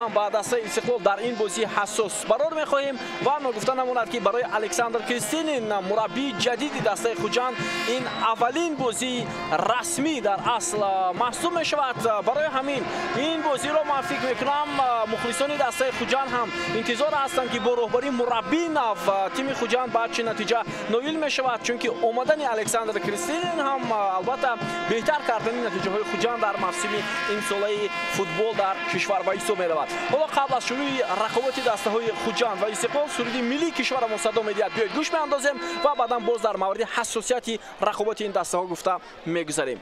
Ба дастаи Истиқлол дар ин бозии ҳассос барор мехоҳем ва ногуфта намонад, ки барои Александр Кристинин, мураббии ҷадиди дастаи Хуҷанд, ин аввалин бозии расмӣ дар асл маҳсуб мешавад. Барои ҳамин ин бозиро ман фикр мекунам, мухлисони дастаи Хуҷанд ҳам интизор ҳастанд, ки бо роҳбарии мураббии нав тими Хуҷанд ба чӣ натиҷа ноил мешавад, чунки омадани Александр Кристинин ҳам албатта беҳтар кардани натиҷаҳои Хуҷанд дар мавсими имсолаи футбол дар кишвар ба ҳисоб меравад. Ҳоло қабл аз шурӯи рақобати дастаҳои Хуҷанд ва Истиқлол суруди миллии кишварамон садо медиҳад. Биёед, гӯш меандозем ва баъдан боз дар мавриди ҳассосияти рақобати ин дастаҳо гуфта мегузарем.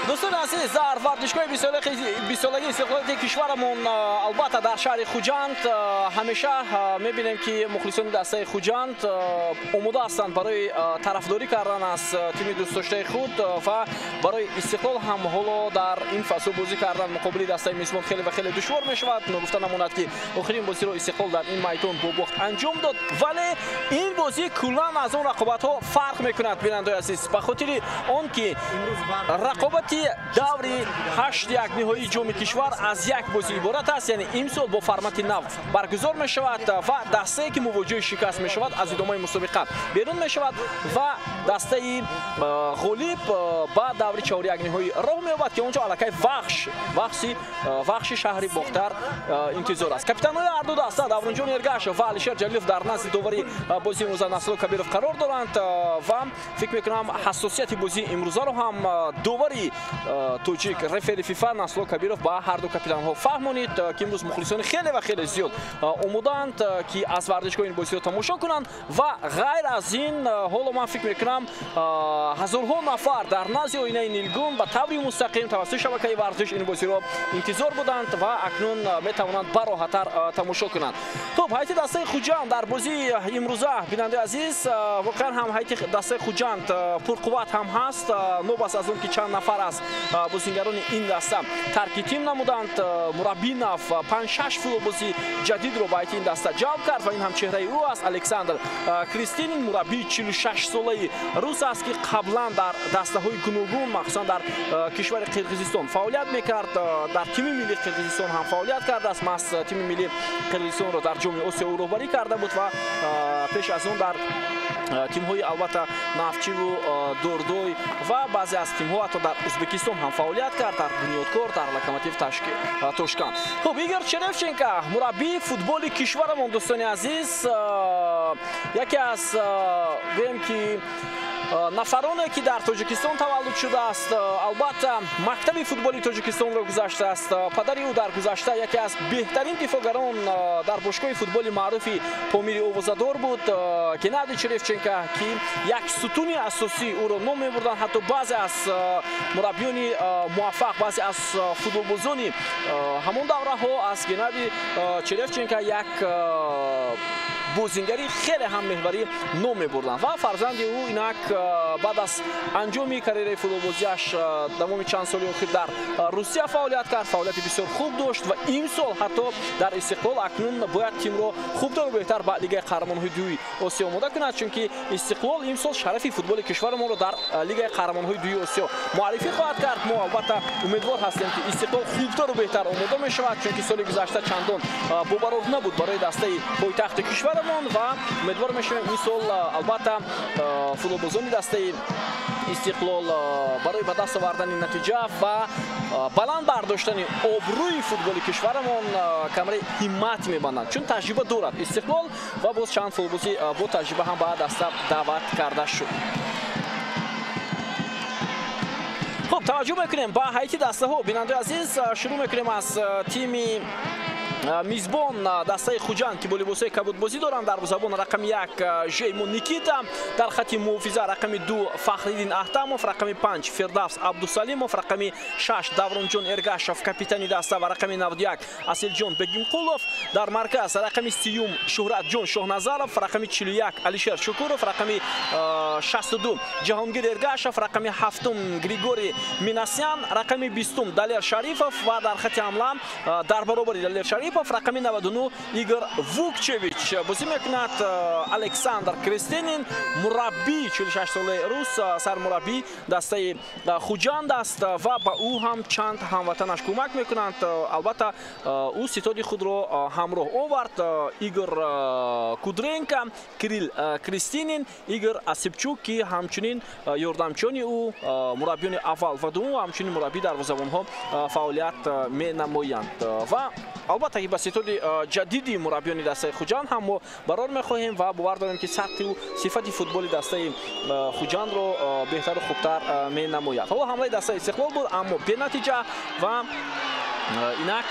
Дӯстони азиз, дар варзишгоҳи бистсолагии истиқлолияти кишварамон, албатта дар шаҳри Хуҷанд, ҳамеша мебинем, ки мухлисони дастаи Хуҷанд омода ҳастанд барои тарафдорӣ кардан аз тими дӯстдоштаи худ ва барои Истиқлол ҳам ҳоло дар ин фасл бозӣ кардан муқобили дастаи мизбон хеле ва хеле душвор мешавад. Ногуфта намонад, ки охирин бозиро Истиқлол дар ин майдон бо бохт анҷом дод, вале ин бозӣ куллан аз он рақобатҳо фарқ мекунад, бинандаои азиз, ба хотири он ки рақобати даври 8-1 ниҳоии ҷоми кишвар аз як бозӣ иборат аст, яъне имсол бо формати нав баргузор мешавад ва дастае, ки мувоҷиҳи шикаст мешавад, аз идомаи мусобиқа берун мешавад ва дастаи ғолиб ба даври 4-1 ниҳоӣ роҳ меёбад, ки онҷо аллакай Вахши шаҳри Бохтар интизор аст. Капитанҳои ҳарду даста Давронҷон Эргашев ва Алишер Ҷалилов дар назди довари бозии имрӯза Насрулло Кабиров қарор доранд ва фикр мекунам, ҳассосияти бозии имрӯзаро ҳам довари тоҷик, рефери ФИФА Насрулло Кабиров ба ҳарду капитанҳо фаҳмонид, ки имрӯз мухлисони хеле ва хеле зиёд омодаанд, ки аз варзишгоҳ ин бозиро тамошо кунанд ва ғайр аз ин ҳоло ман фикр мекунам, ҳазорҳо нафар дар назди оинаи нилгун ба таври мустақим тавассути шабакаи варзиш ин бозиро интизор буданд ва акнун метавонанд бароҳаттар тамошо кунанд. Хуб, ҳайати дастаи Хуҷанд дар бозии имрӯза, бинандаи азиз, воқеан ҳам ҳайати дастаи Хуҷанд пурқувват ҳам ҳаст, нобаст аз он ки чанд нафар аз бозингарони ин даста тарки тим намуданд. Мураббии нав 5-6 футболбози ҷадидро ба ҳайати ин даста ҷалб кард ва ин ҳам чеҳраи ӯ аст. Александр Кристинин, мураббии 46-солаи рус аст, ки қаблан дар дастаҳои гуногун, махсусан дар кишвари Қирғизистон фаъолият мекард, дар тими миллии Қирғизистон ҳам фаъолият кардааст. Маҳз тими миллии Қирғизистонро дар ҷоми Осиё ӯ роҳбарӣ карда буд ва пеш аз он дар тимҳои албатта Нафчиву Дордой ва баъзе аз тимҳо ҳатто дар Ӯзбекистон ҳам фаъолият кард, дар Бунёдкор, дар Локомотив Тошканд. Хуб, Игор Черевченко, мураббии футболи кишварамон, дӯстони азиз, яке аз гӯем ки нафароне ки дар Тоҷикистон таваллуд шудааст, албатта мактаби футболи Тоҷикистонро гузаштааст. Падари ӯ дар гузашта яке аз беҳтарин дифоъгарон дар бошгоҳи футболи маъруфи Помири Овозадор буд, Геннадий Черевченко, ки як сутуни асосӣ ӯро ном мебурданд. Ҳатто баъзе аз мураббиёни муваффақ, баъзе аз футболбозони ҳамон давраҳо аз Геннадий Черевченко як бозингари хеле ҳам меҳварӣ ном мебурданд ва фарзанди ӯ инак баъд аз анҷоми карьераи футболбозиаш давоми чанд соли охир дар Русия фаъолият кард, фаъолияти бисёр хуб дошт ва имсол ҳатто дар Истиқлол акнун бояд тимро хубтару беҳтар ба Лигаи қаҳрамонҳои дуюи Осиё омода кунад, чунки Истиқлол имсол шарафи футболи кишварамонро дар Лигаи қаҳрамонҳои дуюи Осиё муаррифӣ хоҳад кард. Мо албатта умедвор ҳастем, ки Истиқлол хубтару беҳтар омода мешавад, чунки соли гузашта чандон бобарор набуд барои дастаи пойтахти кишварамон ва умедвор мешавем ин сол албатта футболбозони дастаи Истиқлол барои ба даст овардани натиҷа ва баланд бардоштани обрӯи футболи кишварамон камари ҳиммат мебанданд, чун таҷриба дорад Истиқлол ва боз чанд футболбози бо таҷриба ҳам ба даста даъват карда шуд. Хуб, таваҷҷӯҳ мекунем ба ҳайати дастаҳо. Бинандаи азиз, шурӯъ мекунем аз тими мизбон дастаи Хуҷанд, ки бо либосҳои кабудбозӣ доранд. Дарвозабон рақами 1 Жеймо Никита, дар хати муҳофиза рақами 2 Фахриддин Аҳтамов, рақами 5 Фирдавс Абдусалимов, рақами 6 Давронҷон Эргашов, капитани даста, ва рақами 91 Асилҷон Бегимқулов. Дар марказ рақами 30 Шуҳратҷон Шоҳназаров, рақами 41 Алишер Шукуров, рақами 62 Ҷаҳонгир Эргашов, рақами 7 Григорий Минасян, рақами 20 Далер Шарифов ва дар хати ҳамла дар баробари Далер Шарипов рақами 99 Игор Вукчевич. Бозӣ мекунад Александр Крестинин, мураббии 46-солаи рус, сармураббии дастаи Хуҷанд аст ва ба ӯ ҳам чанд ҳамватанаш кӯмак мекунанд. Албатта ӯ ситоди худро ҳамроҳ овард: Игор Кудренко, Кирилл Крестинин, Игор Осипчук, ки ҳамчунин ёрдамчиёни ӯ, мураббиёни аввал ва дуввум ва ҳамчунин мураббии дарвозабонҳо фаъолият менамоянд. Ва албатта ба ситоди ҷадиди мураббиёни дастаи Хуҷанд ҳам мо барор мехоҳем ва бовар дорем, ки сатҳу сифати футболи дастаи Хуҷандро беҳтару хубтар менамояд. Ҳоло ҳамлаи дастаи Истиқлол буд, аммо бенатиҷа ва инак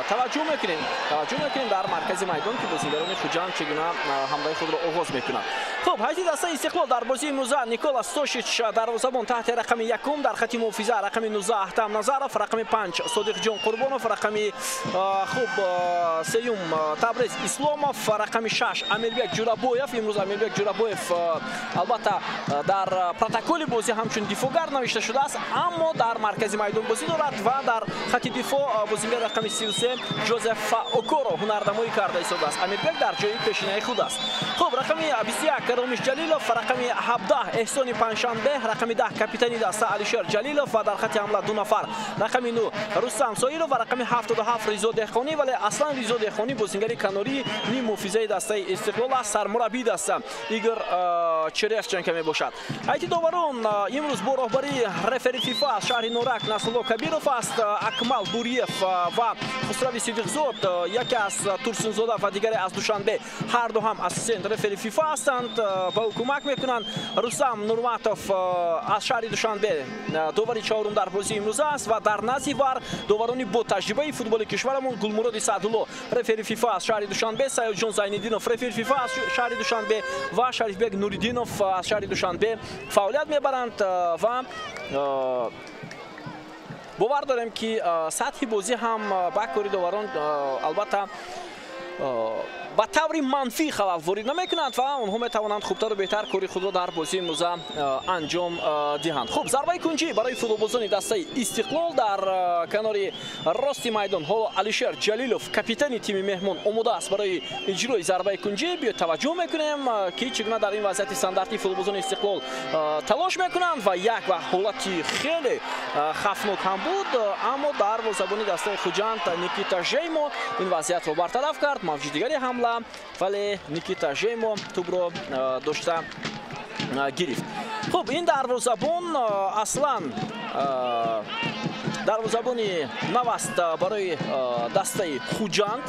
таваҷҷӯҳ мекунем дар маркази майдон, ки бозингарони Хуҷанд чӣ гуна ҳамлаи худро оғоз мекунанд. Хуб, ҳайати дастаи Истиқлол дар бозии имрӯза: Никола Стошич дарвозабон таҳти рақами 1, дар хати муҳофиза рақами 19 Аҳтам Назаров, рақами 5 Содиқҷон Қурбонов, рақами хуб сеюм Табрез Исломов, рақами 6 Амирбек Ҷурабоев. Имрӯз Амирбек Ҷурабоев албатта дар протоколи бозӣ ҳамчун дифоъгар навишта шудааст, аммо дар маркази майдон бозӣ дорад ва дар хати дифоъ бозингар рақами 33 Ҷозеф Окоро ҳунарнамоӣ карда истодааст. Амирбек дар ҷои пешинаи худ аст. Хуб, рақами 21 Ромиш Ҷалилов, рақами 17 Эҳсони Панҷшанбе, рақами 10 капитани даста Алишер Ҷалилов ва дар хати ҳамла ду нафар: рақами 9 Рустам Соиров ва рақами 77 Ризо Деҳқонӣ. Вале аслан Ризо Деҳқонӣ бозингари канории ним муҳофизаи дастаи Истиқлол аст, сармураббии даста Игор Черевченко мебошад. Ҳайати доварон имрӯз бо роҳбарии рефери ФИФА аз шаҳри Норак Насрулло Кабиров аст, Акмал Буриев ва Хусрави Сидиқзод, яке аз Турсунзода ва дигаре аз Душанбе, ҳар ду ҳам ассистент рефери ФИФА ҳастанд, ба ӯ кӯмак мекунанд. Рустам Нурматов аз шаҳри Душанбе довари чорум дар бозии имрӯза аст ва дар назди вар доварони бо таҷрибаи футболи кишварамон Гулмуроди Саъдулло, рефери ФИФА аз шаҳри Душанбе, Саёдҷон Зайниддинов, рефери ФИФА аз шаҳри Душанбе ва Шарифбек Нуриддинов аз шаҳри Душанбе фаъолият мебаранд ва бовар дорем, ки сатҳи бозӣ ҳам ба кори доварон албатта ба таври манфӣ халал ворид намекунанд ва онҳо метавонанд хубтару беҳтар кори худро дар бозии имрӯза анҷом диҳанд. Хуб, зарбаи кунҷӣ барои футболбозони дастаи Истиқлол дар канори рости майдон. Ҳоло Алишер Ҷалилов, капитани тими меҳмон, омода аст барои иҷрои зарбаи кунҷӣ. Биё таваҷҷӯҳ мекунем, ки чӣ гуна дар ин вазъияти стандартӣ футболбозони Истиқлол талош мекунанд ва як ва ҳолати хеле хафнок ҳам буд, аммо дарвозабони дастаи Хуҷанд Никита Жеймо ин вазъиятро бартараф кард. Мавҷи дигари ҳамла, вале Никита Жеймо тӯбро дошта гирифт. Хуб, ин дарвозабон аслан дарвозабони нав аст барои дастаи Хуҷанд.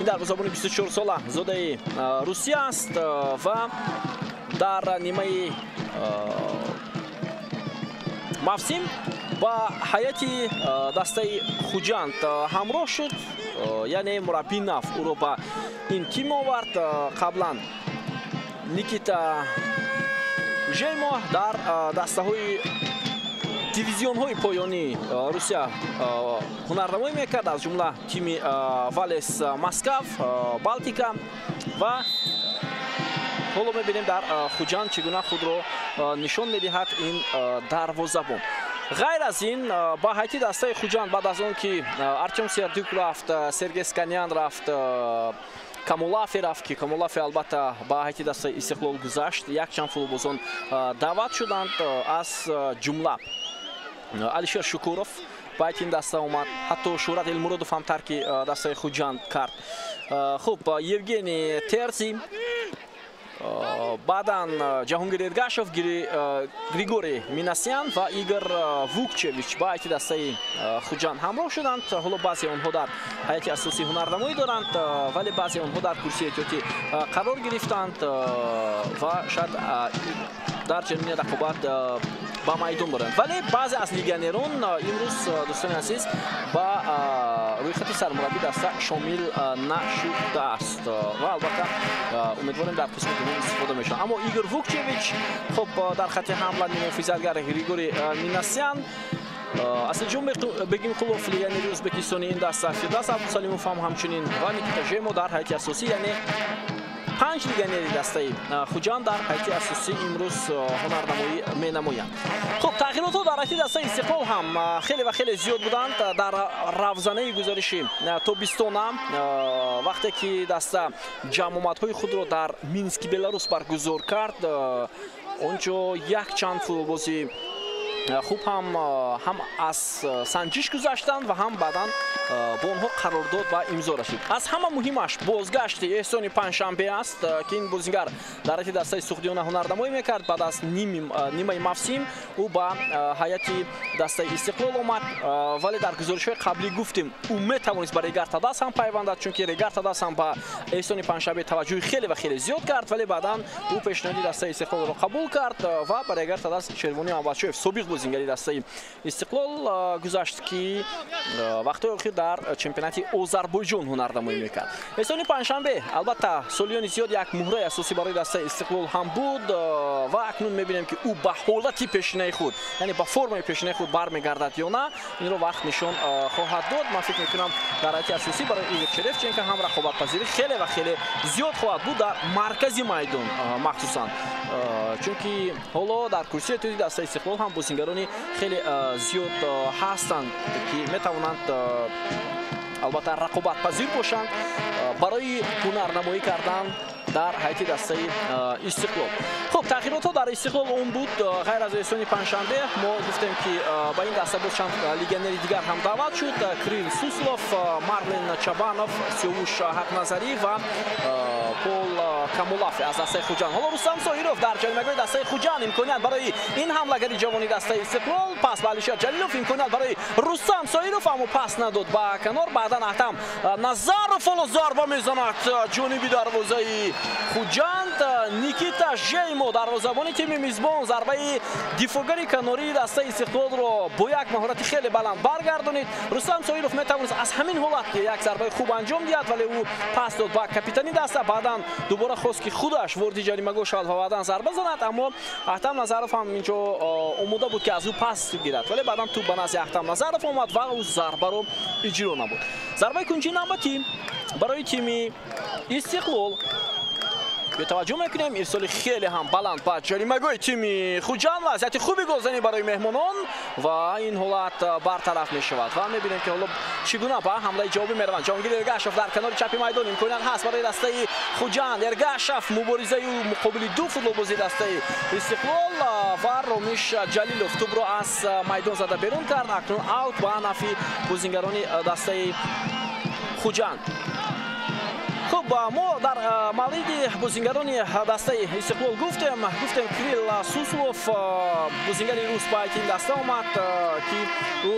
Ин дарвозабони 24 сола зодаи Русия аст ва Дар нимаи мавсим ба ҳайати дастаи Хуҷанд ҳамроҳ шуд, яъне мураббии нав ӯро ба ин тим овард. Қаблан Никита Жемо дар дастаҳои дивизионҳои поёнии Русия ҳунарнамоӣ мекард, аз ҷумла тими Валес Москав, Балтика, ва ҳоло мебинем дар Хуҷанд чӣ гуна худро нишон медиҳад ин дарвозабон. Ғайр аз ин, ба ҳайати дастаи Хуҷанд баъд аз он ки Артем Сердюк рафт, Сергей Сканян рафт, Камулафи рафт, ки Камулафи албатта ба ҳайати дастаи Истиқлол гузашт, якчанд футболбозон даъват шуданд, аз ҷумла Алишер Шукуров ба ҳайати ин даста омад, ҳатто Шӯҳрат Элмуродов ҳам тарки дастаи Хуҷанд кард. Хуб, Евгений Терзи, баъдан Ҷаҳонгир Эргашев, Григорий Минасян ва Игор Вукчевич ба ҳайати дастаи Хуҷанд ҳамроҳ шуданд. Ҳоло баъзе онҳо дар ҳайати асосӣ ҳунарнамоӣ доранд, вале баъзе онҳо дар курсии эҳтиётӣ қарор гирифтанд ва шояд дар ҷараёни рақобат ба майдон баранд. Вале баъзе аз легионерон имрӯз, дӯстони азиз, ба рӯйхати сармураббии даста шомил нашудааст ва албатта умедворем дар қисми дуввум истифода мешавад. Аммо Игор Вукчевич, хуб, дар хати ҳамла муҳофизатгар Григорий Минасян, Асилҷон Бегимқулов, легионери ӯзбекистони ин даста, Фирдавс Абдусалимов ҳам ҳамчунин ва Никита Жемо дар ҳайати асосӣ, яъне 5 легионери дастаи Хуҷанд дар ҳайати асосӣ имрӯз ҳунарнамоӣ менамоянд. Хуб, тағйиротҳо дар ҳайати дастаи Истиқлол ҳам хеле ва хеле зиёд буданд. Дар равзанаи гузариши тобистона, вақте ки даста ҷамъомадҳои худро дар Мински Беларус баргузор кард, он ҷо якчанд футболбози хуб ҳам аз санҷиш гузаштанд ва ҳам баъдан бо онҳо қарордод ба имзо расид. Аз ҳама муҳимаш бозгашти Эҳсони Панҷшанбе аст, ки ин бозингар дар ҳайати дастаи Суғдиёна ҳунарнамоӣ мекард. Баъд аз нимаи мавсим ӯ ба ҳайати дастаи Истиқлол омад, вале дар гузоришҳои қаблӣ гуфтем, ӯ метавонист ба Регар Тадас ҳам пайвандад, чунки Регар Тадас ҳам ба Эҳсони Панҷшанбе таваҷҷӯҳи хеле ва хеле зиёд кард, вале баъдан ӯ пешниҳоди дастаи Истиқлолро қабул кард ва ба Регар Тадас Шервони Мамадшоев, собиқ бозингари дастаи Истиқлол, гузашт, ки вақтҳои охир дар чемпионати Озарбойҷон ҳунарнамоӣ мекард. Эҳсони Панҷшанбе албатта солиёни зиёд як муҳраи асосӣ барои дастаи Истиқлол ҳам буд ва акнун мебинем, ки ӯ ба ҳолати пешинаи худ, яъне ба формаи пешинаи худ бармегардад ё на, инро вақт нишон хоҳад дод. Ман фикр мекунам, дар ҳайати асосӣ барои Игор Черевченко ҳам рақобатпазирӣ хеле ва хеле зиёд хоҳад буд дар маркази майдон, махсусан чунки ҳоло дар курсии эҳтиётии дастаи Истиқлол ҳам бозингарони хеле зиёд ҳастанд, ки метавонанд албатта рақобатпазир бошанд барои ҳунарнамоӣ кардан дар ҳайати дастаи Истиқлол. Хуб, тағйиротҳо дар Истиқлол он буд. Ғайр аз Эҳсони Панҷшанбе, мо гуфтем, ки ба ин даста боз чанд легионери дигар ҳам даъват шуд: Крил Суслов, Марлен Чабанов, Сиёвуш Ҳақназарӣ ва Пол Камулафи аз дастаи Хуҷанд. Ҳоло Рустам Соҳиров дар ҷаримагоҳи дастаи Хуҷанд, имконият барои ин ҳамлагари ҷавони дастаи Истиқлол, пас ба Алишер Ҷалилов, имконият барои Рустам Соҳиров, аммо пас надод ба канор. Баъдан Аҳтам Назаров ҳоло зарба мезанад ҷониби дарвозаи Хуҷанд. Никита Жеймо, дарвозабони тими мизбон, зарбаи дифоъгари канории дастаи Истиқлолро бо як маҳорати хеле баланд баргардонид. Рустам Соҳиров метавонист аз ҳамин ҳолат як зарбаи хуб анҷом диҳад, вале ӯ пас дод ба капитани даста. Баъдан дубора хост, ки худаш вориди ҷаримагоҳ шавад ва баъдан зарба занад, аммо Аҳтам Назаров ҳам инҷо омода буд, ки аз ӯ пас гирад, вале баъдан тӯб ба назди Аҳтам Назаров омад ва ӯ зарбаро иҷро намуд. Зарбаи кунҷи навбатӣ барои тими Истиқлол. Бетаваҷҷӯҳ мекунем, ирсоли хеле ҳам баланд ба ҷаримагоҳи тими Хуҷанд, вазъияти хуби голзанӣ барои меҳмонон ва ин ҳолат бартараф мешавад ва мебинем, ки ҳоло чӣ гуна ба ҳамлаи ҷавобӣ мераванд. Ҷаҳонгир Эргашев дар канори чапи майдон, имконият ҳаст барои дастаи Хуҷанд. Эргашев, муборизаи ӯ муқобили ду футболбози дастаи Истиқлол ва Ромиш Ҷалилов тӯбро аз майдон зада берун кард. Акнун аут ба нафи бозингарони дастаи Хуҷанд. Хуб, мо дар мавриди бозингарони дастаи Истиқлол гуфтем, Кирилл Суслов, бозингари рус, ба ин даста омад, ки ӯ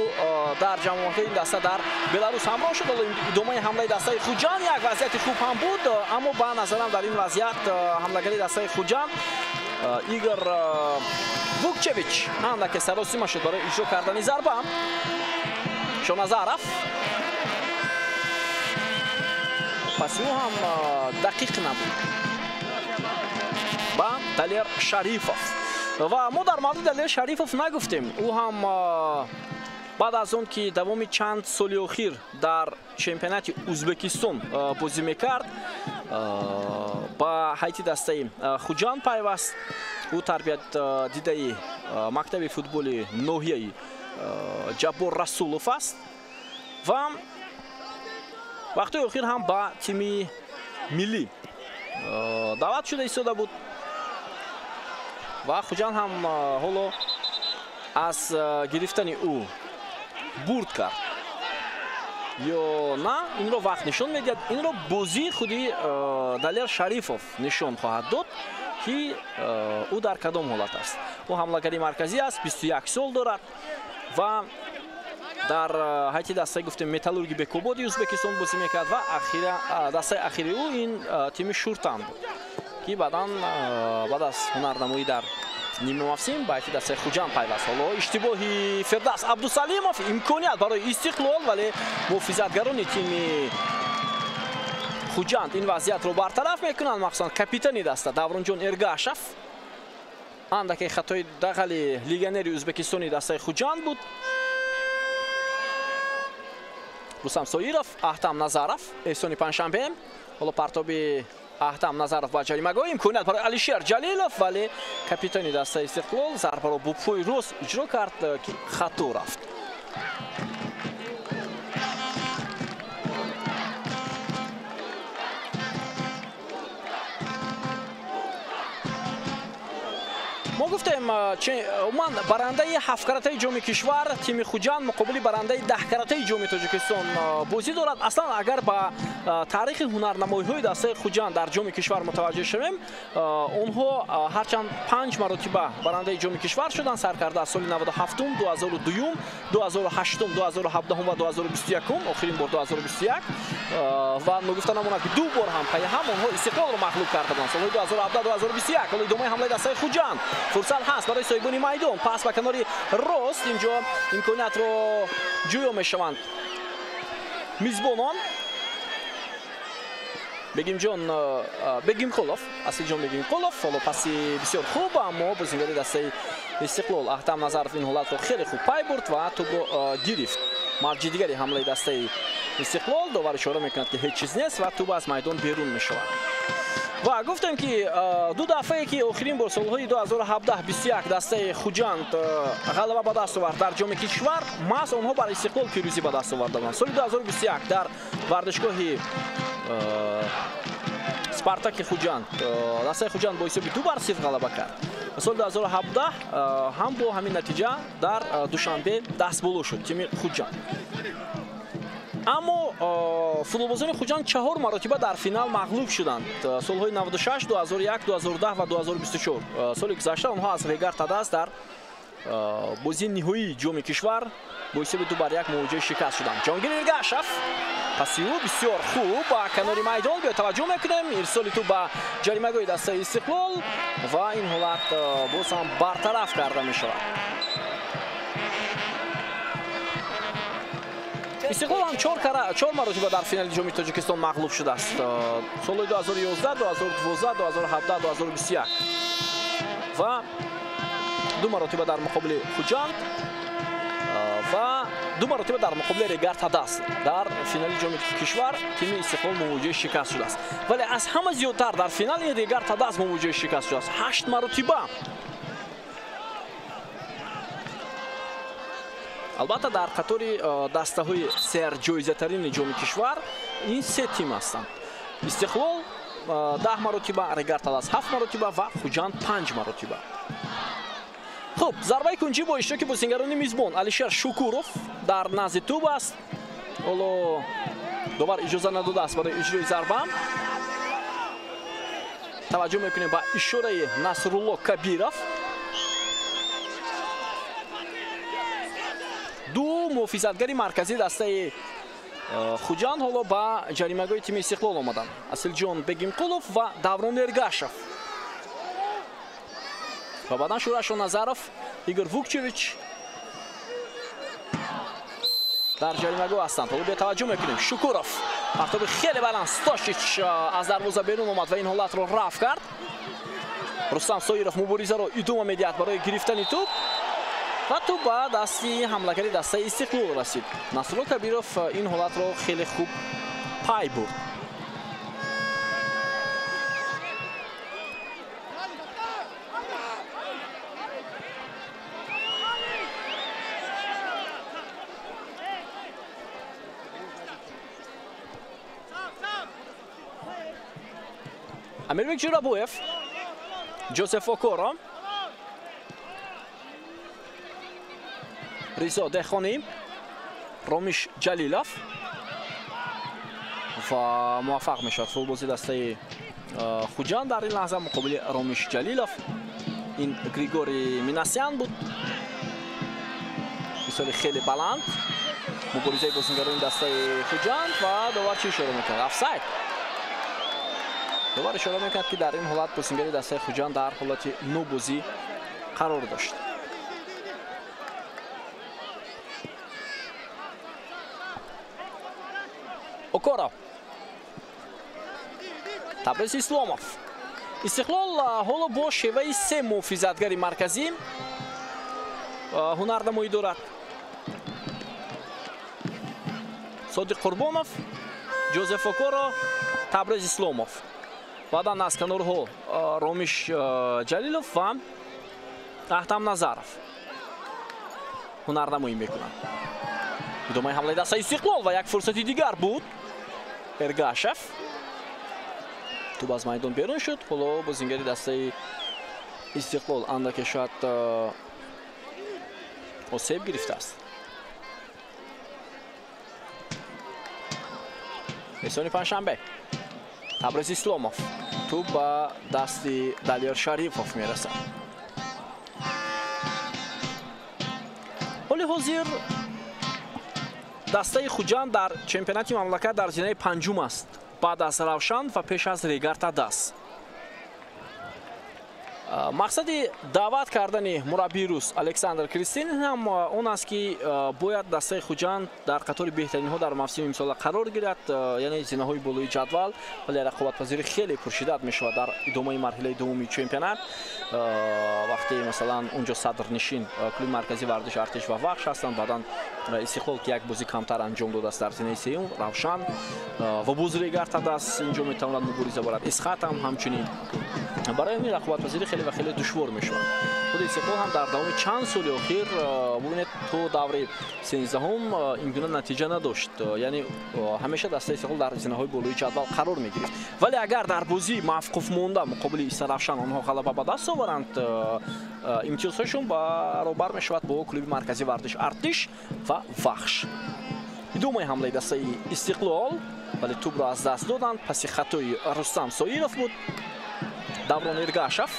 дар ҷамоаҳои ин даста дар Беларус ҳамроҳ шуд. Ҳоло идомаи ҳамлаи дастаи Хуҷанд, як вазъияти хуб ҳам буд, аммо ба назарам дар ин вазъият ҳамлагари дастаи Хуҷанд Игор Вукчевич андаке саросима шуд барои иҷро кардани зарба. Шоназаров паси ӯ ҳам дақиқ набуд ба Далер Шарифов. Ва мо дар мавриди Далер Шарифов нагуфтем. Ӯ ҳам баъд аз он ки давоми чанд соли охир дар чемпионати Узбекистон бозӣ мекард, ба ҳайати дастаи Хуҷанд пайваст. Ӯ тарбият дидаи мактаби футболи ноҳияи Ҷаббор Расулов аст ва вақтҳои охир ҳам ба тими миллӣ даъват шуда истода буд ва Хуҷанд ҳам ҳоло аз гирифтани ӯ бурд кард ё на, инро вақт нишон медиҳад. Инро бозии худи Далер Шарифов нишон хоҳад дод ки ӯ дар кадом ҳолат аст. Ӯ ҳамлагари марказӣ аст, 21 сол дорад ва дар ҳайати дастаи гуфтем Металлурги Бекободи Узбекистон бозӣ мекард ва дастаи ахири ӯ ин тими Шуртан буд ки баъдан баъд аз ҳунарнамоӣ дар ниммавсим ба ҳайати дастаи Хуҷанд пайваст. Ҳоло иштибоҳи Фирдавс Абдусалимов, имконият барои Истиқлол, вале муҳофизатгарони тими Хуҷанд ин вазъиятро бартараф мекунанд. Махсусан капитани даста Давронҷон Эргашев андаке хатои дағали легионери Узбекистони дастаи Хуҷанд буд. Рустам Соиров, Аҳтам Назаров, Эҳсони Панҷшанбе. Ҳоло партоби Аҳтам Назаров ба ҷаримагоҳ, имконият барои Алишер Ҷалилов, вале капитани дастаи Истиқлол зарбаро бо пои рост иҷро кард ки хато рафт. Мо гуфтем, умуман барандаи ҳафткаратаи ҷоми кишвар тими Хуҷанд муқобили барандаи даҳкаратаи ҷоми Тоҷикистон бозӣ дорад. Аслан агар ба таърихи ҳунарнамоиҳои дастаи Хуҷанд дар ҷоми кишвар мутаваҷҷеҳ шавем, онҳо ҳарчанд 5 маротиба барандаи ҷоми кишвар шуданд, сар карда аз соли 97, 2002, 2008, 2017 ва 2021, охирин бор 2021, ва ногуфта намонад ки ду бор ҳам пайи ҳам онҳо Истиқлолро мағлуб карда буданд солҳои 2017, 2021. Ҳоло идомаи ҳамлаи дастаи Хуҷанд, фурсат ҳаст барои соҳибони майдон. Пас ба канори рост инҷо имкониятро ҷӯё мешаванд мизбонон. Бегимҷон Бегимқулов, Асилҷон Бегимқулов, ҳоло паси бисёр хуб, аммо бозингари дастаи Истиқлол Аҳтам Назаров ин ҳолатро хеле хуб пай бурд ва тӯбро гирифт. Мавҷи дигари ҳамлаи дастаи Истиқлол, довар ишора мекунад ки ҳеҷ чиз нест ва тӯб аз майдон берун мешавад. Ва гуфтем ки ду дафъае ки охирин бор солҳои 2017-21 дастаи Хуҷанд ғалаба ба даст овард дар ҷоми кишвар, маҳз онҳо бар Истиқлол пирӯзӣ ба даст оварданд. Соли 2021 дар варзишгоҳи Спартаки Хуҷанд дастаи Хуҷанд бо ҳисоби 2-0 ғалаба кард. Соли 2017 ҳам бо ҳамин натиҷа дар Душанбе дастболо шуд тими Хуҷанд. Аммо футболбозони Хуҷанд 4 маротиба дар финал мағлуб шуданд. Солҳои 96, 2001, 2010 ва 2024. Соли гузашта онҳо аз Регар Тадас дар бозии ниҳоии ҷоми кишвар бо ҳисоби 2-1 мувоҷиҳи шикаст шуданд. Ҷонгир Эргашев паси ӯ бисёр хуб ба канори майдон. Биё таваҷҷӯҳ мекунем, ирсоли тӯб ба ҷаримагоҳи дастаи Истиқлол ва ин ҳолат боз ҳам бартараф карда мешавад. Истиқлол ҳам 4 маротиба дар финали ҷоми Тоҷикистон мағлуб шудааст. Солҳои 2011, 2012, 2017, 2021 ва 2 маротиба дар муқобили Хуҷанд ва 2 маротиба дар муқобили Регар Тадас дар финали ҷоми кишвар тими Истиқлол мувоҷиҳи шикаст шудааст. Вале аз ҳама зиёдтар дар финали Регар Тадас мувоҷиҳи шикаст шудааст, 8 маротиба. Албатта дар қатори дастаҳои серҷоизатарини ҷоми кишвар ин се тим ҳастанд. Истиқлол 10 маротиба, Регар Тадас 7 маротиба ва Хуҷанд 5 маротиба. Хуб, зарбаи кунҷӣ бо иштироки бозингарони мизбон Алишер Шукуров дар назди тӯб аст. Ҳоло довар иҷоза надодааст барои иҷрои зарба. Таваҷҷӯҳ мекунем ба ишораи Насрулло Кабиров. Ду муҳофизатгари марказии дастаи Хуҷанд ҳоло ба ҷаримагоҳи тими Истиқлол омаданд. Асилҷон Бегимқулов ва Даврон Эргашев. Ва баъдан Шӯҳрат Шоназаров, Игор Вукчевич дар ҷаримагоҳ ҳастанд. Ҳоло бетаваҷҷӯҳ мекунем. Шукуров партоби хеле баланд, Стошич аз дарвоза берун омад ва ин ҳолатро рафт кард. Рустам Соиров муборизаро идома медиҳад барои гирифтани тӯб ва тӯб ба дасти ҳамлагари дастаи Истиқлол расид. Насрулло Кабиров ин ҳолатро хеле хуб пай бурд. Амирбек Ҷӯрабоев, Ҷозеф Окоро, Ризо Деҳқонӣ, Ромиш Ҷалилов ва муваффақ мешавад футболбози дастаи Хуҷанд дар ин лаҳза муқобили Ромиш Ҷалилов. Ин Григорий Минасян буд. Мисоли хеле баланд муборизаи бозингарони дастаи Хуҷанд ва довар чӣ ишора мекунад? Офсайд. Довар ишора мекунад, ки дар ин ҳолат бозингари дастаи Хуҷанд дар ҳолати нобозӣ қарор дошт. Окоро, Табриз Исломов. Истиқлол ҳоло бо шеваи се муҳофизатгари марказӣ ҳунарнамоӣ дорад. Содиқ Қурбонов, Ҷозеф Окоро, Табриз Исломов. Баъдан аз канорҳо Ромиш Ҷалилов ва Аҳтам Назаров ҳунарнамоӣ мекунанд. Идомаи ҳамлаи дастаи Истиқлол ва як фурсати дигар буд. Эргашев тӯб аз майдон берун шуд. Ҳоло бозингари дастаи Истиқлол андаке шояд осеб гирифтааст. Эҳсони Панҷшанбе, Табриз Исломов, тӯб ба дасти Далер Шарифов мерасад. Ҳоли ҳозир дастаи Хуҷанд дар чемпионати мамлакат дар зинаи панҷум аст, баъд аз Равшан ва пеш аз Регар Тадас. Мақсади даъват кардани мураббии рус Александр Кристин ҳам он аст, ки бояд дастаи Хуҷанд дар қатори беҳтаринҳо дар мавсими имсола қарор гирад, яъне зинаҳои болои ҷадвал, вале рақобатпазирӣ хеле пуршиддат мешавад дар идомаи марҳилаи дуввуми чемпионат. Вақте масалан унҷо садрнишин клуби марказии варзиши Артиш ва Вахш ҳастанд, баъдан Истиқлол, ки як бозӣ камтар анҷом додааст дар зинаи сеюм, Равшан ва боз Регар Тадас инҷо метавонад мубориза барад. Исхат ҳам ҳамчунин. Барои ҳамин рақобатпазирӣ хеле ва хеле душвор мешавад. Худи Истиқлол ҳам дар давоми чанд соли охир, бубинед, то даври 13-ум ин гуна натиҷа надошт. Яъне ҳамеша дастаи Истиқлол дар зинаҳои болои ҷадвал қарор мегирифт. Вале агар дар бозии мавқуф монда муқобили Истаравшан онҳо ғалаба ба даст оваранд, имтиёзҳояшон баробар мешавад бо клуби марказии варзиш Артиш ва Вахш. Идомаи ҳамлаи дастаи Истиқлол, вале тӯбро аз даст доданд. Паси хатои Рустам Соиров буд. Даврон Эргашев,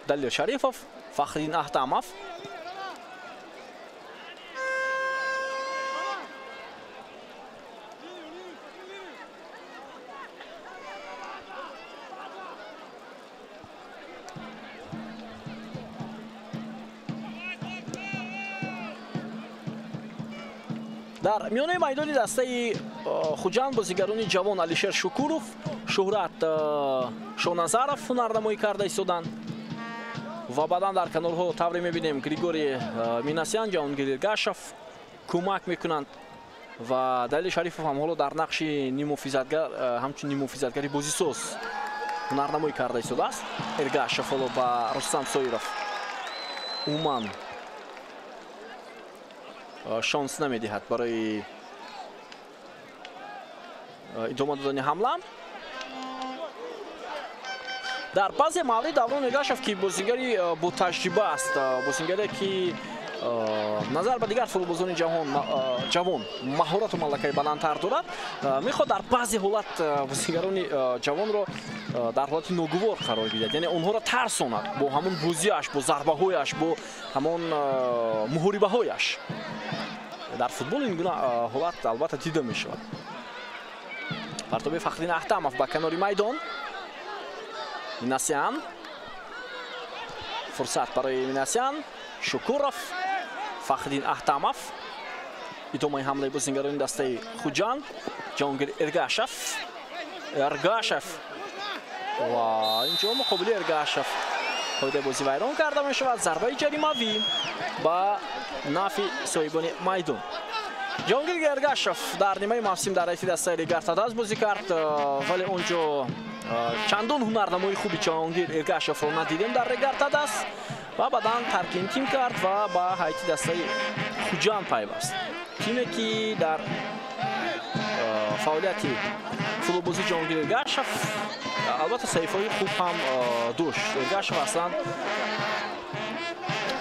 Далер Шарифов, Фахриддин Аҳтамов. Дар миёнаи майдони дастаи Хуҷанд бозигарони ҷавон Алишер Шукуров, Шӯҳрат Шоназаров ҳунарнамоӣ карда истоданд ва баъдан дар канорҳо тавре мебинем Григорий Минасян, Ҷаҳонгир Эргашев кӯмак мекунанд ва Далер Шарифов ҳам ҳоло дар нақши нимуҳофизатгар, ҳамчун нимуҳофизатгари бозисоз ҳунарнамоӣ карда истодааст. Эргашев ҳоло ба Рустам Соиров умуман шонс намедиҳад барои идома додани ҳамла. Дар баъзе маврид Даврон Эргашев, ки бозигари ботаҷриба аст, бозигаре ки назар ба дигар футболбозони ҷавон маҳорату малакаи баландтар дорад, мехоҳад дар баъзе ҳолат бозигарони ҷавонро дар ҳолати ногувор қарор бидиҳад, яъне онҳоро тарсонад бо ҳамон бозиаш, бо зарбаҳояш, бо ҳамон муҳорибаҳояш. Дар футбол ин гуна ҳолат албатта дида мешавад. Партоби Фахриддин Аҳтамов ба канори майдон. Минасян. Фурсат барои Минасян. Шукуров. Фахриддин Аҳтамов. Идомаи ҳамлаи бозингарони дастаи Хуҷанд. Ҷаҳонгир Эргашев. Эргашев. Ва инҷо муқобили Эргашев қоидаи бозӣ вайрон карда мешавад. Зарбаи ҷаримавӣ ба нафи соҳибони майдон. Ҷаҳонгир Эргашев дар нимаи мавсим дар ҳайати дастаи Регар-ТадАЗ бозӣ кард, вале онҷо чандон ҳунарнамои хуби Ҷаҳонгир Эргашевро надидем дар Регар-ТадАЗ ва баъдан тарки ин тим кард ва ба ҳайати дастаи Хуҷанд пайваст. Тиме ки дар фаъолияти футболбозии Ҷаҳонгир Эргашев албатта саҳифаҳои хуб ҳам дошт. Эргашев аслан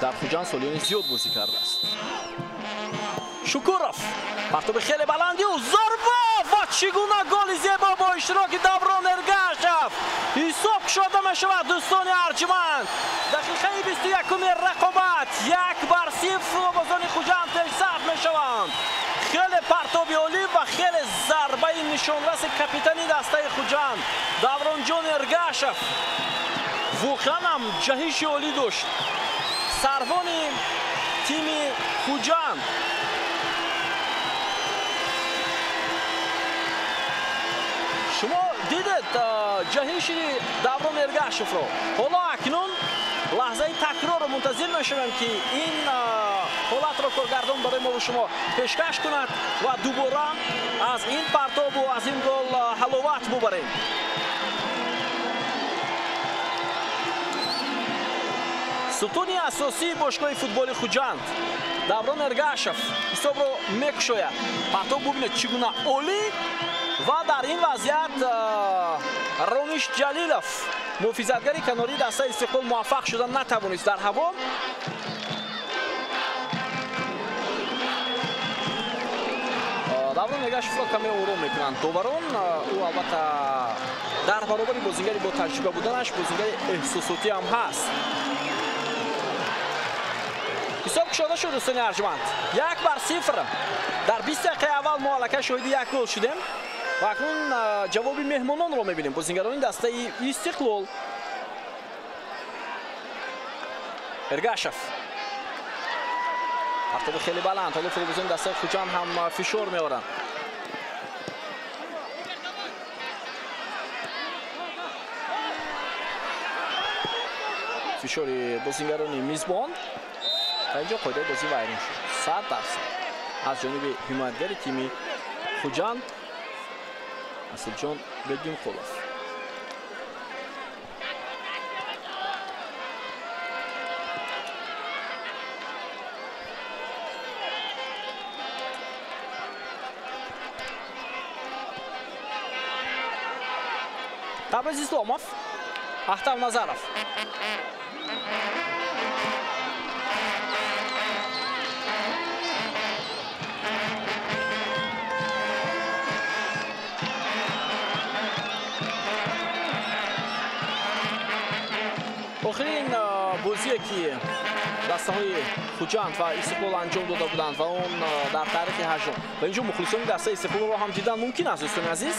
дар Хуҷанд солиёни зиёд бозӣ кардааст. Шукуров. Партоби хеле баланди ӯ, зарба ва чӣ гуна голи зебо бо иштироки Даврон Эргашев. Ҳисоб кушода мешавад, дӯстони арҷманд. Дақиқаи 21-уми рақобат 1-0 футболбозони Хуҷанд пешсаф мешаванд. Хеле партоби олӣ ва хеле зарбаи нишонраси капитани дастаи Хуҷанд Давронҷон Эргашев. Воқеан ҳам ҷаҳиши олӣ дошт сарвони тими Хуҷанд. Шумо дидед ҷаҳиши Даврон Эргашевро. Ҳоло акнун лаҳзаи такрорро мунтазир мешавем, ки ин ҳолатро коргардон барои мо ва шумо пешкаш кунад ва дубора аз ин партобу аз ин гол ҳаловат бубарем. Сутуни асосии бошгоҳи футболи Хуҷанд Даврон Эргашев ҳисобро мекушояд. Партоб бубинед чӣ гуна олӣ ва дар ин вазъият Ромиш Ҷалилов, муҳофизатгари канории дастаи Истиқлол, муваффақ шуда натавонист дар ҳаво. Даврон Эргашевро каме ором мекунанд доварон. Ӯ албатта дар баробари бозингари бо таҷриба буданаш бозингари эҳсосотӣ ҳам ҳаст. Ҳисоб кушода шуд, дӯстони арҷманд. 1-0. Дар 20 дақиқаи аввал мо аллакай шоҳиди як гол шудем ва акнун ҷавоби меҳмононро мебинем. Бозингарони дастаи Истиқлол. Эргашев. Партоби хеле баланд. Ҳоло футболбозони дастаи Хуҷанд ҳам фишор меоранд. Фишори бозингарони мизбон. Та инҷо қоидаи бозӣ вайрон шуд. 100% аз ҷониби ҳимоятгари тими Хуҷанд Асилҷон Бегимқулов. Табриз Исломов, Ахтам Назаров. Охирин бозие ки дастаҳои Хуҷанд ва Истиқлол анҷом дода буданд ва он дар таърихи ҳаждум. Ва инҷо мухлисони дастаи Истиқлолро ҳам дидан мумкин аст, дӯстони азиз,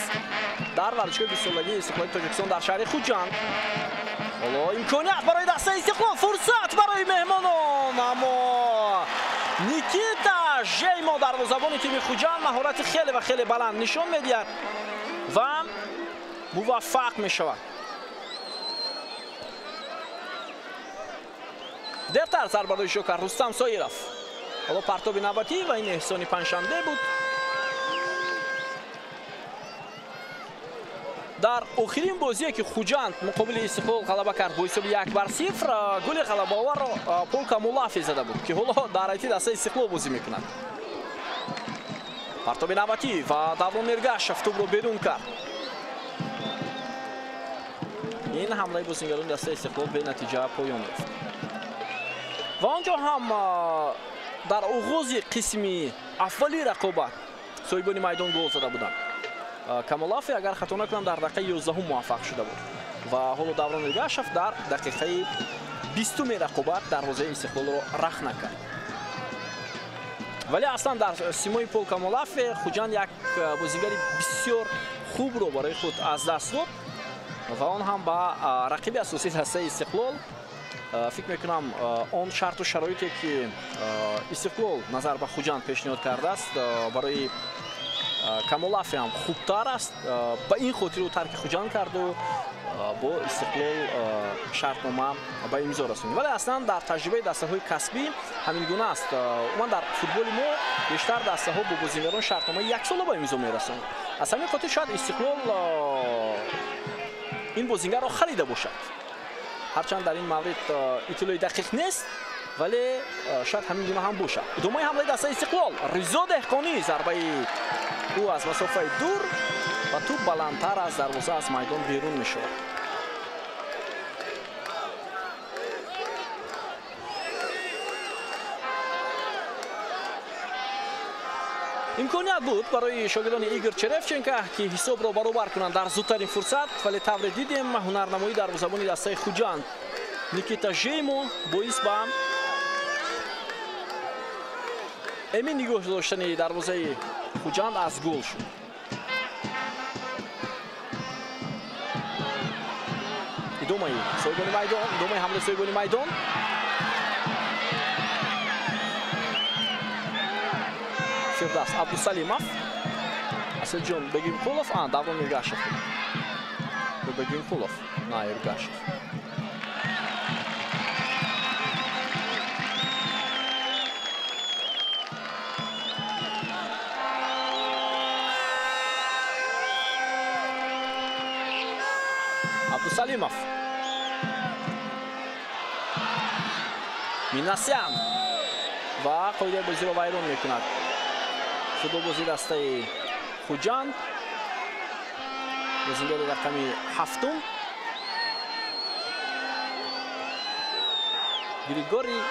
дар варзишгоҳи 20-солагии Истиқлоли Тоҷикистон дар шаҳри Хуҷанд. Ҳоло имконият барои дастаи Истиқлол, фурсат барои меҳмонон, аммо Никита Жеймо, дарвозабони тими Хуҷанд, маҳорати хеле ва хеле баланд нишон медиҳад ва муваффақ мешавад. Дертар зарбаро иҷро кард Рустам Соиров. Ҳоло партоби навбатӣ ва ин эҳсони панҷшанбе буд. Дар охирин бозие ки Хуҷанд муқобили Истиқлол ғалаба кард бо ҳисоби 1-0, голи ғалабаоварро Пол Камулафи зада буд, ки ҳоло дар ҳайати дастаи Истиқлол бозӣ мекунад. Партоби навбатӣ ва Даврон Эргашев тӯбро берун кард. Ин ҳамлаи бозингарони дастаи Истиқлол бенатиҷа поён ёфт. Ва онҷо ҳам дар оғози қисми аввали рақобат соҳибони майдон гол зада буданд. Камолафи, агар хато накунам, дар дақиқаи 11 муваффақ шуда буд ва ҳоло Даврон Эргашев дар дақиқаи 20-уми рақобат дарвозаи Истиқлолро рахна кард. Вале аслан дар симои Пол Камолафи Хуҷанд як бозингари бисёр хубро барои худ аз даст дод ва он ҳам ба рақиби асосии дастаи Истиқлол. Фикр мекунам, он шарту шароите, ки Истиқлол назар ба Хуҷанд пешниҳод кардааст, барои Камолафи ҳам хубтар аст. Ба ин хотир ӯ тарки Хуҷанд карду бо Истиқлол шартнома ба имзо расонид. Вале аслан дар таҷрибаи дастаҳои касбӣ ҳамин гуна аст. Умуман дар футболи мо бештар дастаҳо бо бозигарон шартномаи яксола ба имзо мерасонанд. Аз ҳамин хотир шояд Истиқлол ин бозингарро харида бошад. Ҳарчанд дар ин маврид иттилои дақиқ нест, вале шояд ҳамин гуна ҳам бошад. Идомаи ҳамлаи дастаи Истиқлол. Ризо Деҳқонӣ, зарбаи ӯ аз масофаи дур ва тӯб баландтар аз дарвоза аз майдон берун мешавад. Имконият буд барои шогирдони Игор Черевченко, ки ҳисобро баробар кунанд дар зудтарин фурсат, вале тавре дидем, ҳунарнамоӣ дарвозабони дастаи Хуҷанд Никита Жеймо боис ба эмин нигоҳ доштани дарвозаи Хуҷанд аз гол шуд. Идомаи соҳибони майдон, идомаи ҳамлаи соҳибони майдон. Фирдавс Абдусалимов, Асилҷон Бегимқулов, Даврон Иргашев. Бегимқулов, на Иргашев. Абдусалимов. Минасян ва қоидаи бозиро вайрон мекунад. Футболбози дастаи Хуҷанд, бозингари рақами 7 Григорий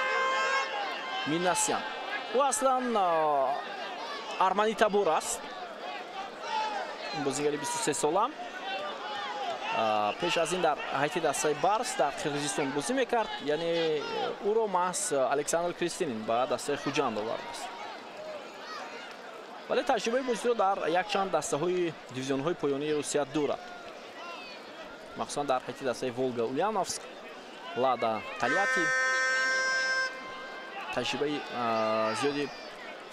Минасян. Ӯ аслан арманӣ табор аст. Бозингари 23 сола. Пеш аз ин дар ҳайати дастаи Барс дар Қирғизистон бозӣ мекард, яъне ӯро маҳз Александр Кристинин ба дастаи Хуҷанд овардааст. Вале таҷрибаи бозиро дар якчанд дастаҳои дивизионҳои поёнии Русия дорад, махсусан дар ҳайати дастаи Волга Ульяновск, Лада Тольятти. Таҷрибаи зиёди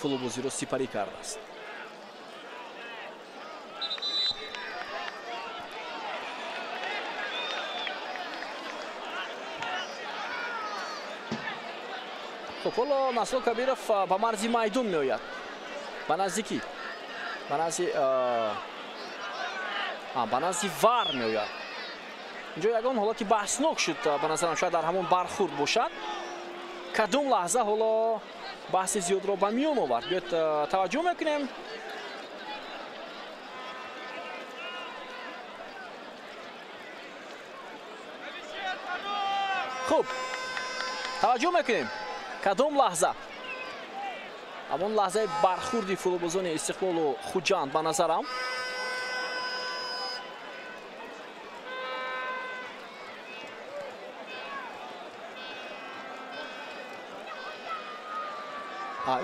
футболбозиро сипарӣ кардааст. Хуб, ҳоло Насрулло Кабиров ба марзи майдон меояд. Ба наздикӣ, ба назди вар меояд. Инҷо ягон ҳолати баҳснок шуд, ба назарам шояд дар ҳамон бархурд бошад. Кадом лаҳза ҳоло баҳси зиёдро ба миён овард? Биёед таваҷҷӯҳ мекунем. Хуб, таваҷҷӯҳ мекунем. Кадом лаҳза? Ҳамон лаҳзаи бархурди футболбозони Истиқлолу Хуҷанд ба назарам.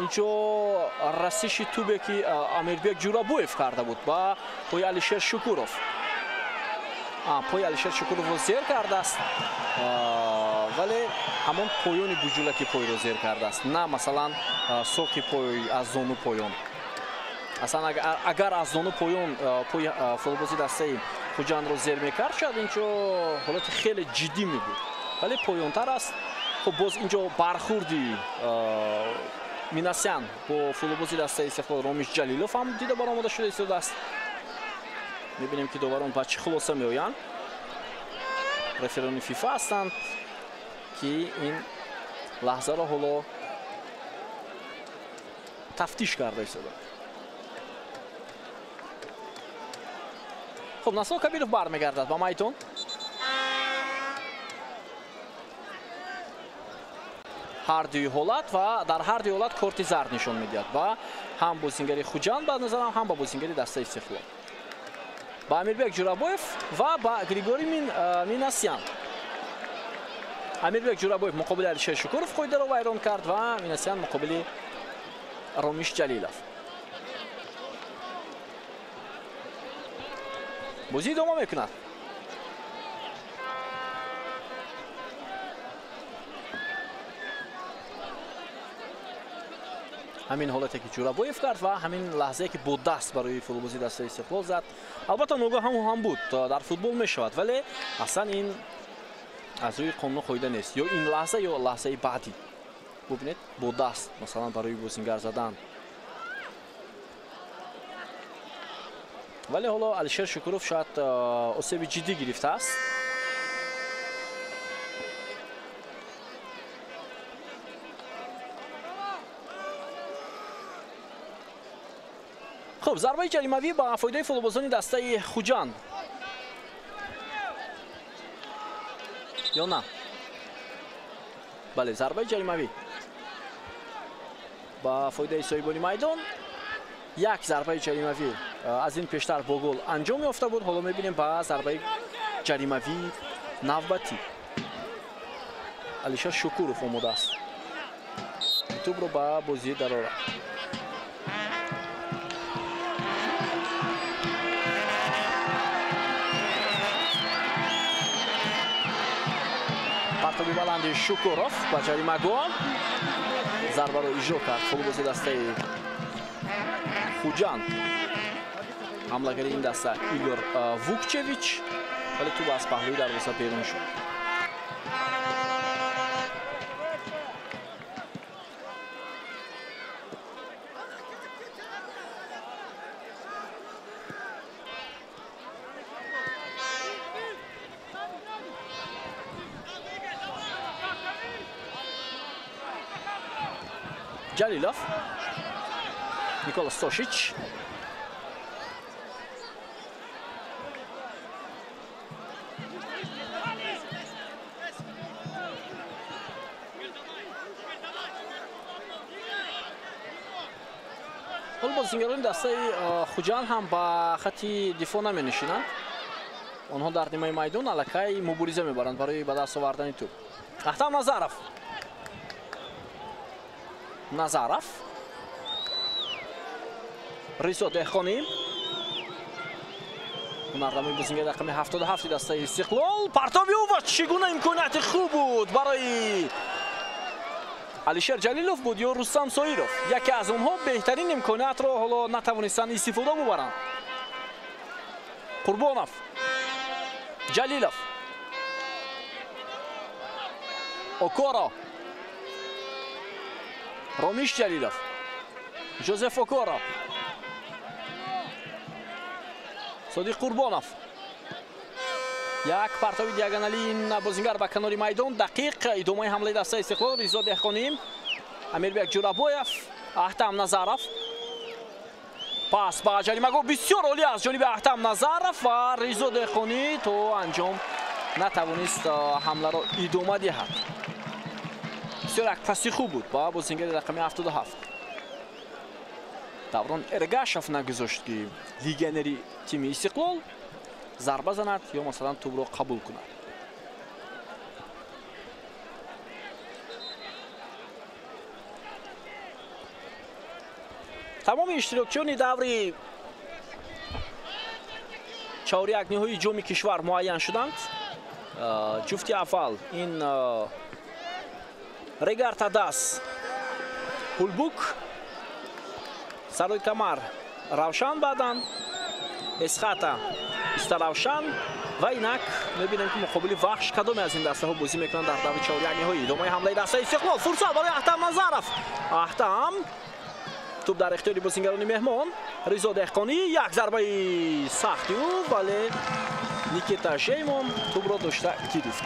Инҷо расиши тӯбе, ки Амирбек Ҷурабоев карда буд ба пои Алишер Шукуров. Пои Алишер Шукуровро зер кардааст, вале ҳамон поёни буҷулаки пойро зер кардааст, на масалан соқи пой аз зону поён. Аслан агар аз зону поён пои футболбози дастаи Хуҷандро зер мекард, шояд инҷо ҳолати хеле ҷиддӣ мебуд, вале поёнтар аст. Хуб, боз инҷо бархурди Минасян бо футболбози дастаи Истиқлол Ромиш Ҷалилов ҳам дида баромада шуда истодааст. Мебинем, ки доварон ба чӣ хулоса меоянд. Реферони ФИФА ҳастанд, ки ин лаҳзаро ҳоло тафтиш карда истодаанд. Хуб, Насрулло Кабиров бармегардад ба майдон. Ҳар дуи ҳолат ва дар ҳар дуи ҳолат корти зард нишон медиҳад ба ҳам бозингари Хуҷанд ба назарам, ҳам ба бозингари дастаи Истиқлол, ба Амирбек Ҷурабоев ва ба Григорий Минасян. Амирбек Ҷурабоев муқобили Алишер Шукуров қоидаро вайрон кард ва Минасян муқобили Ромиш Ҷалилов. Бозӣ идома мекунад. Ҳамин ҳолате ки Ҷурабоев кард ва ҳамин лаҳзае ки бо даст барои футболбози дастаи Истиқлол зад, албатта ногоҳ ҳам буд, дар футбол мешавад, вале аслан ин аз рӯи қонуну қоида нест. Ё ин лаҳза ё лаҳзаи баъдӣ. Бубинед, бо даст масалан барои бозингар задан. Вале ҳоло Алишер Шукуров шояд осеби ҷиддӣ гирифтааст. Хуб, зарбаи ҷаримавӣ ба фоидаи футболбозони дастаи Хуҷанд. Ё на? Бале, зарбаи ҷаримавӣ ба фоидаи соҳибони майдон. Як зарбаи ҷаримавӣ аз ин пештар бо гол анҷом ёфта буд. Ҳоло мебинем ба зарбаи ҷаримавии навбатӣ. Алишер Шукуров омода аст. Тӯбро ба бозӣ дарорад. Партоби баланди Шукуров ба ҷаримагоҳ. Зарбаро иҷро кард футболбози дастаи Хуҷанд. Ҳамлагари ин даста Игор Вукчевич, вале тӯб аз паҳлӯи дарвоза берун шуд. Jalilov, Nikola Stoshic. Ҳоло бозингарони дастаи Хуҷанд ҳам ба хати дифоъ наменишинанд. Онҳо дар нимаи майдон аллакай мубориза мебаранд барои ба даст овардани тӯб. Ахтам Назаров. Назаров. Ризо Деҳқонӣ. Ҳунарнамои бозингари рақами 77 дастаи Истиқлол. Партоби ӯ ва чӣ гуна имконияти хуб буд барои Алишер Ҷалилов буд ё Рустам Соиров. Яке аз онҳо беҳтарин имкониятро ҳоло натавонистанд истифода бубаранд. Қурбонов. Ҷалилов. Окоро. Ромиш Ҷалилов. Жозеф Окоро. Содиқ Қурбонов. Як партоби диагоналии ин бозингар ба канори майдон. Дақиқ идомаи ҳамлаи дастаи Истиқлол. Ризо Деҳқонӣ, Амирбек Ҷурабоев, Ахтам Назаров. Пас ба ҷаримагоҳ бисёр олӣ аз ҷониби Ахтам Назаров ва Ризо Деҳқонӣ то анҷом натавонист ҳамларо идома диҳад. Бисёр як паси хуб буд ба бозингари рақами 77. Даврон Эргашев нагузошт, ки легионери тими Истиқлол зарба занад ё масалан тӯбро қабул кунад. Тамоми иштирокчиёни даври чорякниҳои ҷоми кишвар муайян шуданд. Ҷуфти аввал ин Регар Тадас Ҳулбук, Сарои Камар Равшан, баъдан Эсхата Истаравшан ва инак мебинем, ки муқобили Вахш кадоме аз ин дастаҳо бозӣ мекунанд дар даври чорякниҳои. Идомаи ҳамлаи дастаи Истиқлол. Фурсат барои Ахтам Назаров. Ахтам, тӯб дар ихтиёри бозингарони меҳмон. Ризо Деҳқонӣ, як зарбаи сахти ӯ, вале Никита Жеймон тӯбро дошта гирифт.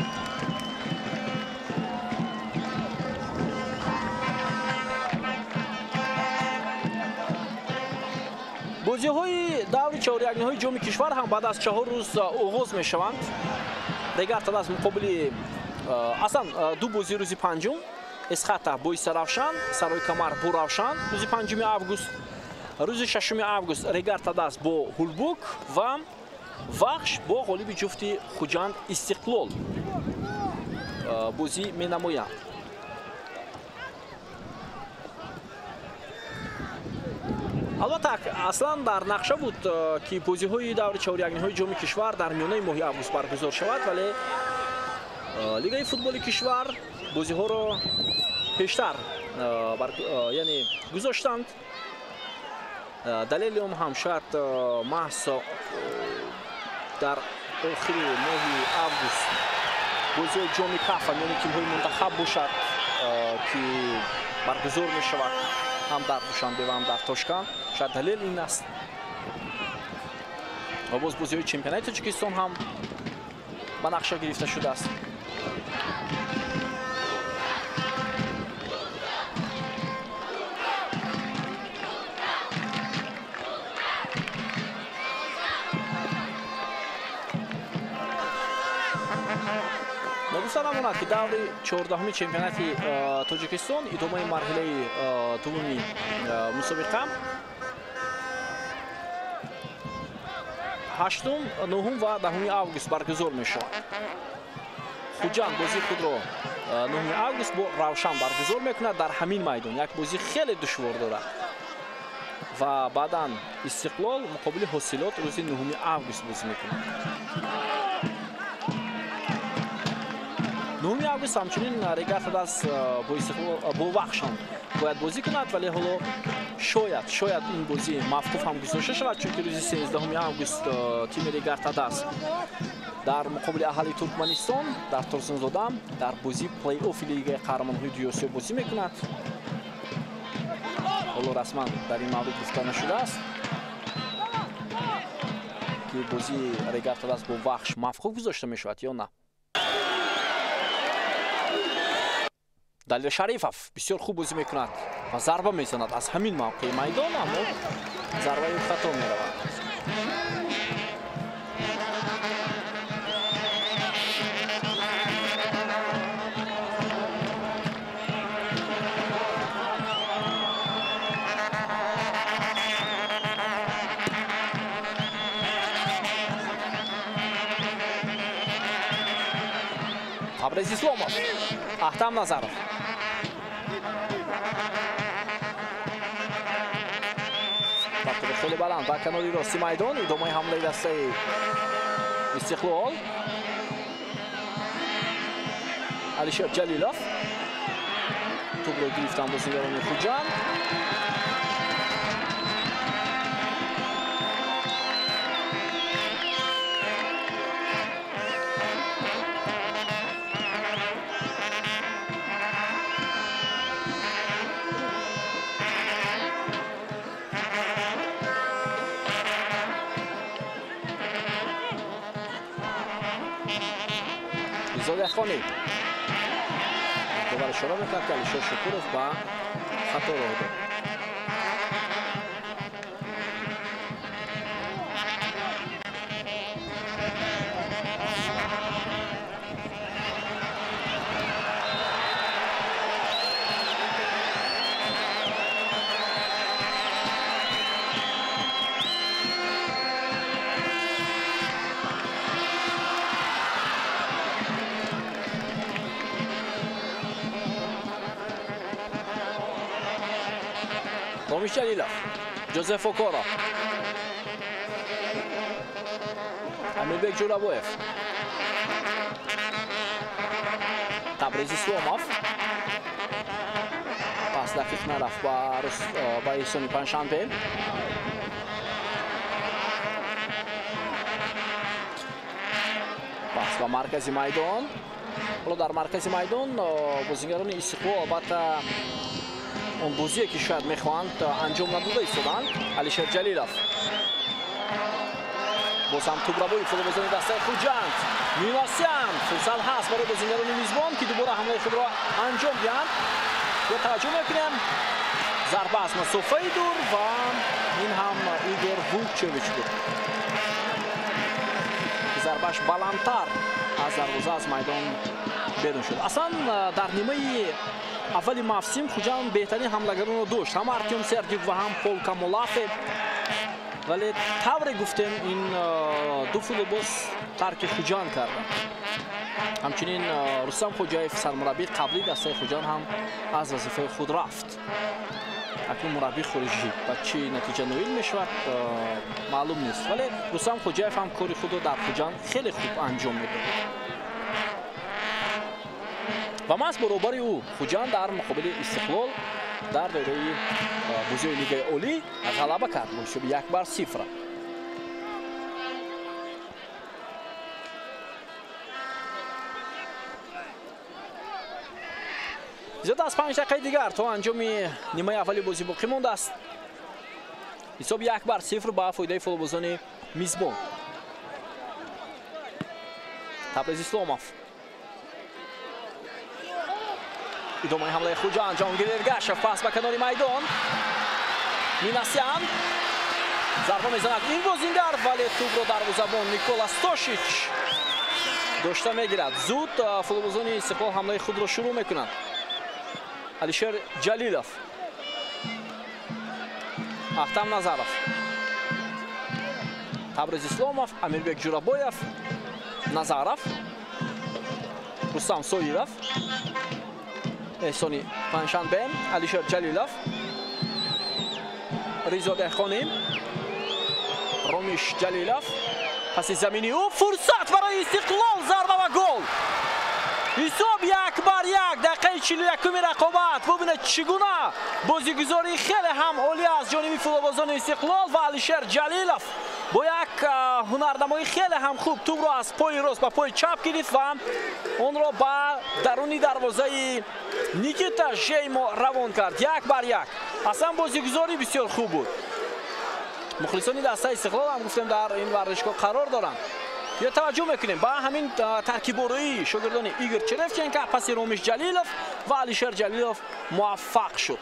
Бозиҳои даври чорякниҳои ҷоми кишвар ҳам баъд аз 4 рӯз оғоз мешаванд. Регар Тадас муқобили аслан ду бозии рӯзи панҷум, Эсхата бо Истаравшан, Сарои Камар бо Равшан рӯзи 5 август, рӯзи 6 август Регар Тадас бо Ҳулбук ва Вахш бо ғолиби ҷуфти Хуҷанд Истиқлол бозӣ менамоянд. Албатта, аслан дар нақша буд, ки бозиҳои даври чорякниҳои ҷоми кишвар дар миёнаи моҳи август баргузор шавад, вале лигаи футболи кишвар бозиҳоро пештар яъне гузоштанд. Далели он ҳам шояд маҳз дар охири моҳи август бозиҳои ҷоми кафа миёни тимҳои мунтахаб бошад, ки баргузор мешавад ҳам дар Душанбе ва ҳам дар Тошканд. Шояд далел ин аст. Ва боз бозиҳои чемпионати Тоҷикистон ҳам ба нақша гирифта шудааст. Ногуфта намонад, ки даври 14-уми чемпионати Тоҷикистон идомаи марҳилаи дуввуми мусобиқа 8, 9 ва 10 август баргузор мешавад. Хуҷанд бозии худро 9 август бо Равшан баргузор мекунад дар ҳамин майдон. Як бозӣ хеле душвор дорад ва баъдан Истиқлол муқобили Ҳосилот рӯзи 9 август бозӣ мекунад. 9 август ҳамчунин Регар-ТадАЗ бо Вахшан бояд бозӣ кунад, вале ҳоло шояд ин бозӣ мавқуф ҳам гузошта шавад, чунки рӯзи 13 август тими Регар-ТадАЗ дар муқобили аҳали Туркманистон дар Турсунзода дар бозии плей-оффи лигаи қаҳрамонҳои Дуюми Осиё бозӣ мекунад. Ҳоло расман дар ин маврид гуфта нашудааст, ки бозии Регар-ТадАЗ бо Вахш мавқуф гузошта мешавад ё на. Далер Шарифов бисёр хуб бозӣ мекунад ва зарба мезанад аз ҳамин мавқеи майдон, аммо зарбаи ӯ хато меравад. Табрез Исломов, Ахтам Назаров. Тақдири хеле баланд ба канори рости майдон. Идомаи ҳамлаи дастаи Истиқлол. Алишер Ҷалилов тӯбро гирифтан бозигарони Хуҷанд. Зодяхони довар ишора мекард, ки Алишер Шукуров ба хато роҳ дод. Домиш Ҷалилов, Ҷозеф Окоро, Амирбек Ҷӯрабоев, Табрез Исломов. Пас дақиқ нарафт ба Эҳсони Панҷшанбе. Пас ба маркази майдон. Ҳоло дар маркази майдон бозигарони Истиқлол албатта он бозие ки шояд мехоҳанд анҷом надода истоданд. Алишер Ҷалилов боз ҳам тӯбрабои футболбозони дастаи Хуҷанд. Минасян, фурсат ҳаст барои бозигарони мизбон, ки дубора ҳамлаи худро анҷом диҳанд. Ё таваҷҷӯҳ мекунем, зарба аз масофаи дур ва ин ҳам Игор Вукчевич буд, ки зарбааш баландтар аз дарвоза аз майдон берун шуд. Аслан дар нимаи аввали мавсим Хуҷанд беҳтарин ҳамлагаронро дошт, ҳам Артём Сердюк ва ҳам Пол Камолафе, вале тавре гуфтем ин ду футболбоз тарки Хуҷанд карданд. Ҳамчунин Рустам Хоҷаев, сармураббии қаблии дастаи Хуҷанд, ҳам аз вазифаи худ рафт. Акнун мураббии хориҷӣ ба чӣ натиҷа ноил мешавад, маълум нест, вале Рустам Хоҷаев ҳам кори худро дар Хуҷанд хеле хуб анҷом медод ва маҳз баробари ӯ Хуҷанд дар муқобили Истиқлол дар доираи бозиҳои Лигаи Олӣ ғалаба кард бо ҳисоби 1-0. Зиёда аз 5 дақиқаи дигар то анҷоми нимаи аввали бозӣ боқӣ мондааст. Ҳисоб 1-0 ба фоидаи футболбозони мизбон. Табриз Исломов. Идомаи ҳамлаи Хуҷанд, Ҷаҳонгир Эргашев пас ба канори майдон. Минасян зарба мезанад ин бозингар, вале тӯбро дарвозабон Никола Стошич дошта мегирад. Зуд футболбозони Истиқлол ҳамлаи худро шурӯъ мекунанд. Алишер Ҷалилов, Ахтам Назаров, Табриз Исломов, Амирбек Ҷурабоев, Назаров, Рустам Соиров, Эҳсони Панҷшанбе, Алишер Ҷалилов, Ризо Деҳқонӣ, Ромиш Ҷалилов. Паси замини ӯ фурсат барои Истиқлол, зарба ва гол. Ҳисоб 1-1, дақиқаи 41-уми рақобат. Бубинед чӣ гуна бозигузории хеле ҳам олӣ аз ҷониби футболбозони Истиқлол ва Алишер Ҷалилов бо як ҳунарнамои хеле ҳам хуб тӯбро аз пои рост ба пои чап гирифт ва онро ба даруни дарвозаи Никита Жеймо равон кард. 1-1. Аслан бозигузорӣ бисёр хуб буд. Мухлисони дастаи Истиқлол ҳам гуфтем дар ин варзишгоҳ қарор доранд. Ё таваҷҷӯҳ мекунем ба ҳамин таркибороии шогирдони Игор Черевченко. Паси Ромиш Ҷалилов ва Алишер Ҷалилов муваффақ шуд.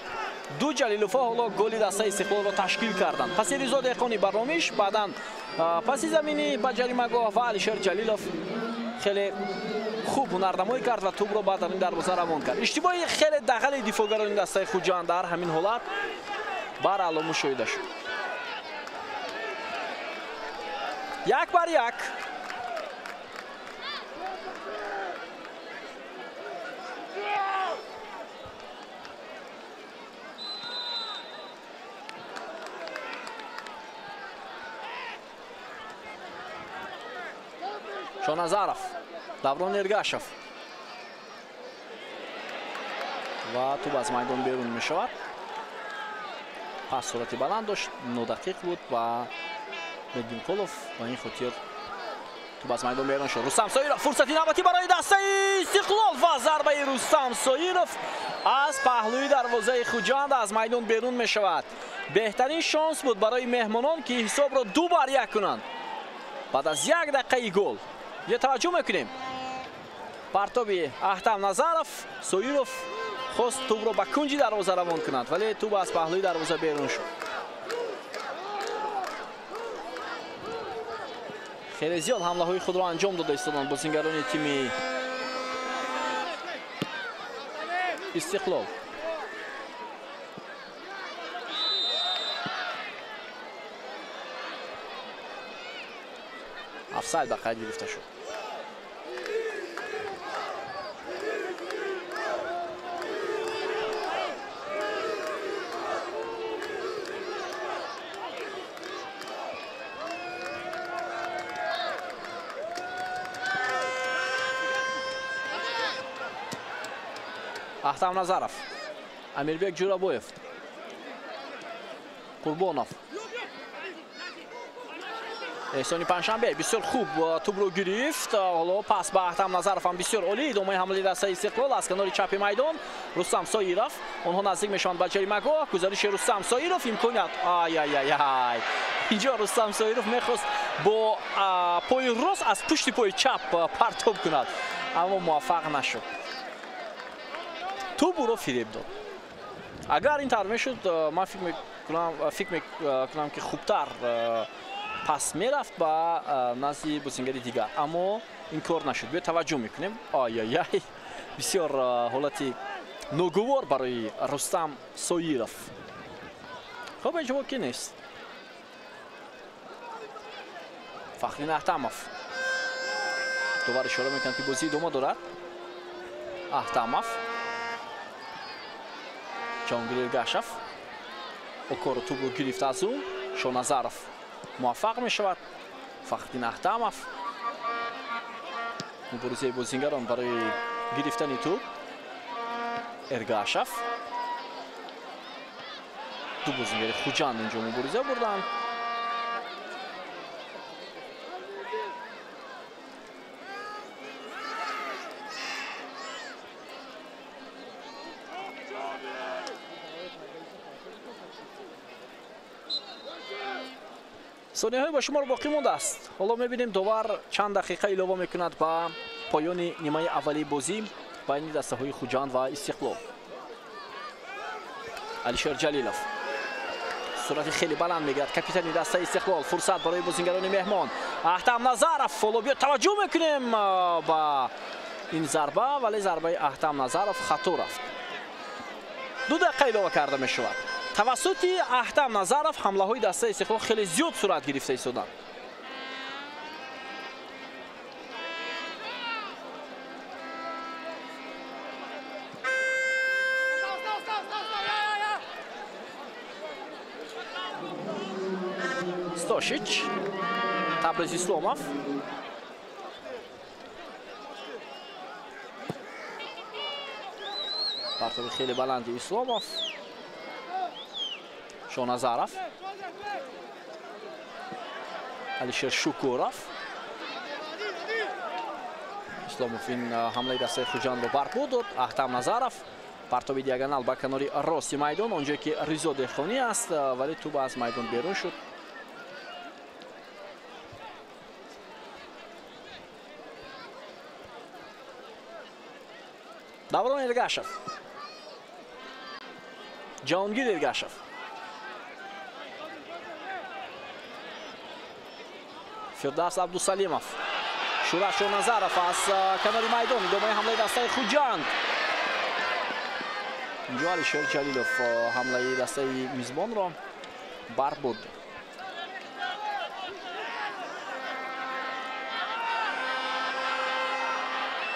Ду Ҷалиловҳо ҳоло голи дастаи Истиқлолро ташкил карданд. Паси Ризо Деҳқонӣ ба Ромиш, баъдан паси заминӣ ба ҷаримагоҳ ва Алишер Ҷалилов хеле хуб ҳунарнамоӣ кард ва тӯбро ба даруни дарвоза равон кард. Иштибоҳи хеле дағали дифоъгарони дастаи Хуҷанд дар ҳамин ҳолат бараъло мушоҳида шуд. 1-1. Шоназаров, Даврон Эргашев ва тӯб аз майдон берун мешавад. Пас суръати баланд дошт, нодақиқ буд ва Мединқулов ба ин хотир тӯб аз майдон берун шуд. Рустам Соиров, фурсати навбатӣ барои дастаи Истиқлол ва зарбаи Рустам Соиров аз паҳлӯи дарвозаи Хуҷанд аз майдон берун мешавад. Беҳтарин шонс буд барои меҳмонон, ки ҳисобро 2-1 кунанд. Баъд аз 1 дақиқаи гол. Ё таваҷҷӯҳ мекунем. Партоби Ахтам Назаров, Соиров хост тӯбро ба кунҷи дарвоза равон кунад, вале тӯб аз паҳлӯи дарвоза берун шуд. Хеле зиёд ҳамлаҳои худро анҷом дода истоданд бозингарони тими Истиқлол. Офсайд ба қайд гирифта шуд. Ахтам Назаров, Амирбек Ҷурабоев, Қурбонов, Эҳсони Панҷшанбе бисёр хуб тӯбро гирифт. Ҳоло пас ба Ахтам Назаров ҳам бисёр олӣ. Идомаи ҳамлаи дастаи Истиқлол аз канори чапи майдон. Рустам Соиров, онҳо наздик мешаванд ба ҷаримагоҳ. Гузариши Рустам Соиров, имконият. Ай-ай-ай-ай! Инҷо Рустам Соиров мехост бо пои рост аз пушти пои чап партоб кунад, аммо муваффақ нашуд. Тӯб ӯро фиреб дод. Агар ин тавр мешуд, ман фикр мекунам ки хубтар пас мерафт ба назди бозингари дигар, аммо ин кор нашуд. Биё таваҷҷӯҳ мекунем. Ай-ай-ай! Бисёр ҳолати ногувор барои Рустам Соиров. Хуб, ҳеҷ воқеъ нест. Фахриддин Ахтамов довар ишора мекунад, ки бозӣ идома дорад. Ахтамов, Ҷаҳонгир Эргашев, Окоро тӯбро гирифт аз ӯ. Шоназаров муваффақ мешавад. Фахриддин Ахтамов. Муборизаи бозингарон барои гирифтани тӯб. Эргашев. Ду бозингари Хуҷанд инҷо мубориза бурданд. Сонияҳои ба шумор боқӣ мондааст. Ҳоло мебинем довар чанд дақиқа илова мекунад ба поёни нимаи аввали бозӣ байни дастаҳои Хуҷанд ва Истиқлол. Алишер Ҷалилов суръати хеле баланд мегирад. Капитани дастаи Истиқлол. Фурсат барои бозингарони меҳмон. Аҳтам Назаров. Ҳоло биё таваҷҷӯҳ мекунем ба ин зарба, вале зарбаи Аҳтам Назаров хато рафт. 2 дақиқа илова карда мешавад. Тавассути Аҳтам Назаров ҳамлаҳои дастаи Истиқлол хеле зиёд сурат гирифта истоданд. Стошич, Табриз Исломов. Партоби хеле баланди Исломов. Шоназаров. Алишер Шукуров. Исломов ин ҳамлаи дастаи Хуҷандро барпо дод. Аҳтам Назаров. Партоби диагонал ба канори рости майдон, онҷое ки Ризо Деҳқонӣ аст, вале тӯб аз майдон берун шуд. Даврон Эргашев. Ҷаҳонгир Эргашев. Фирдавс Абдусалимов. Шӯрат Шоназаров аз канори майдон. Идомаи ҳамлаи дастаи Хуҷанд. Инҷо Алишер Ҷалилов ҳамлаи дастаи мизбонро барбуд.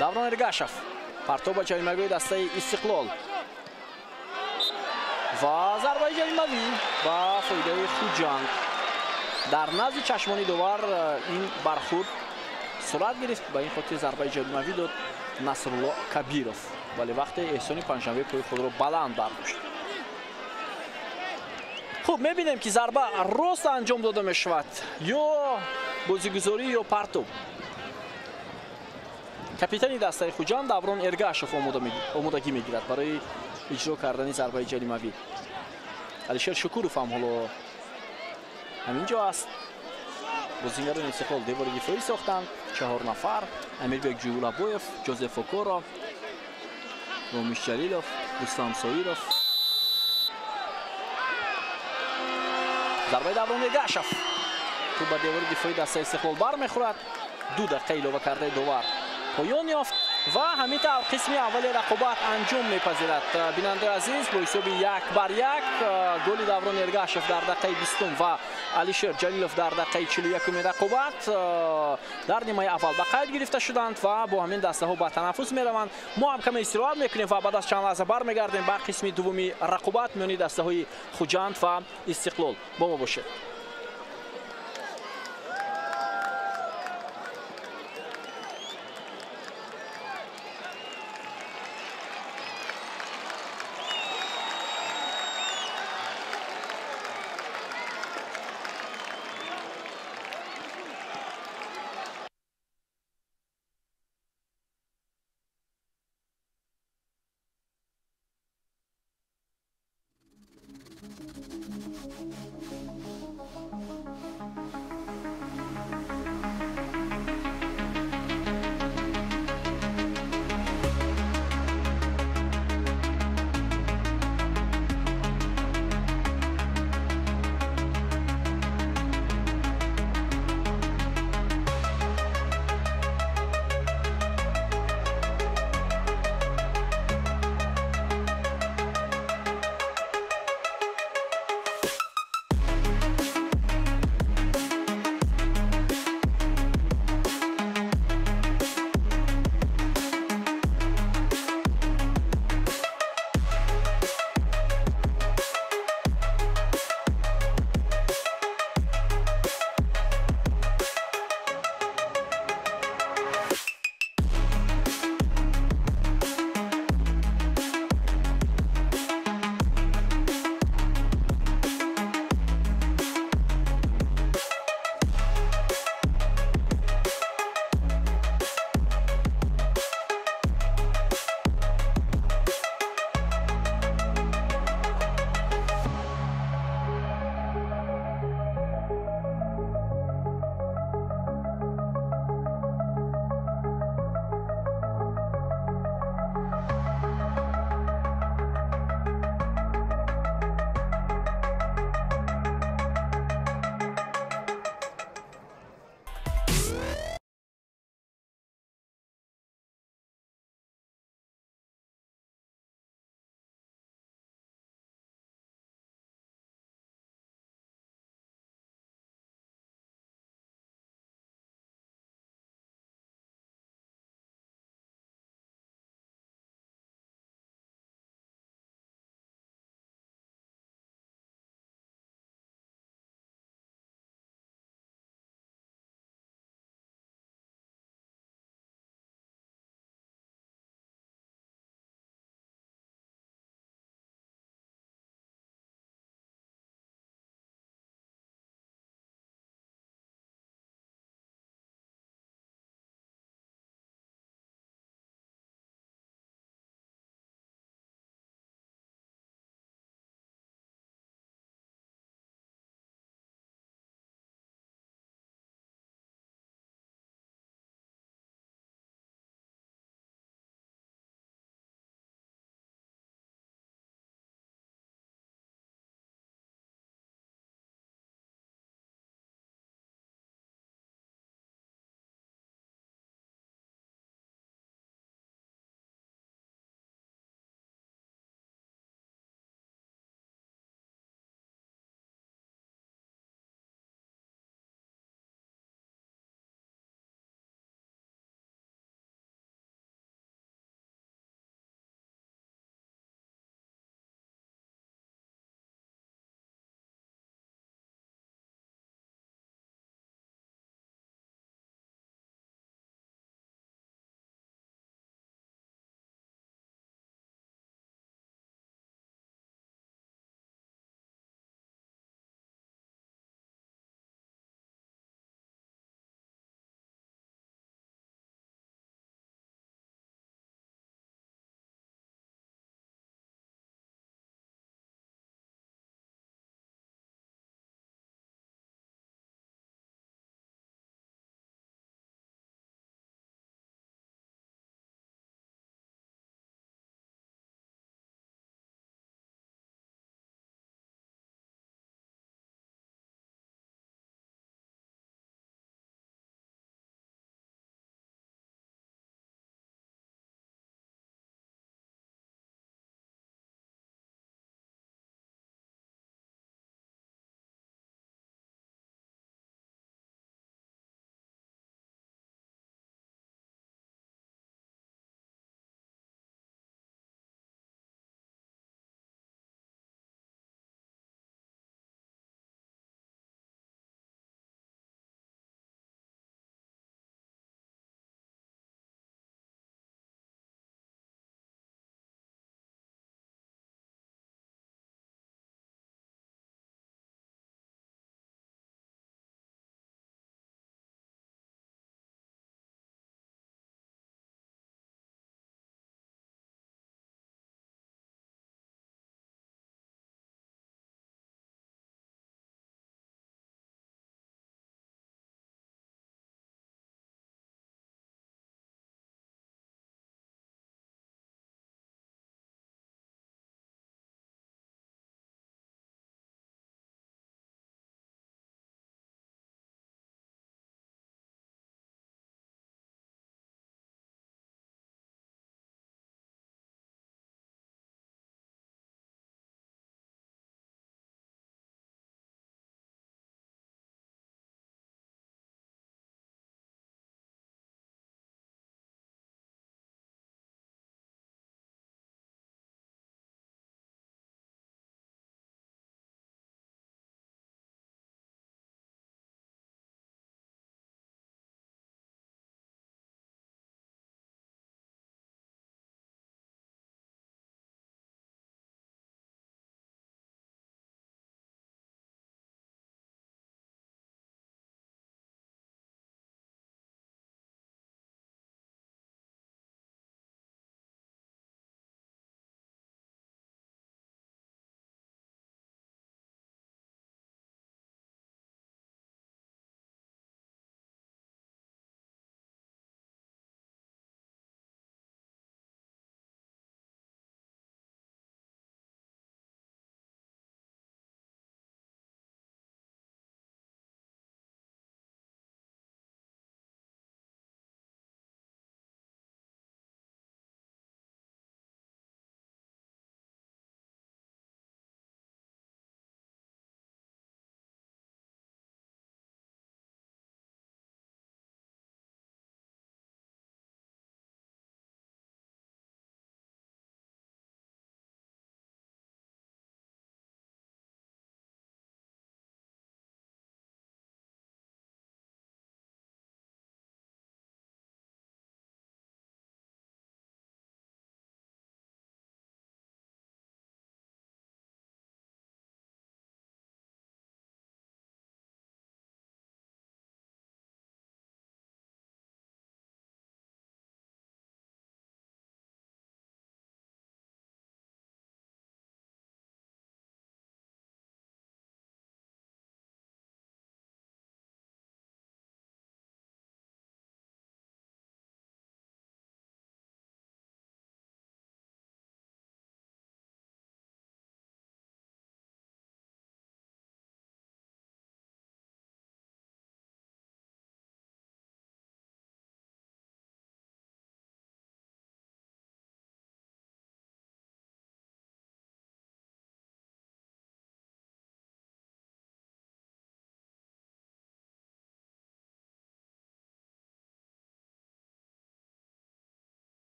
Даврон Эргашев. Партоб ба ҷаримагоҳи дастаи Истиқлол ва зарбаи ҷаримавӣ ба фоидаи Хуҷанд. Дар назди чашмони довар ин бархӯрд сурат гирифт, ба ин хотир зарбаи ҷаримавӣ дод Насрулло Кабиров, вале вақте Эҳсони Панҷшанбе пои худро баланд бардошт. Хуб, мебинем ки зарба рост анҷом дода мешавад, ё бозигузорӣ ё партоб. Капитани дастаи Хуҷанд Даврон Эргашев омодагӣ мегирад барои иҷро кардани зарбаи ҷаримавӣ. Алишер Шукуров ҳам ҳоло ҳамин ҷо аст. Бозингарони Истиқлол девори дифоӣ сохтанд. 4 нафар: Амирбек Ҷӯрабоев, Ҷозеф Окоро, Ромиш Ҷалилов, Рустам Соиров. Зарбаи Даврон Эргашев. Тӯб ба девори дифоии дастаи Истиқлол бармехӯрад. 2 дақиқа илова кардаи довар поён ёфт ва ҳамин тавр қисми аввали рақобат анҷом мепазирад. Бинандаи азиз, бо ҳисоби 1-1 голи Даврон Эргашев дар дақиқаи 20 ва Алишер Ҷалилов дар дақиқаи 41 рақобат дар нимаи аввал ба қайд гирифта шуданд ва бо ҳамин дастаҳо ба танаффус мераванд. Мо ҳам каме истироҳат мекунем ва баъд аз чанд лаҳза бармегардем ба қисми дуввуми рақобат миёни дастаҳои Хуҷанд ва Истиқлол. Бо мо бошед.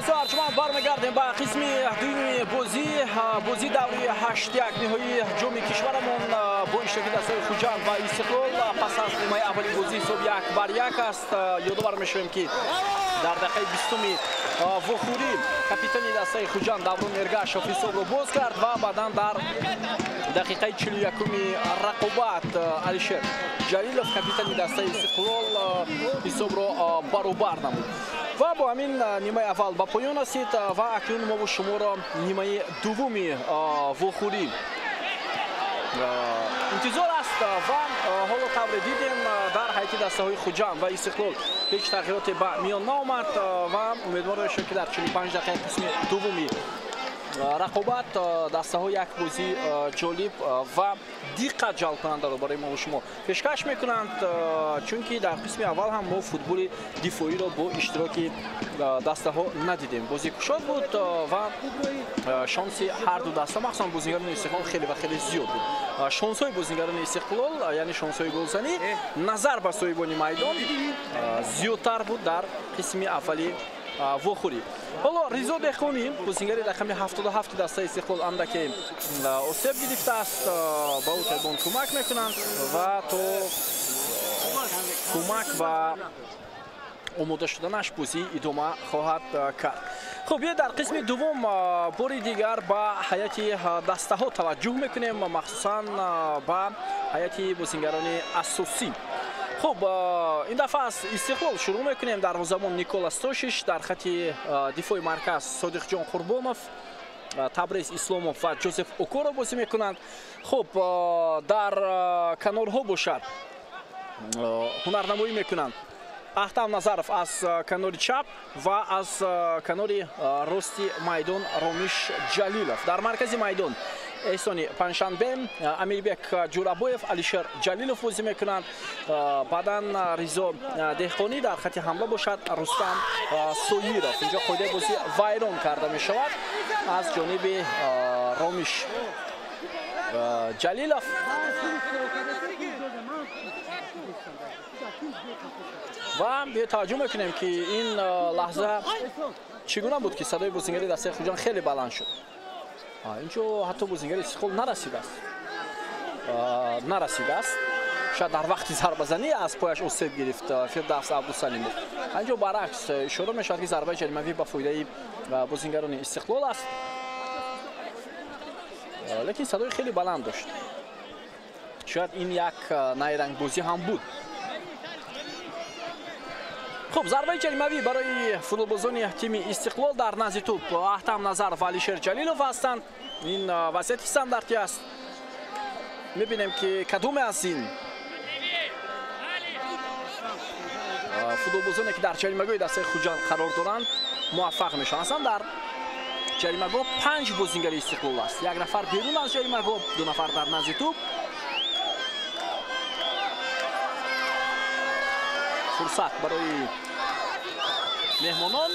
Бинандагони азиз, арҷманд, бармегардем ба қисми дуюми бозӣ, бозӣ даври 8-1 ниҳоии ҷоми кишварамон бо иштироки дастаи Хуҷанд ва Истиқлол. Пас аз нимаи аввали бозӣ ҳисоб 1-1 аст. Ёдовар мешавем, ки дар дақиқаи 20-уми вохӯрӣ капитани дастаи Хуҷанд Даврон Эргашов ҳисобро боз кард ва баъдан дар дақиқаи 41-уми рақобат Алишер Ҷалилов, капитани дастаи Истиқлол, ҳисобро баробар намуд. Ва бо ҳамин нимаи аввал ба поён расид ва акнун мо шуморо нимаи дуввуми вохӯрӣ интизор аст. Ва ҳоло тавре дидем, дар ҳайати дастаҳои Хуҷанд ва Истиқлол ҳеҷ тағйироте ба миён наомад ва умедвор мешавем, ки дар 45 дақиқаи қисми дуввуми рақобат дастаҳо як бозии ҷолиб ва диққат ҷалбкунандаро барои мо шумо пешкаш мекунанд, чунки дар қисми аввал ҳам мо футболи дифоиро бо иштироки дастаҳо надидем. Бозӣ кушод буд ва шонси ҳар ду даста, махсусан бозигарони Истиқлол, хеле ва хеле зиёд буд. Шонсҳои бозигарони Истиқлол, яъне шонсҳои голзанӣ, назар ба соҳибони майдон зиёдтар буд дар қисми аввали вохӯрӣ. Ҳоло Ризо Деҳқонӣ, бозингари рақами 77 дастаи Истиқлол, андаке осеб гирифтааст, ба ӯ табибон кӯмак мекунанд ва то кӯмак ва омода шуданаш бозӣ идома хоҳад кард. Хуб, биёед дар қисми дуввум бори дигар ба ҳайати дастаҳо таваҷҷӯҳ мекунем, махсусан ба ҳайати бозингарони асосӣ. Хуб, ин дафъа аз Истиқлол шурӯъ мекунем. Дарвозабон Никола Стошиш, дар хати дифои марказ Содиқҷон Қурбонов, Табрез Исломов ва Ҷозеф Окоро бозӣ мекунанд. Хуб, дар канорҳо бошад ҳунарнамоӣ мекунанд Аҳтам Назаров аз канори чап ва аз канори рости майдон Ромиш Ҷалилов. Дар маркази майдон Эҳсони Панҷшанбе, Амирбек Ҷурабоев, Алишер Ҷалилов бозӣ мекунанд. Баъдан Ризо Деҳқонӣ, дар хати ҳамла бошад Рустам Соиров. Инҷо қоидаи бозӣ вайрон карда мешавад аз ҷониби Ромиш Ҷалилов. Ва биё таваҷҷӯҳ мекунем, ки ин лаҳза чӣ гуна буд, ки садои бозингари дастаи Хуҷанд хеле баланд шуд. Инҷо ҳатто бозингари Истиқлол нарасидааст. Шояд дар вақти зарбазанӣ аз пояш осеб гирифт Фирдавс Абдусалимов. Инҷо баръакс ишора мешавад, ки зарбаи ҷаримавӣ ба фоидаи бозингарони Истиқлол аст, лекин садои хеле баланд дошт. Шояд ин як найрангбозӣ ҳам буд. Хуб, зарбаи ҷаримавӣ барои футболбозони тими Истиқлол. Дар назди тӯб Аҳтам Назаров ва Алишер Ҷалилов ҳастанд. Ин вазъияти стандартӣ аст. Мебинем, ки кадоме аз ин футболбозоне, ки дар ҷаримагоҳи дастаи Хуҷанд қарор доранд, муваффақ мешаванд. Аслан дар ҷаримагоҳ 5 бозингари Истиқлол аст. Як нафар берун аз ҷаримагоҳ, 2 нафар дар назди тӯб. Фурсат барои меҳмонон.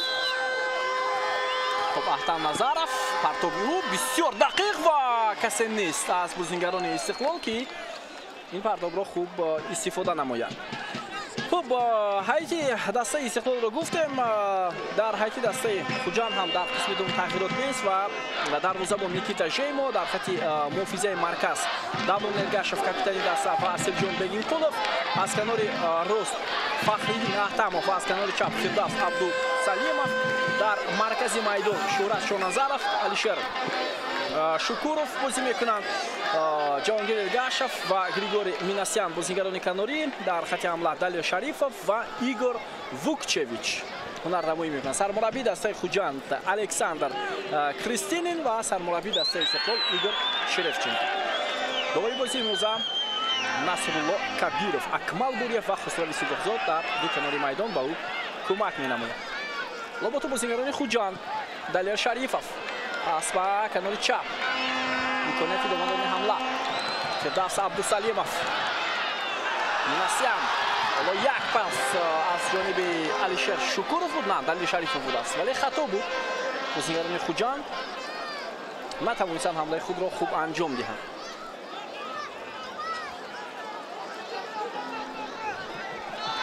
Хуб, Аҳтам Назаров, партоби ӯ бисёр дақиқ ва касе нест аз бозингарони Истиқлол, ки ин партобро хуб истифода намояд. Хуб, ҳайати дастаи Истиқлолро гуфтем. Дар ҳайати дастаи Хуҷанд ҳам дар қисми дуввум тағйирот нест ва дарвозабон Никита Жеймо, дар хати муҳофизаи марказ Даврон Эргашев, капитани даста, ва Асирҷон Бегинқулов, аз канори рост Фахриддин Аҳтамов ва аз канори чап Фирдавс Абдусалимов, дар маркази майдон Шӯҳрат Шоназаров, Алишер Шукуров бозӣ мекунанд. Ҷавонгир Эргашев ва Григорий Минасян бозингарони канорӣ, дар хати ҳамла Далер Шарифов ва Игор Вукчевич ҳунарнамоӣ мекунанд. Сармураббии дастаи Хуҷанд Александр Кристинин ва сармураббии дастаи Истиқлол Игор Шеревченко. Довари бозии имрӯза Насрулло Кабиров, Акмал Буриев ва Хусрави Сидиқзод дар ду канори майдон ба ӯ кӯмак менамоянд. Лоботу бозингарони Хуҷанд, Далер Шарифов пас ба канори чап, имконияти идома додани ҳамла. Фирдавс Абдусалимов, Минасян. Ҳоло як пас аз ҷониби Алишер Шукуров буд, на, Далер Шарифов будааст, вале хато буд. Бозингарони Хуҷанд натавонистанд ҳамлаи худро хуб анҷом диҳанд.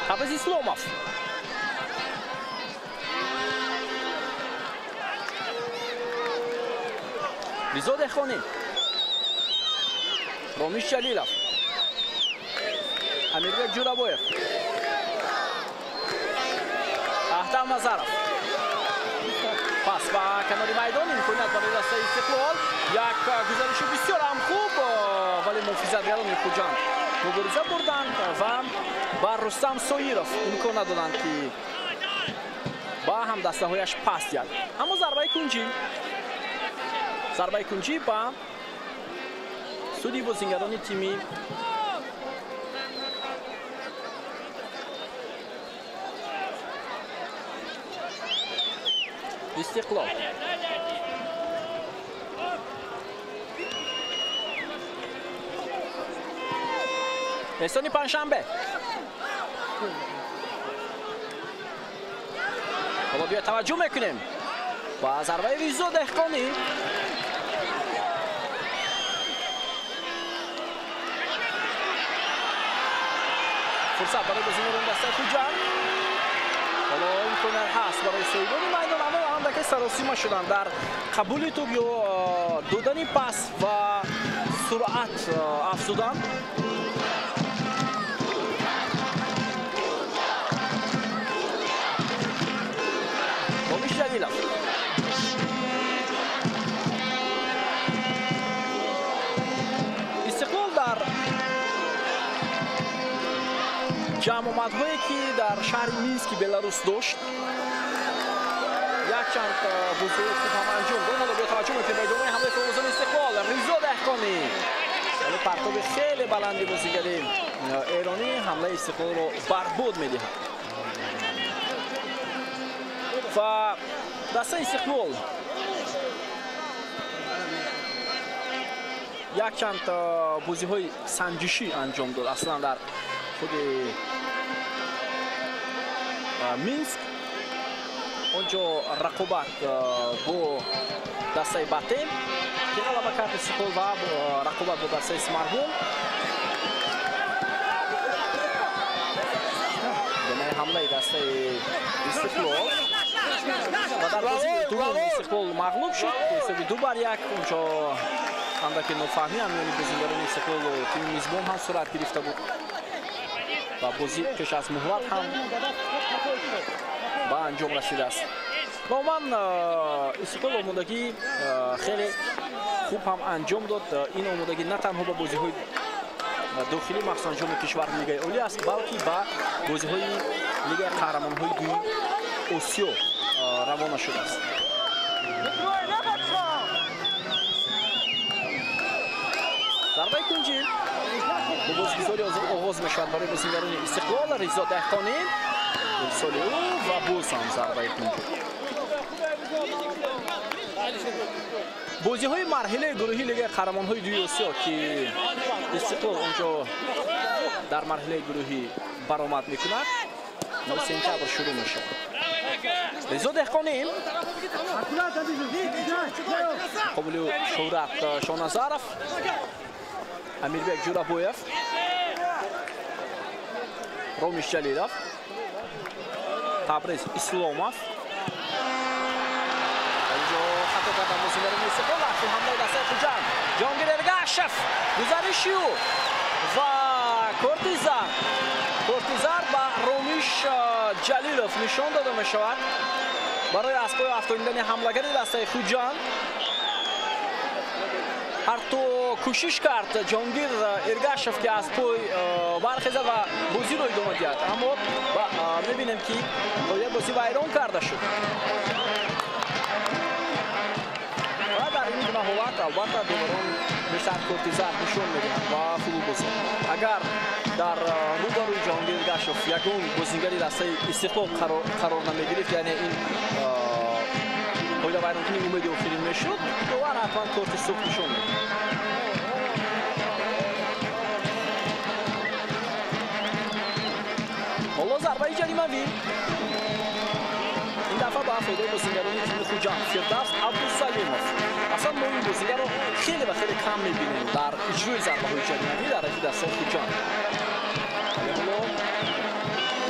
Табрез Исломов. Ризо Деҳқонӣ, Ромиш Ҷалилов, Амирбек Ҷурабоев, Аҳтам Назаров. Пас ба канори майдон, имконият барои дастаи Истиқлол. Як гузариши бисёр ҳам хуб, вале муҳофизатгарони Хуҷанд мубориза бурданд ва ба Рустам Соиров имкон надоданд, ки ба ҳамдастаҳояш пас диҳад. Аммо зарбаи кунҷӣ, зарбаи кунҷӣ ба суди бозингарони тими Истиқлол. Эҳсони Панҷшанбе. Ҳоло биё таваҷҷӯҳ мекунем ба зарбаи Ризо Деҳқонӣ. Фурсат барои бозингарони дастаи Хуҷанд. Ҳоло имконият ҳаст барои соҳибони майдон, аммо андаке саросима шуданд дар қабули тӯб ё додани пас ва суръат афзудан. Ромиш Ҷалилов. Истиқлол дар ҷамъомадҳое, ки дар шаҳри Мински Беларус дошт, якчанд бозиҳои хуб ҳам анҷом дод. Ҳоло биё таваҷҷӯҳ мекунем ба идомаи ҳамлаи фурӯзони Истиқлол. Ризо Деҳқонӣ, вале партоби хеле баланди бозигари эронӣ ҳамлаи Истиқлолро барбод медиҳад. Ва дастаи Истиқлол якчанд бозиҳои санҷишӣ анҷом дод. Аслан дар худи Минск онҷо рақобат бо дастаи Батэ, ки ғалаба кард Истиқлол, ва рақобат бо дастаи Смаргон. Идомаи ҳамлаи дастаи Истиқлол ва дар бозии дуввум Истиқлол мағлуб шуд ҳисоби 2-1. Онҷо андаке нофаҳмӣ ҳам миёни бозингарони Истиқлолу тими мизбон ҳам сурат гирифта буд ва бозӣ пеш аз муҳлат ҳам ба анҷом расидааст. Ва умуман Истиқлол омодагӣ хеле хуб ҳам анҷом дод. Ин омодагӣ на танҳо ба бозиҳои дохилӣ, махсусан ҷоми кишвар Лигаи Олӣ аст, балки ба бозиҳои Лигаи қаҳрамонҳои дуюми Осиё равона шудааст. Зарбаи кунҷӣ бо бозигузорӣ оғоз мешавад барои бозингарони Истиқлол. Ризо Деҳқонӣ, ирсоли ӯ ва боз ҳам зарбаи кунҷӣ. Бозиҳои марҳилаи гурӯҳии Лигаи қаҳрамонҳои дуюми Осиё, ки Истиқлол онҷо дар марҳилаи гурӯҳӣ баромад мекунад, 9 сентябр шурӯъ мешавад. Ризо Деҳқонӣ қобили шӯҳрат Шоназаров, Амирбек Ҷурабоев, Ромиш Ҷалилов, Табриз Исломов. Инҷо хато кардан бозингарони Истиқлол. Акнун ҳамлаи дастаи Хуҷанд. Ҷонгир Эргашев, гузариши ӯ ва корти зард. Корти зард ба Ромиш Ҷалилов нишон дода мешавад барои аз пой афтонидани ҳамлагари дастаи Хуҷанд. Ҳарто кӯшиш кард Ҷонгир Эргашев, ки аз пой бархезад ва бозиро идома диҳад, аммо мебинем, ки як бозӣ вайрон карда шуд. Ва дар ин гуна ҳолат албатта доварон бештар корти зард нишон медиҳанд ба футболбозон. Агар дар рӯбарӯи Ҷонгир Эргашев ягон бозингари дастаи Истиқлол қарор намегирифт, яъне ин қоидавайронкунии умеди охирин мешуд, довар ҳатман корти сурх нишон медиҳад. Ҳоло зарбаи ҷаримавӣ, ин дафъа ба фоидаи бозингарони тими Хуҷанд. Фирдавс Абдусалимов. Аслан мо ин бозингарро хеле ва хеле кам мебинем дар иҷрои зарбаҳои ҷаримавӣ дар рафи дастаи Хуҷанд. Ҳоло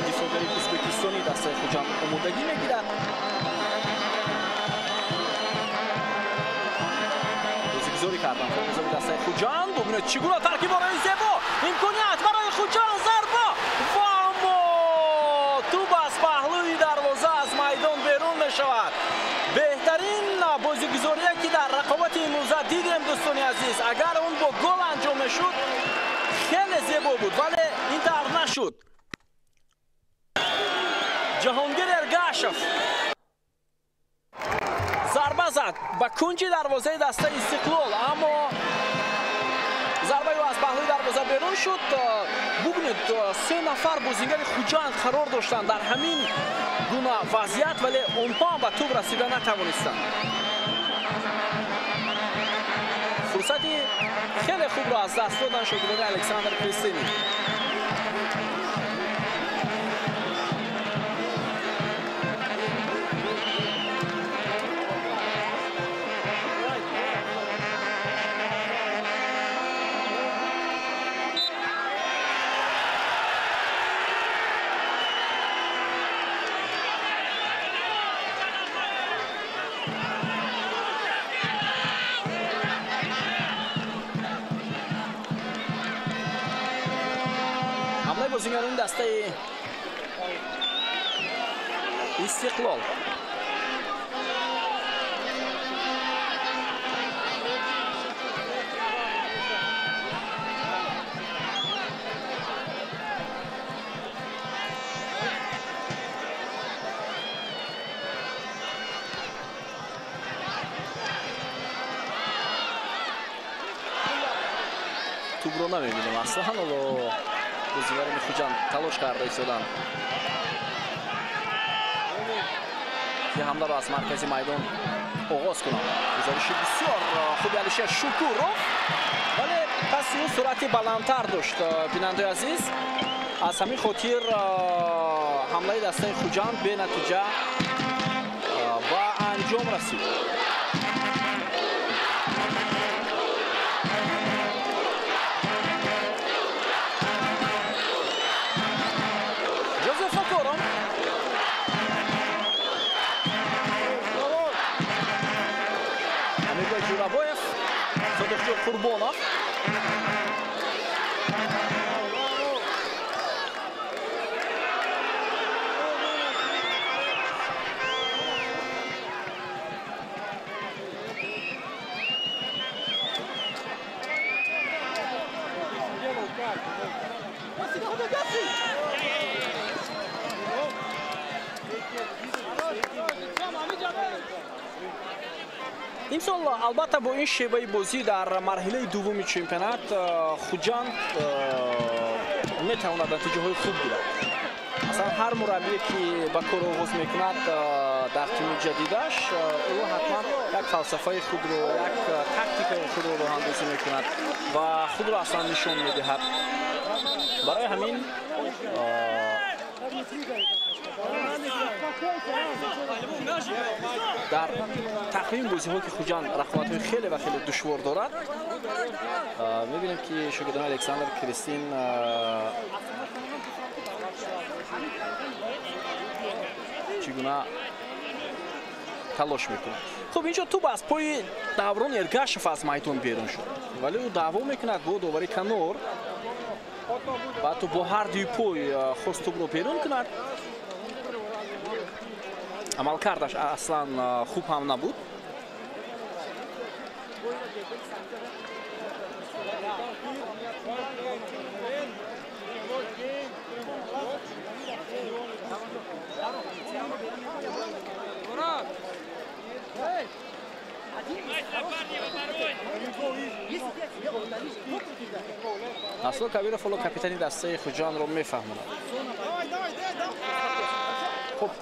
дифоъгари ӯзбекистони дастаи Хуҷанд омодагӣ мегирад. карданд футболбозони дастаи Хуҷанд. Бубинед, чӣ гуна таркиборои зебо, имконият барои Хуҷанд, зарба ва аммо тӯб аз паҳлӯи дарвоза аз майдон берун мешавад. Беҳтарин бозигузорие, ки дар рақобати имрӯза дидем, дӯстони азиз. Агар он бо гол анҷом мешуд, хеле зебо буд, вале ин тавр нашуд. Ҷаҳонгир Эргашев зарба зад ба кунҷи дарвозаи дастаи Истиқлол, аммо зарбаи ӯ аз паҳлӯи дарвоза берун шуд. Бубинед, се нафар бозингари Хуҷанд қарор доштанд дар ҳамин гуна вазъият, вале онҳо ҳам ба тӯб расида натавонистанд. Фурсати хеле хубро аз даст доданд шогирдони Александр Кристини. Бозингарони дастаи Истиқлол. Тӯбро намебинем аслан, ҳоло бозигарони Хуҷанд талош карда истоданд, ки ҳамларо аз маркази майдон оғоз кунанд. Гузориши бисёр хуби Алишер Шукуров, вале паси ӯ суръати баландтар дошт, бинандаи азиз. Аз ҳамин хотир ҳамлаи дастаи Хуҷанд бенатиҷа ба анҷом расид. Журабоев, Содиқҷон Қурбонов. Имсол албатта бо ин шеваи бозӣ дар марҳилаи дуввуми чемпионат Хуҷанд метавонад натиҷаҳои хуб гирад. Масалан, ҳар мураббие, ки ба кор оғоз мекунад дар тими ҷадидаш, ӯ ҳатман як фалсафаи худро, як тактикаи худро роҳандозӣ мекунад ва худро аслан нишон медиҳад. Барои ҳамин дар тақвими бозиҳо, ки Хуҷанд рақобатҳои хеле ва хеле душвор дорад, мебинем, ки шогирдони Александр Кристин чӣ гуна талош мекунад. Хуб, инҷо тӯб аз пои Даврон Эргашев аз майдон берун шуд, вале ӯ даъво мекунад бо довари канор ва ҳатто бо ҳар дуи пой хост тӯбро берун кунад. Амалкардаш аслан хуб ҳам набуд. Асло Кабиров ҳоло капитани дастаи Хуҷандро мефаҳмонад. Хуб,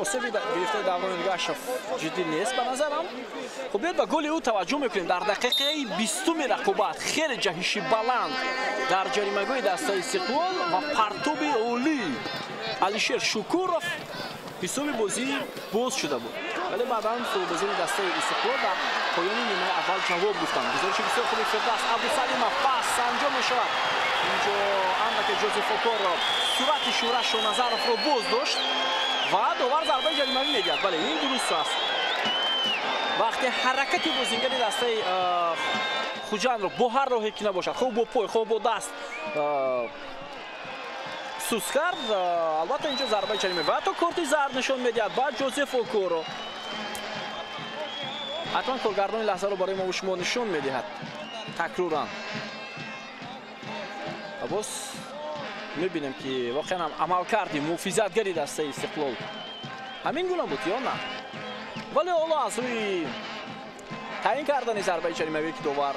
осеби гирифтаи Даврон Эргашев ҷиддӣ нест ба назарам. Хуб, биёед ба голи ӯ таваҷҷӯҳ мекунем. Дар дақиқаи 20-уми рақобат хеле ҷаҳиши баланд дар ҷаримагоҳи дастаи Истиқлол ва партоби олӣ Алишер Шукуров ҳисоби бозӣ боз шуда буд, вале баъдан футболбозони дастаи Истиқлол дар поёни нимаи аввал ҷавоб гуфтанд. Гузориши бисёр хуби Фирдавс Абдусалимов, пас анҷом мешавад. Инҷо андаке Ҷозеф Окоро суръати Шӯра Шоназаровро боз дошт ва довар зарбаи ҷаримавӣ медиҳад. Бале, ин дуруст аст. Вақте ҳаракати бозингари дастаи Хуҷандро бо ҳар роҳе ки набошад, хуб бо пой, хуб бо даст сус кард. Албатта инҷо зарбаи ҷарима ва ҳатто корти зард нишон медиҳад ба Ҷозеф Окоро. Ҳатман коргардони лаҳзаро барои мо шумо нишон медиҳад такроран. Ва боз мебинем ки воқеан ҳам амалкарди муҳофизатгари дастаи Истиқлол ҳамин гуна буд ё на? Вале ҳоло аз рӯи таъин кардани зарбаи ҷаримавие ки довар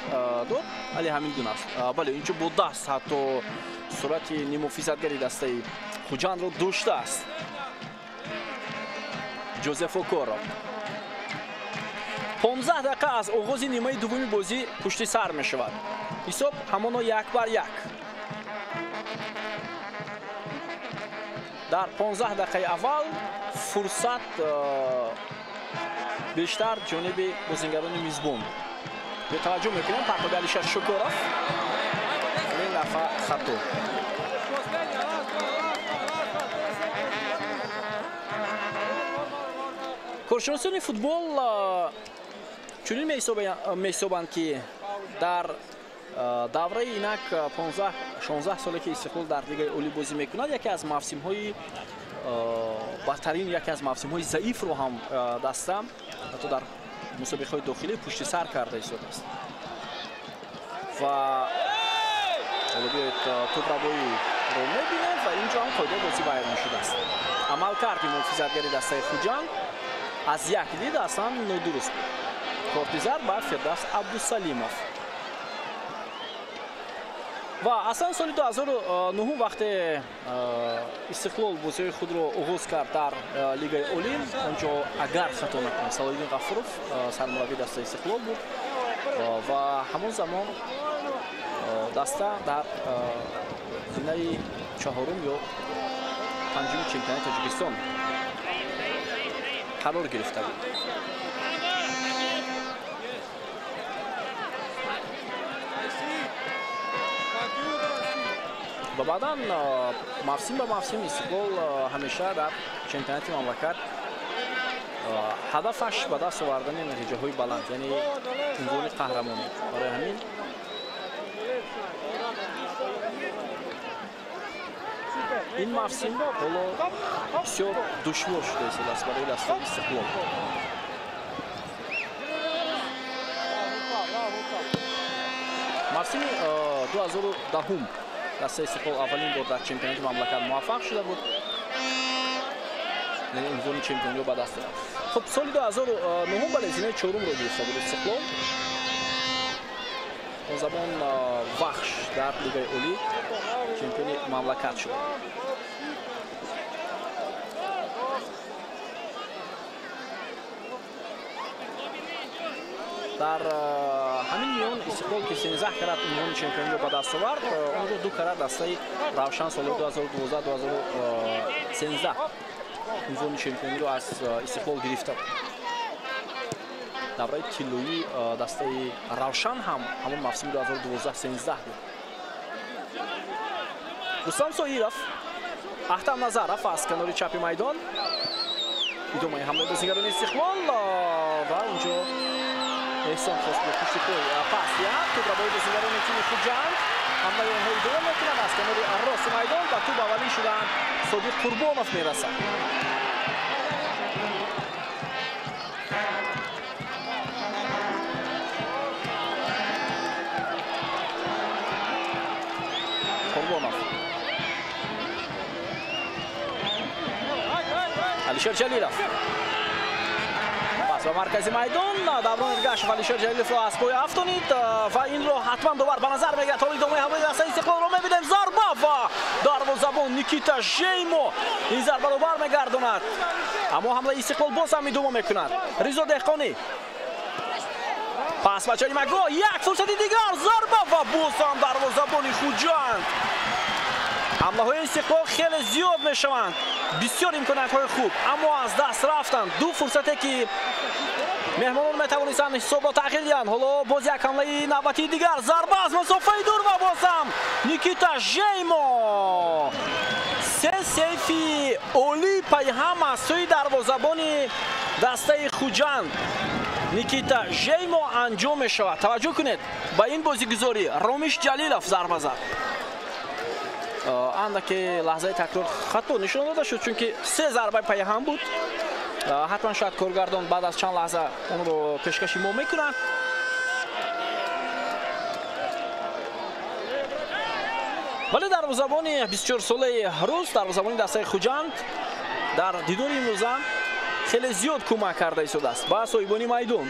дод, вале ҳамин гуна аст. Бале, инҷо бо даст ҳатто сурати нимуҳофизатгари дастаи Хуҷандро доштааст Ҷозеф Окоро. 15 дақиқа аз оғози нимаи дуввуми бозӣ пушти сар мешавад. Ҳисоб ҳамоно 1-1. Дар 15 дақиқаи аввал фурсат бештар ҷониби бозингарони мизбон. Бетаваҷҷӯҳ мекунем партоби Алишер Шукуров. Ин дафъа хато. Коршиносони футбол чунин меҳисобанд, ки дар давраи инак 15-16 соле ки Истиқлол дар Лигаи Олӣ бозӣ мекунад, яке аз мавсимҳои бадтарин, яке аз мавсимҳои заифро ҳам даста ҳатто дар мусобиқаҳои дохилӣ пушти сар карда истодааст. Ва ҳоло биёед тӯбрабоиро мебинем ва инҷо ҳам қоидаи бозӣ вайрон шудааст. Амалкарди муҳофизатгари дастаи Хуҷанд аз як дид аслан нодуруст буд. Корти зард ба Фирдавс Абдусалимов. Ва аслан соли 2009 вақте Истиқлол бозиҳои худро оғоз кард дар Лигаи Олӣ, онҷо агар хато накунам Салоҳиддин Ғафуров сармураббии дастаи Истиқлол буд ва ҳамон замон даста дар зинаи чаҳорум ё панҷуми чемпионати Тоҷикистон қарор гирифта буд. Ва баъдан мавсим ба мавсим Истиқлол ҳамеша дар чемпионати мамлакат ҳадафаш ба даст овардани натиҷаҳои баланд, яъне унвони қаҳрамонӣ. Барои ҳамин ин мавсим ҳоло бисёр душвор шуда истодааст барои дастаи Истиқлол. Мавсими 2010 дастаи Истиқлол аввалин бор дар чемпионати мамлакат муваффақ шуда буд, яъне унвони чемпиониро ба даст овард. Хуб, соли 2009 бале зинаи чорумро гирифта буд Истиқлол. Он замон Вахш дар Лигаи Олӣ чемпиони мамлакат шуд. Дар ҳамин миён Истиқлол ки 13 карат унвони чемпиониро ба даст овард, онҷо 2 карат дастаи Равшан соли 2012-2013 унвони чемпиониро аз Истиқлол гирифта буд. Давраи тиллоии дастаи Равшан ҳам ҳамон мавсими 2012-13 буд. Рустам Соиров, Ахтам Назаров аз канори чапи майдон идомаи ҳамлаи бозигарони Истиқлол ва инҷо Эҳсон хост бо пушти пой пас диҳад. Тӯбрабои бозигарони тими Хуҷанд ҳамлаи онҳо идома мекунад. Аз канори рости майдон ба тӯб аввалин шудаанд Содиқ Қурбонов мерасад. Қурбонов, Алишер Ҷалилов пас ба маркази майдон. Даврон Эргашев Алишер Ҷалиловро аз пой афтонид ва инро ҳатман довар ба назар мегирад. Ҳоло идомаи ҳамлаи дастаи Истиқлолро мебинем. Зарба ва дарвозабон Никита Жеймо ин зарбаро бармегардонад. Аммо ҳамлаи Истиқлол боз ҳам идома мекунад. Ризо Деҳқонӣ пас ба ҷаримагоҳ, як фурсати дигар, зарба ва боз ҳам дарвозабони Хуҷанд. Ҳамлаҳои Истиқлол хеле зиёд мешаванд, бисёр имкониятҳои хуб, аммо аз даст рафтанд. Ду фурсате ки меҳмонон метавонистанд ҳисобро тағйир диҳанд. Ҳоло боз як ҳамлаи навбатии дигар, зарба аз масофаи дур ва боз ҳам Никита Жеймо. Се сейфи олӣ пайҳам аз сӯи дарвозабони дастаи Хуҷанд. Никита Жеймо анҷом мешавад. Таваҷҷӯҳ кунед ба ин бозигузорӣ. Ромиш Ҷалилов зарба зад. Андаке лаҳзаи такрор хато нишон дода шуд, чунки се зарбаи пайҳам буд. Ҳатман шояд коргардон баъд аз чанд лаҳза онро пешкаши мо мекунад. Вале дарвозабони 24-солаи рус, дарвозабони дастаи Хуҷанд дар дидори имрӯза хеле зиёд кӯмак карда истодааст ба соҳибони майдон.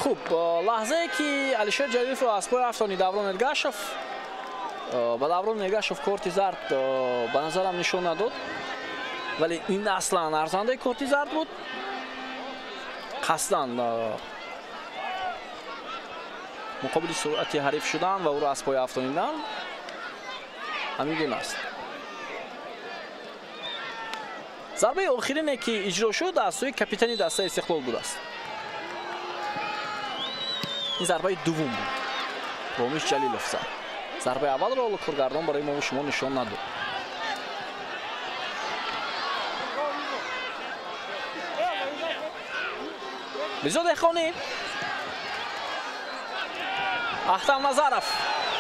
Хуб, лаҳзае ки Алишер Ҷалиловро аз пой афтонид Даврон Эргашев, ба Даврон Эргашев корти зард ба назарам нишон надод, вале ин аслан арзандаи корти зард буд. Қасдан муқобили суръати ҳариф шудан ва ӯро аз пой афтонидан ҳамин гуна аст. Зарбаи охирине ки иҷро шуд аз сӯи капитани дастаи Истиқлол будааст. Ин зарбаи дуввум буд. Ромиш Ҷалилов зад. Зарбаи аввалро коргардон барои мо шумо нишон надод. Ризо Деҳқонӣ, Ахтам Назаров,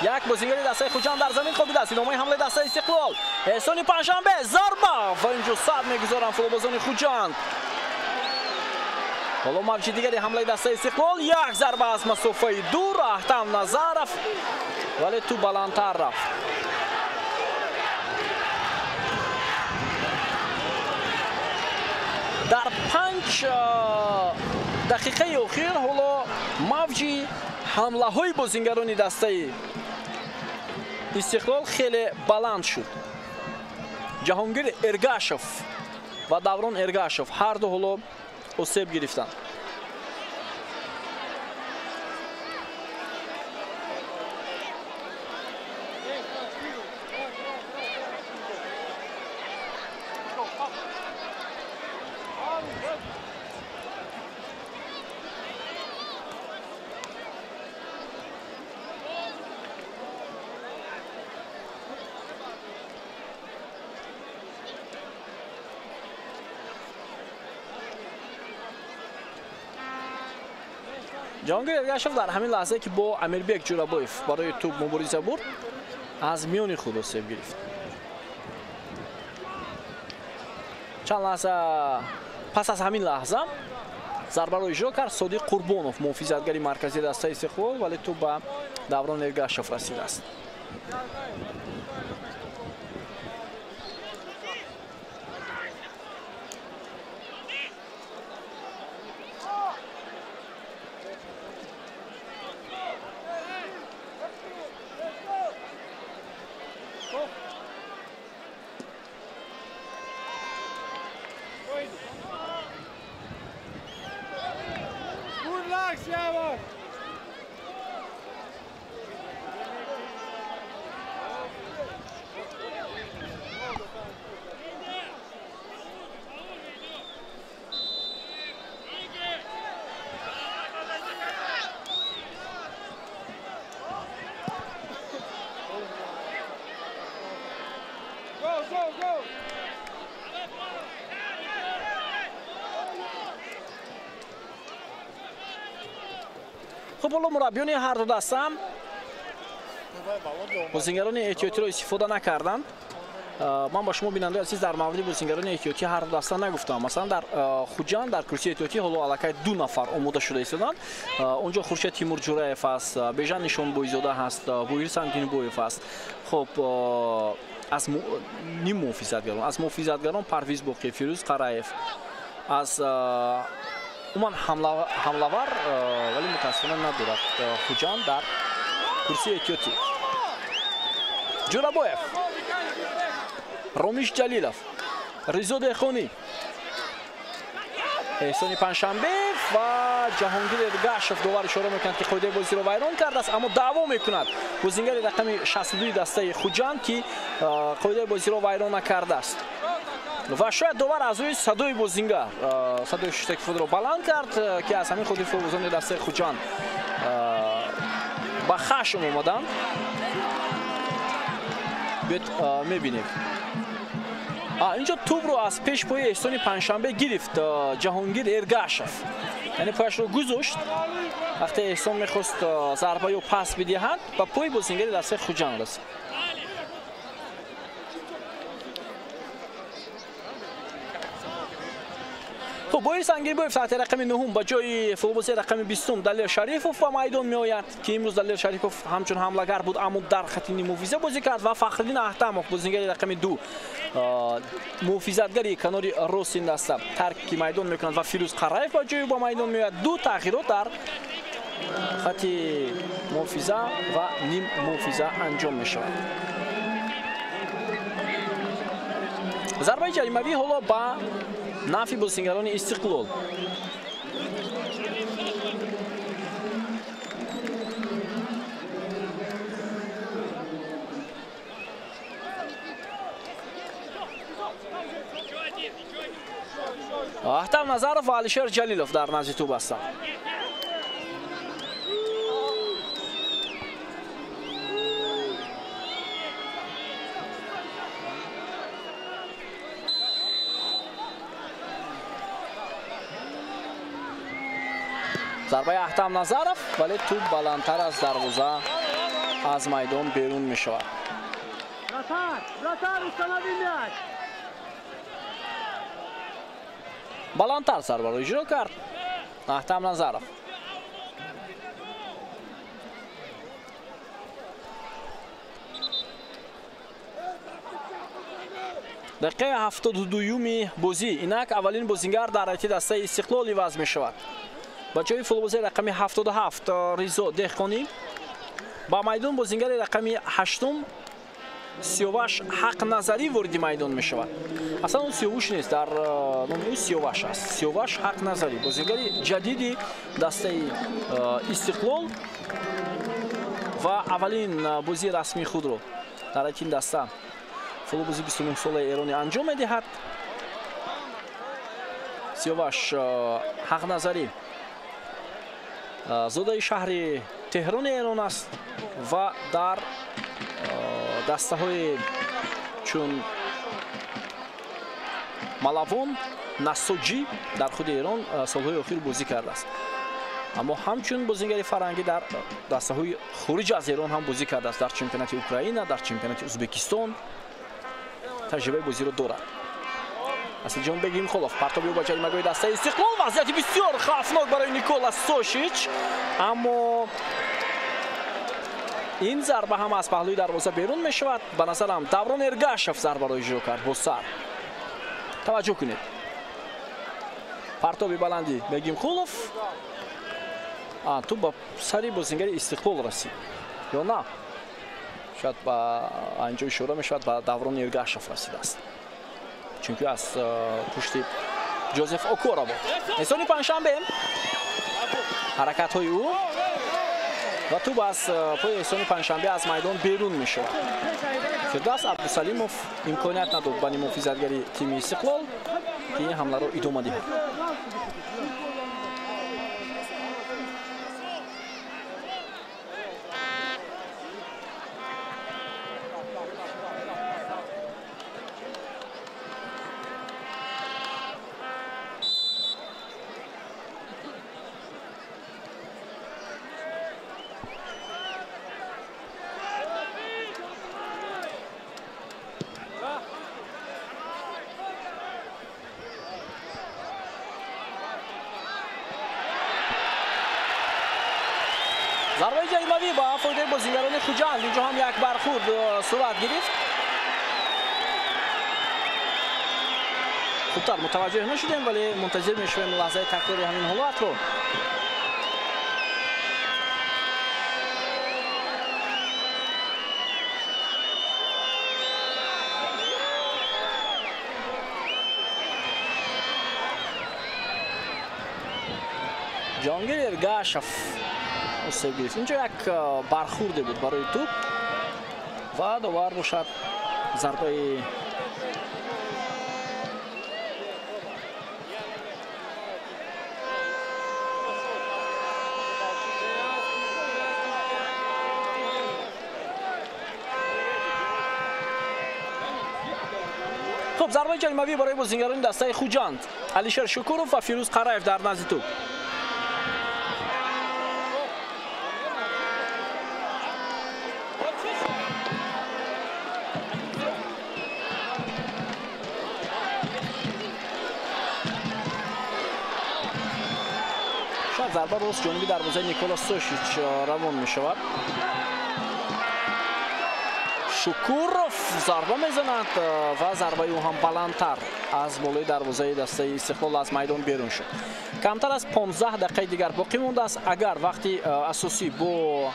як бозингари дастаи Хуҷанд дар замин хобидааст. Идомаи ҳамлаи дастаи Истиқлол. Эҳсони Панҷшанбе, зарба ва инҷо сад мегузоранд футболбозони Хуҷанд. Ҳоло мавҷи дигари ҳамлаи дастаи Истиқлол, як зарба аз масофаи дур, Ахтам Назаров, вале ту баландтар рафт. Дар 5 дақиқаи охир ҳоло мавҷи ҳамлаҳои бозингарони дастаи Истиқлол хеле баланд шуд. Ҷаҳонгир Эргашев ва Даврон Эргашев ҳар ду ҳоло осеб гирифтанд. Ҷаҳонгир Эргашев дар ҳамин лаҳзае ки бо Амирбек Ҷурабоев барои тӯб мубориза бурд, аз миёни худ осеб гирифт. Чанд лаҳза пас аз ҳамин лаҳза зарбаро иҷро кард Содиқ Қурбонов, муҳофизатгари марказии дастаи Истиқлол, вале тӯб ба Даврон Эргашев расидааст. Хуб, ҳоло мураббиёни ҳар ду даста бозингарони эҳтиётиро истифода накарданд. Ман ба шумо бинандаи азиз дар мавриди бозингарони эҳтиётӣ ҳар ду даста нагуфтам. Масалан, дар Хуҷанд дар курсии эҳтиётӣ ҳоло аллакай 2 нафар омода шуда истоданд. Онҷо Хуршед Тимурҷураев аст, Бежан Нишонбойзода ҳаст, Боҳир Сангинбоев аст. Хуб, аз ним муҳофизатгарон, аз муҳофизатгарон Парвиз Боқиев, Фирӯз Қараев, аз умуман ҳамлавар, вале мутаассифона надорад Хуҷанд дар курсии эҳтиётӣ. Ҷурабоев, Ромиш Ҷалилов, Ризо Деҳқонӣ, Эҳсони Панҷшанбе ва Ҷаҳонгир Эргашев. Довар ишора мекунад, ки қоидаи бозиро вайрон кардааст, аммо даъво мекунад бозингари рақами 62 дастаи Хуҷанд, ки қоидаи бозиро вайрон накардааст. Ва шояд довар аз рӯи садои бозингар садои шуштаки худро баланд кард, ки аз ҳамин хотир футболбозони дастаи Хуҷанд ба хашм омаданд. Биёед мебинем. Инҷо тӯбро аз пеш пои Эҳсони Панҷшанбе гирифт Ҷаҳонгир Эргашев. Яъне пояшро гузошт. Вақте Эҳсон мехост зарба ё пас бидиҳад, ба пои бозингари дастаи Хуҷанд расид. Хуб, Борис Ангирбоев таҳти рақами 9 ба ҷои футболбози рақами 20 Далер Шарифов ба майдон меояд, ки имрӯз Далер Шарифов ҳамчун ҳамлагар буд, аммо дар хати ниммуҳофиза бозӣ кард ва Фахриддин Аҳтамов, бозингари рақами 2, муҳофизатгари канори рост ин даста тарки майдон мекунад ва Фирӯз Қараев ба ҷои ӯ ба майдон меояд. Ду тағйирот дар хати муҳофиза ва ниммуҳофиза анҷом мешавад. Зарбаи ҷаримавӣ ҳоло ба нафи бозингарони Истиқлол. Аҳтам Назаров ва Алишер Ҷалилов дар назди тӯб ҳастанд. Зарбаи Аҳтам Назаров, вале тӯб баландтар аз дарвоза аз майдон берун мешавад. Баландтар зарбаро иҷро кард Аҳтам Назаров. Дақиқаи 72-юми бозӣ. Инак аввалин бозингар дар ҳайати дастаи Истиқлол иваз мешавад. Ба ҷои футболбози рақами 77 Ризо Деҳқонӣ ба майдон бозингари рақами 8 Сиёваш Ҳақназарӣ вориди майдон мешавад. Аслан ӯ Сиёвуш нест, дар номи ӯ Сиёваш аст. Сиёваш Ҳақназарӣ, бозингари ҷадиди дастаи Истиқлол ва аввалин бозии расмии худро дар ҳайати ин даста футболбози 29-солаи эронӣ анҷом медиҳад. Сиёваш Ҳақназарӣ зодаи шаҳри Теҳрони Эрон аст ва дар дастаҳои чун Малавон, Насоҷӣ дар худи Эрон солҳои охир бозӣ кардааст. Аммо ҳамчун бозингари фарҳангӣ дар дастаҳои хориҷ аз Эрон ҳам бозӣ кардааст. Дар чемпионати Украина, дар чемпионати Ӯзбекистон таҷрибаи бозиро дорад. Асилҷон Бегимхолов партоби ӯ ба ҷаримагоҳи дастаи Истиқлол. Вазъияти бисёр хавфнок барои Никола Сошич, аммо ин зарба ҳам аз паҳлӯи дарвоза берун мешавад. Ба назарам Даврон Эргашев зарбаро иҷро кард бо сар. Таваҷҷӯҳ кунед. Партоби баланди Бегимхолов, тӯб ба сари бозингари Истиқлол расид ё на? Шояд ба анҷо ишора мешавад, ба Даврон Эргашев расидааст, чунки аз пушти Ҷозеф Окора буд. Эҳсони Панҷшанбе ҳаракатҳои ӯ ва тӯб аз пои Эҳсони Панҷшанбе аз майдон берун мешавад. Фирдавс Абдусалимов имконият надод ба ниммуҳофизатгари тими Истиқлол, ки ин ҳамларо идома диҳад. Зарбаи ҷаримавӣ ба фоидаи бозингарони Хуҷанд. Инҷо ҳам як бархурд сурат гирифт. Хубтар мутаваҷҷеҳ нашудем, вале мунтазир мешавем лаҳзаи такрори ҳамин ҳолатро. Ҷонгир Эргашев осеб гирифт. Инҷо як бархурде буд барои тӯб ва довар бошад зарбаи Хуб, зарбаи ҷаримавӣ барои бозингарони дастаи Хуҷанд. Алишер Шукуров ва Фирӯз Қараев дар назди тӯб. Зарба рост ҷониби дарвозаи Никола Сошич равон мешавад. Шукуров зарба мезанад ва зарбаи ӯ ҳам баландтар аз болои дарвозаи дастаи Истиқлол аз майдон берун шуд. Камтар аз 15 дақиқаи дигар боқӣ мондааст. Агар вақти асосӣ бо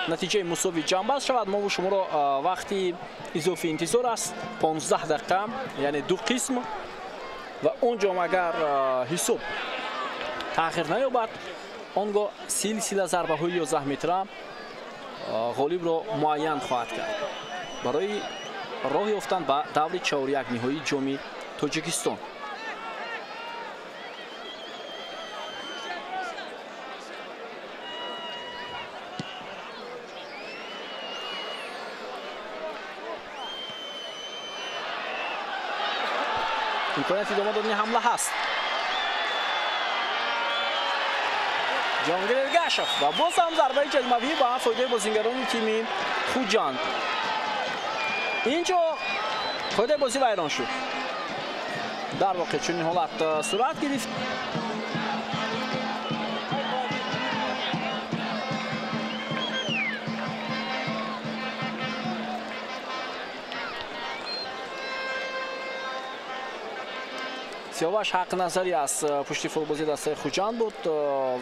натиҷаи мусовӣ ҷамъбаст шавад, мову шуморо вақти изофӣ интизор аст 15 дақиқа, яъне ду қисм, ва он ҷом агар ҳисоб тағйир наёбад, он гоҳ силсила зарбаҳои 11 метра ғолибро муайян хоҳад кард барои роҳ ёфтан ба даври чорякниҳоии ҷоми Тоҷикистон. Имконияти идома додани ҳамла ҳаст. Ҷонгир Эргашев ва боз ҳам зарбаи ҷаримавӣ ба фоидаи бозингарони тими Хуҷанд. Инҷо фоидаи бозӣ вайрон шуд. Дар воқеъ чунин ҳолат сурат гирифт. Сиёваш Ҳақназарӣ аз пушти футболбози дастаи Хуҷанд буд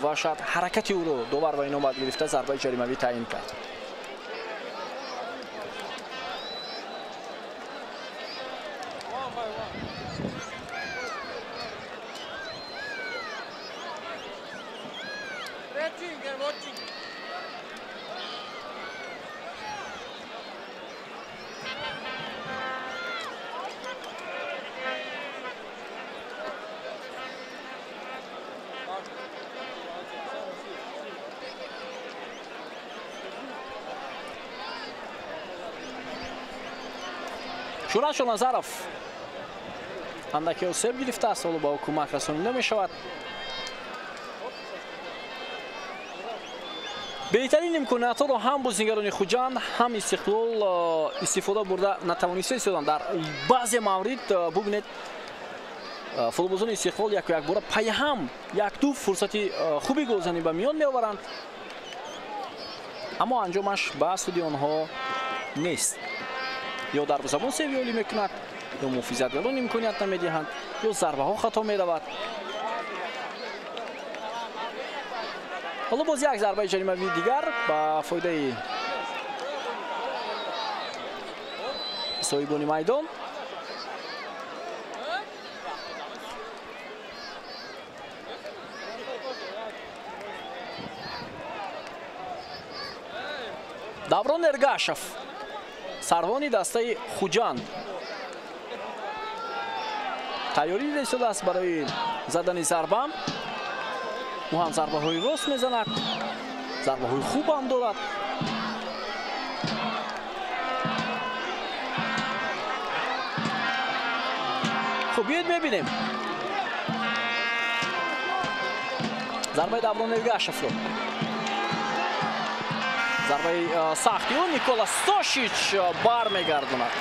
ва шояд ҳаракати ӯро довар ба инобат гирифта зарбаи ҷаримавӣ таъин кард. Шӯрат Шоназаров андаке осеб гирифтааст, ҳоло ба ӯ кӯмак расонида мешавад. Беҳтарин имкониятҳоро ҳам бозингарони Хуҷанд, ҳам Истиқлол истифода бурда натавониста истоданд. Дар баъзе маврид бубинед, футболбозони Истиқлол яку якбора пайҳам як-ду фурсати хуби голзанӣ ба миён меоваранд, аммо анҷомаш ба суди онҳо нест. Ё дарвозабон севиёлӣ мекунад, ё муҳофизатгарон имконият намедиҳанд, ё зарбаҳо хато меравад. Ҳоло боз як зарбаи ҷаримавии дигар ба фоидаи соҳибони майдон. Даврон Эргашев, сарвони дастаи Хуҷанд, тайёрӣ дида истодааст барои задани зарба. Ӯ ҳам зарбаҳои рост мезанад, зарбаҳои хуб ҳам дорад. Хуб, биёед мебинем зарбаи Даврон Эргашевро. Зарбаи сахти ӯ Никола Стошич бармегардонад.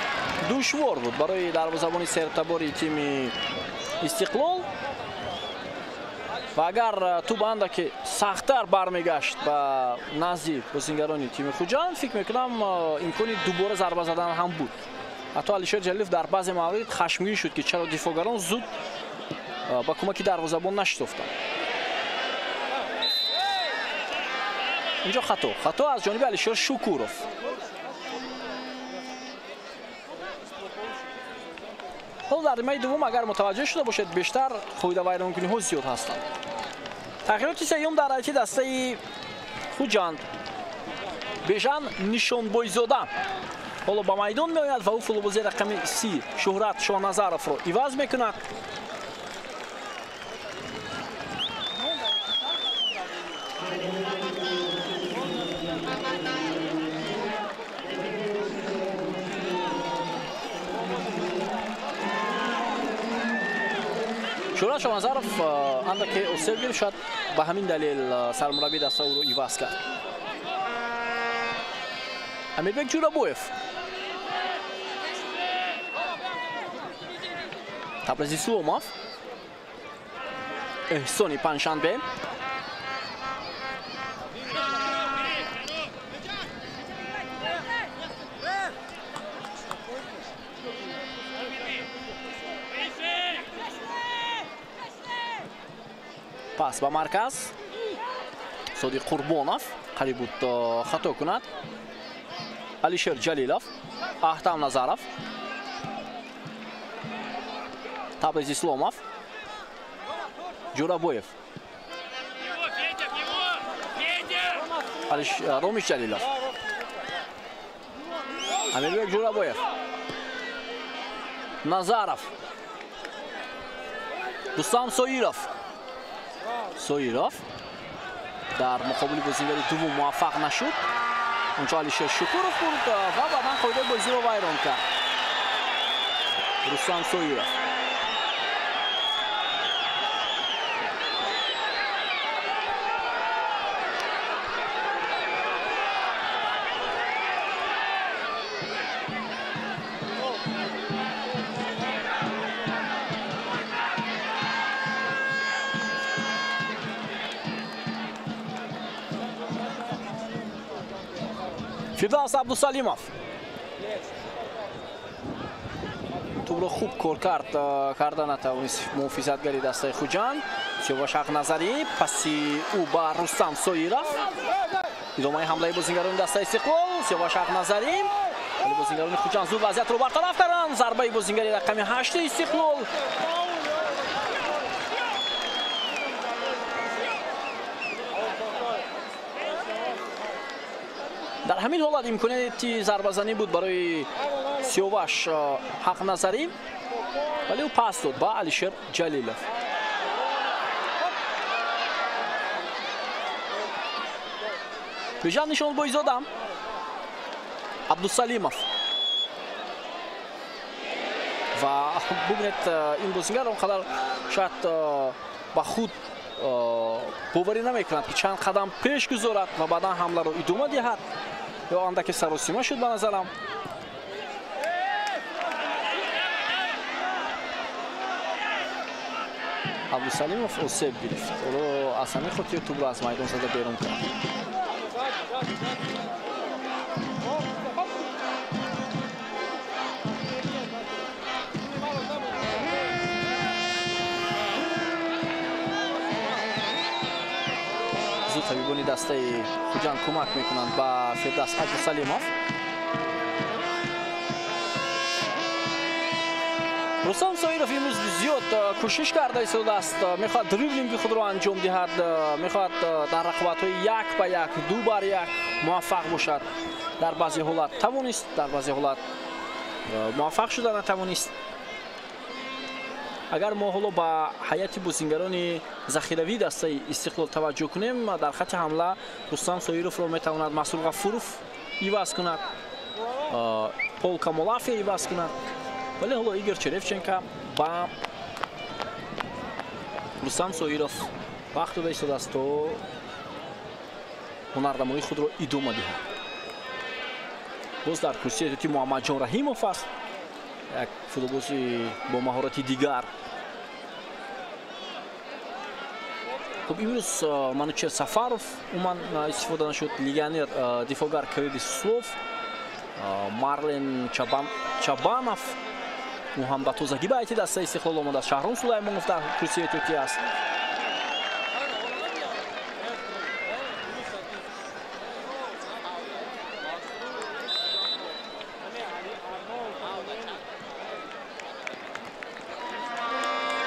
Душвор буд барои дарвозабони сертабори тими Истиқлол ва агар тӯб андаке сахттар бармегашт ба назди бозингарони тими Хуҷанд, фикр мекунам имкони дубора зарба задан ҳам буд. Ҳатто Алишер Ҷалилов дар баъзе маврид хашмгин шуд, ки чаро дифоъгарон зуд ба кӯмаки дарвозабон нашитофтанд. Инҷо хато аз ҷониби Алишер Шукуров. Ҳоло дар нимаи дуввум агар мутаваҷҷӯҳ шуда бошед, бештар қоидавайронкуниҳо зиёд ҳастанд. Тағйироти сеюм дар ҳайати дастаи Хуҷанд. Бежан Нишонбойзода ҳоло ба майдон меояд ва ӯ футболбози рақами 30 Шӯҳрат Шоҳназаровро иваз мекунад. Шӯҳрат Шоҳназаров андаке осеб гирифт, шояд ба ҳамин далел сармураббии даста ӯро иваз кард. Амирбек Ҷӯрабоев, Табрез Исломов, Эҳсони Панҷшанбе, пас ба марказ. Содиқ Қурбонов қариб буд хато кунад. Алишер Ҷалилов, Аҳтам Назаров, Табрез Исломов, Ҷӯрабоев, Ромиш Ҷалилов, Амирбек Ҷӯрабоев, Назаров, Рустам Соиров. Соиров дар муқобили бозингари дуввум муваффақ нашуд. Унҷо Алишер Шукуров буд ва баъдан қоидаи бозиро вайрон кард Рустам Соиров. Фирдавс Абдусалимов тӯбро хуб кор карда натавонист муҳофизатгари дастаи Хуҷанд. Сиёваш Ҳақназарӣ, паси ӯ ба Рустам Соиров. Идомаи ҳамлаи бозингарони дастаи Истиқлол. Сиёваш Ҳақназарӣ, вале бозингарони Хуҷанд зуд вазъиятро бартараф карданд. Зарбаи бозингари рақами 8 Истиқлол. Дар ҳамин ҳолат имконияти зарбазанӣ буд барои Сиёваш Ҳақназарӣ, вале ӯ пас дод ба Алишер Ҷалилов. Бижан Нишонбойзода, Абдусалимов ва бубинед, ин бозингар он қадар шояд ба худ боварӣ намекунад, ки чанд қадам пеш гузорад ва баъдан ҳамларо идома диҳад. Ё андаке саросима шуд ба назарам. Абдусалимов осеб гирифт. Ҳоло аз ҳамин хотир тӯбро аз майдон зада берун кард. Зуд табибони дастаи Хуҷанд кӯмак мекунанд ба Фирдавс Абдусалимов. Рустам Соиров имрӯз зиёд кӯшиш карда истодааст, мехоҳад дриблинги худро анҷом диҳад, мехоҳад дар рақобатҳои як ба як, ду бар як муваффақ бошад. Дар баъзе ҳолат тавонист, дар баъзе ҳолат муваффақ шуда натавонист. Агар мо ҳоло ба ҳайати бозингарони захиравии дастаи Истиқлол таваҷҷӯҳ кунем, дар хати ҳамла Рустам Соировро метавонад Масрур Ғафуров иваз кунад, Пол Камолафе иваз кунад, вале ҳоло Игор Черевченко ба Рустам Соиров вақт дода истодааст, то ҳунарнамоии худро идома диҳад. Боз дар курсии эҳтиётӣ Муҳаммадҷон Раҳимов аст, як футболбози бо маҳорати дигар. Хуб, имрӯз Манучер Сафаров умуман истифода нашуд. Легионер дифоъгар Кирилл Суслов, Марлен Чабанов, ӯ ҳам ба тозагӣ ба ҳайати дастаи Истиқлол омадааст. Шаҳром Сулаймонов дар курсии эҳтиётӣ аст.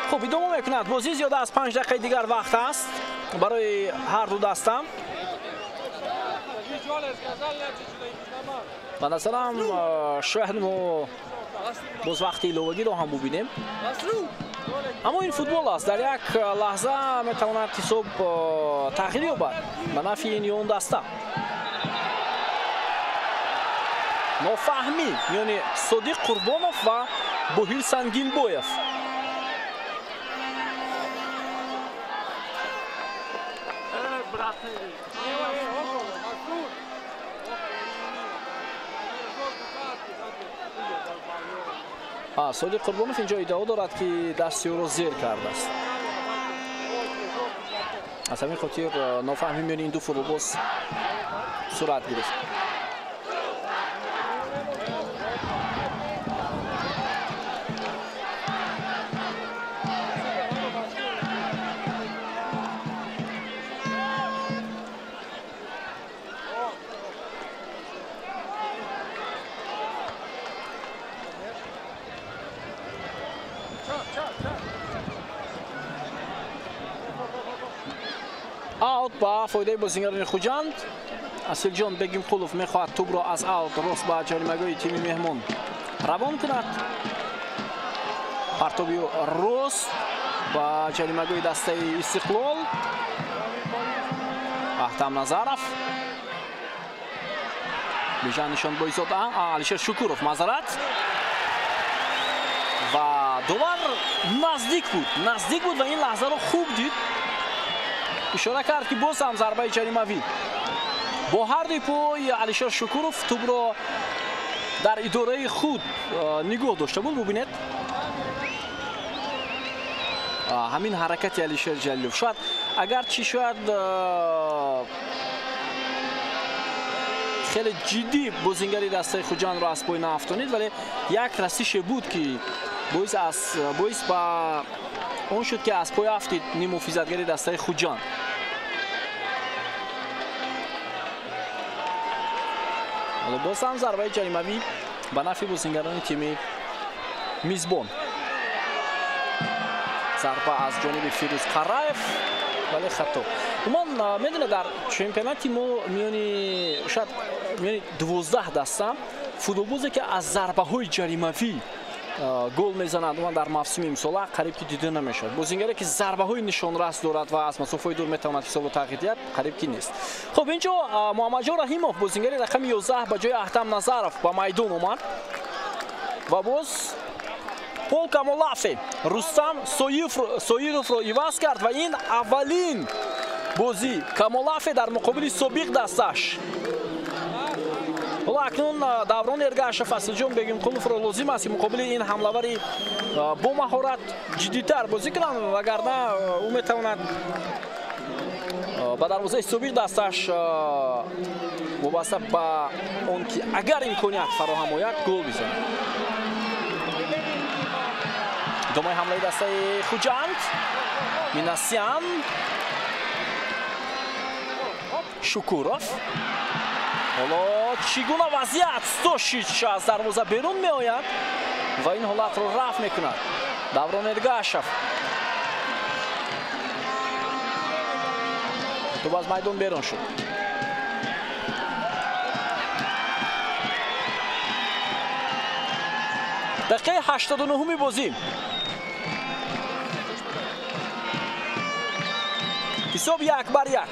Хуб, идома мекунад бозӣ. Зиёда аз 5 дақиқаи дигар вақт аст барои ҳар ду даста. Ба назарам, шояд мо боз вақти иловагиро ҳам бубинем, аммо ин футбол аст, дар як лаҳза метавонад ҳисоб тағйир ёбад ба нафъи ин ё он даста. Нофаҳмӣ миёни Содиқ Қурбонов ва Боҳир Сангинбоев. Содиқ Қурбонов инҷо иддао дорад, ки дасти ӯро зер кардааст. Аз ҳамин хотир нофаҳмӣ миёни ин ду футболбоз сурат гирифт. Аут ба фоидаи бозингарони Хуҷанд. Асилҷон Бегимқулов мехоҳад тӯбро аз аут рост ба ҷаримагоҳи тими меҳмон равон кунад. Партоби рост ба ҷаримагоҳи дастаи Истиқлол. Аҳтам Назаров. Бижан Нишонбойзода, Алишер Шукуров мазарат. Ва довар наздик буд, наздик буд ва ин лаҳзаро хуб дид. Ишора кард, ки боз ҳам зарбаи ҷаримавӣ. Бо ҳар дуи пой Алишер Шукуров тӯбро дар идораи худ нигоҳ дошта буд. Бубинед ҳамин ҳаракати Алишер Ҷалилов. Шояд агарчи шояд хеле ҷиддӣ бозингари дастаи Хуҷандро аз пой наафтонид, вале як расише буд, ки боис ба он шуд, ки аз пой афтид ниммуҳофизатгари дастаи Хуҷанд. Ҳоло боз ҳам зарбаи ҷаримавӣ ба нафъи бозингарони тими мизбон. Зарба аз ҷониби Фирӯз Қараев, вале хато. Умуман медонед, дар чемпионати мо миёни шояд миёни 12 даста футболбозе, ки аз зарбаҳои ҷаримавӣ гол мезанад, умуман дар мавсими имсола қариб ки дида намешавад. Бозингаре, ки зарбаҳои нишонрас дорад ва аз масофаҳои дур метавонад ҳисобро тағйир диҳад, қариб ки нест. Хуб, инҷо Муҳаммадҷон Раҳимов, бозингари рақами 11, ба ҷои Аҳтам Назаров ба майдон омад ва боз Пол Камолафе Рустам Соировро иваз кард ва ин аввалин бозӣ Камолафе дар муқобили собиқ дасташ. Ҳоло акнун Даврон Эргашев, Асилҷон Бегимқуловро лозим аст, ки муқобили ин ҳамлавари бо маҳорат ҷиддитар бозӣ кунанд, вагарна ӯ метавонад ба дарвозаи собиқ дасташ вобаста ба он ки агар имконият фароҳам ояд гол бизанад. Идомаи ҳамлаи дастаи Хуҷанд. Минасян, Шукуров. Ҳоло чӣ гуна вазъият? Стошич аз дарвоза берун меояд ва ин ҳолатро рафт мекунад. Даврон Эргашев. Тӯб аз майдон берун шуд. Дақиқаи 89-уми бозӣ. Ҳисоб 1-1.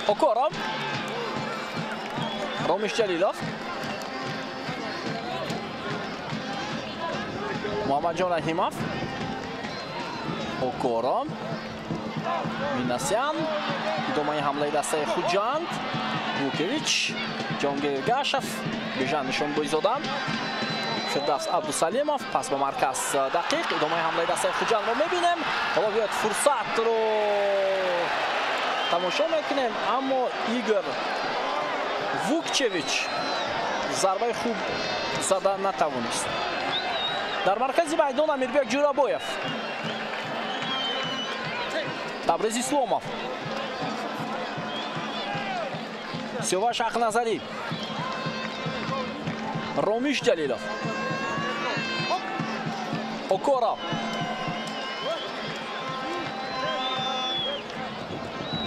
Окоров, Ромиш Ҷалилов, Муҳаммадҷон Раҳимов, Окоров, Минасян. Идомаи ҳамлаи дастаи Хуҷанд. Вукевич, Ҷонгир Эргашев, Бижан Нишонбойзода, Фирдавс Абдусалимов. Пас ба марказ дақиқ. Идомаи ҳамлаи дастаи Хуҷандро мебинем. Ҳоло биёед фурсатро тамошо мекунем, аммо Игор Вукчевич зарбаи хуб зада натавонист. Дар маркази майдон Амирбек Ҷурабоев, Табриз Исломов, Сиёваш Ҳақназарӣ, Ромиш Ҷалилов, Окоров,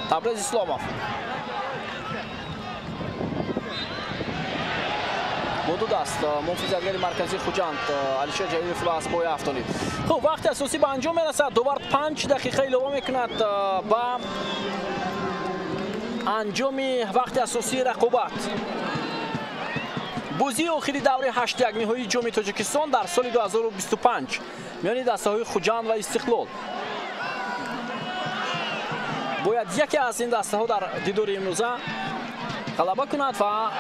Табриз Исломов. Бо ду даст муҳофизатгари марказии Хуҷанд Алишер Ҷалиловро аз пой афтонид. Хуб, вақти асосӣ ба анҷом мерасад. Довар 5 дақиқа илова мекунад ба анҷоми вақти асосии рақобат. Бозии охири даври 8-1 ниҳоии ҷоми Тоҷикистон дар соли 2025 миёни дастаҳои Хуҷанд ва Истиқлол. Бояд яке аз ин дастаҳо дар дидори имрӯза ғалаба кунад ва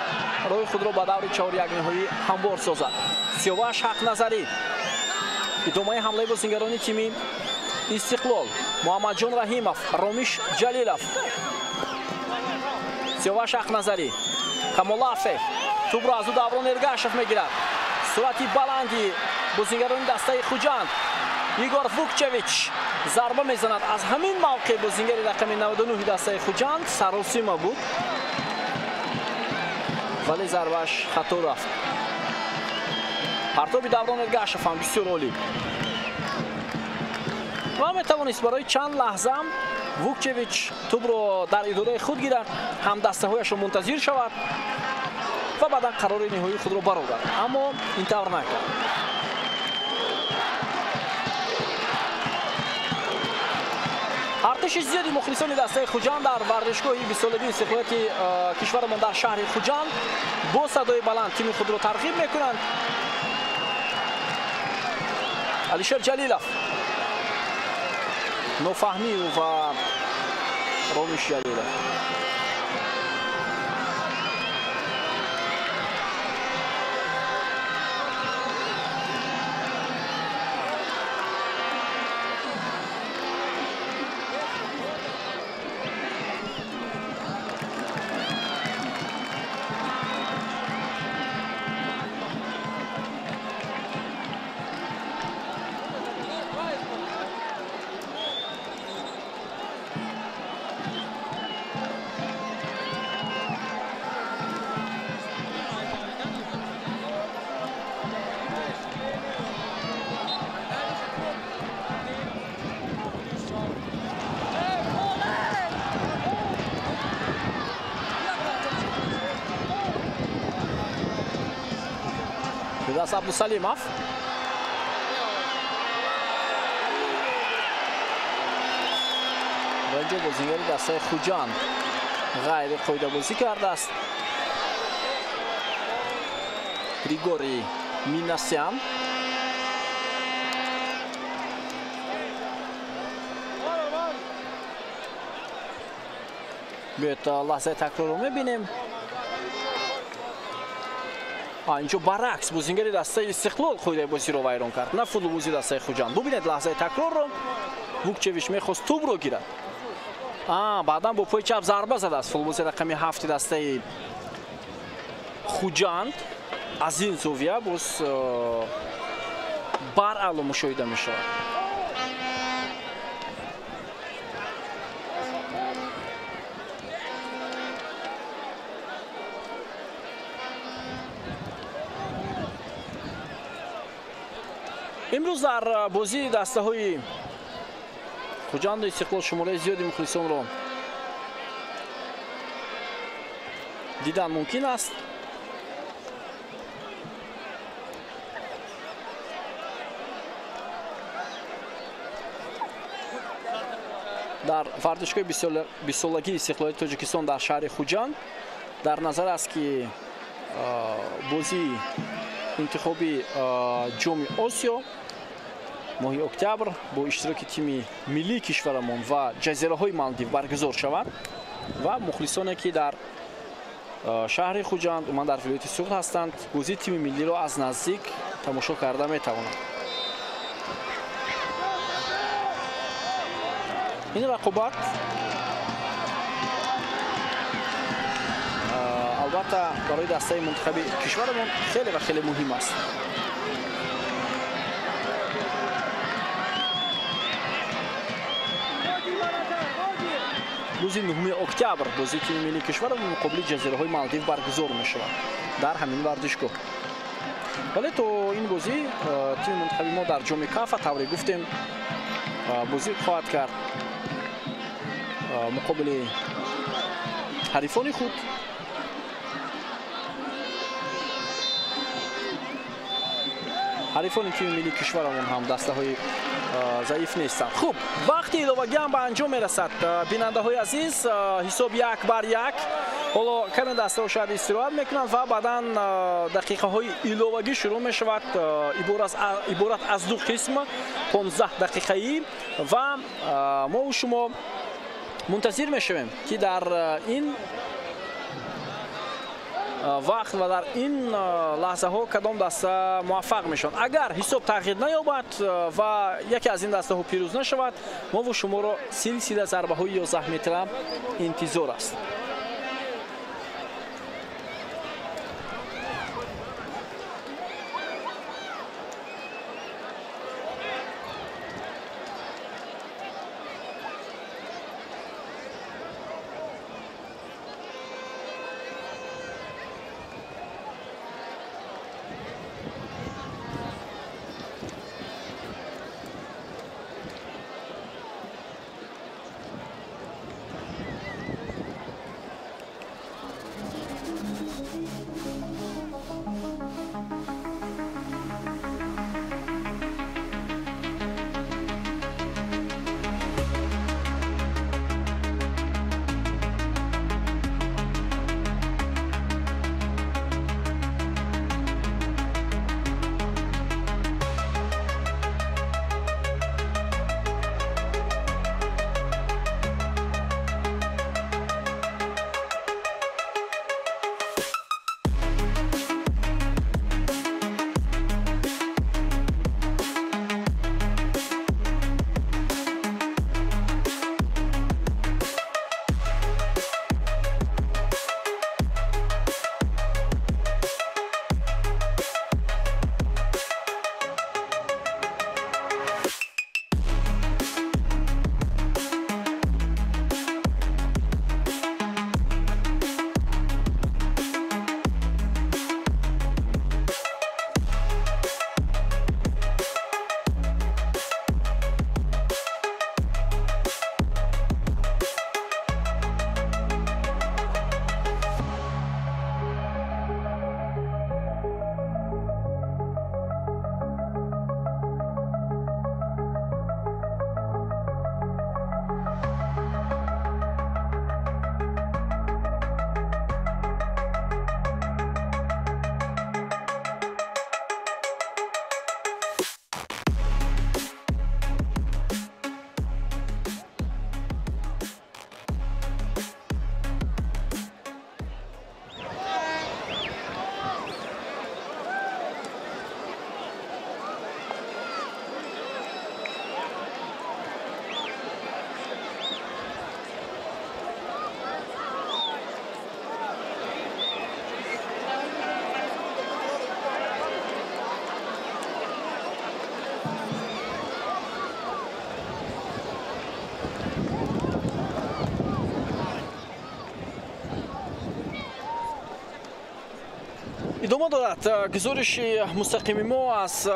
роҳи худро ба даври 4-1 ниҳоӣ ҳамвор созад. Сиёваш Ҳақназарӣ. Идомаи ҳамлаи бозингарони тими Истиқлол. Муҳаммадҷон Раҳимов, Ромиш Ҷалилов. Сиёваш Ҳақназарӣ. Камолафев. Тӯбро аз ӯ Даврон Эргашев мегирад. Суръати баланди бозингарони дастаи Хуҷанд. Игор Вукчевич зарба мезанад. Аз ҳамин мавқеъ бозингари рақами 99 дастаи Хуҷанд саросима буд, вале зарбааш хато рафт. Партоби Даврон Эргашев ҳам бисёр олӣ ва метавонист барои чанд лаҳза Вукчевич тӯбро дар идораи худ гирад, ҳам дастаҳояшро мунтазир шавад ва баъдан қарори ниҳоии худро барорад, аммо ин тавр накард. Артиши зиёди мухлисони дастаи Хуҷанд дар варзишгоҳи 20-солагии истиқлолияти кишварамон дар шаҳри Хуҷанд бо садои баланд тими худро тарғиб мекунанд. Алишер Ҷалилов, нофаҳмӣ ва Ромиш Ҷалилов. Фирдавс Абдусалимов. Ва инҷо бозингари дастаи Хуҷанд ғайриқоидабозӣ кардааст. Григорий Минасян. Биёед лаҳзаи такрорро мебинем. Инҷо баръакс бозингари дастаи Истиқлол қоидаи бозиро вайрон кард, на футболбози дастаи Хуҷанд. Бубинед лаҳзаи такрорро. Вукчевич мехост тӯбро гирад. Баъдан бо пои чап зарба задааст футболбози рақами 7 дастаи Хуҷанд. Аз ин зовия боз баръало мушоҳида мешавад. Имрӯз дар бозии дастаҳои Хуҷанду Истиқлол шумораи зиёди мухлисонро дидан мумкин аст. Дар варзишгоҳи 20-солагии истиқлолияти Тоҷикистон дар шаҳри Хуҷанд дар назар аст, ки бозии интихоби ҷоми Осиё моҳи октябр бо иштироки тими миллии кишварамон ва ҷазираҳои Малдив баргузор шавад ва мухлисоне, ки дар шаҳри Хуҷанд умуман дар вилояти Суғд ҳастанд, бозии тими миллиро аз наздик тамошо карда метавонанд. Ин рақобат албатта барои дастаи мунтахаби кишварамон хеле ва хеле муҳим аст. Рӯзи 9 октябр бозии тими миллии кишварамон муқобили ҷазираҳои Малдив баргузор мешавад дар ҳамин варзишгоҳ. Вале то ин бозӣ тими мунтахаби мо дар ҷоми Кафа тавре гуфтем бозӣ хоҳад кард муқобили ҳарифони худ. Ҳарифони тими миллии кишварамон ҳам дастаҳои заиф нестанд. Хуб, вақти иловагӣ ҳам ба анҷом мерасад. Бинандаҳои азиз, ҳисоб 1-1. Ҳоло каме дастаҳо шояд истироҳат мекунанд ва баъдан дақиқаҳои иловагӣ шурӯъ мешавад. Иборат аз ду қисм, 15 дақиқаӣ, ва мо шумо мунтазир мешавем, ки дар ин вақт ва дар ин лаҳзаҳо кадом даста муваффақ мешаванд. Агар ҳисоб тағйир наёбад ва яке аз ин дастаҳо пирӯз нашавад, мо шуморо силсила зарбаҳои 11 метра интизор аст. Идома дорад гузориши мустақими мо аз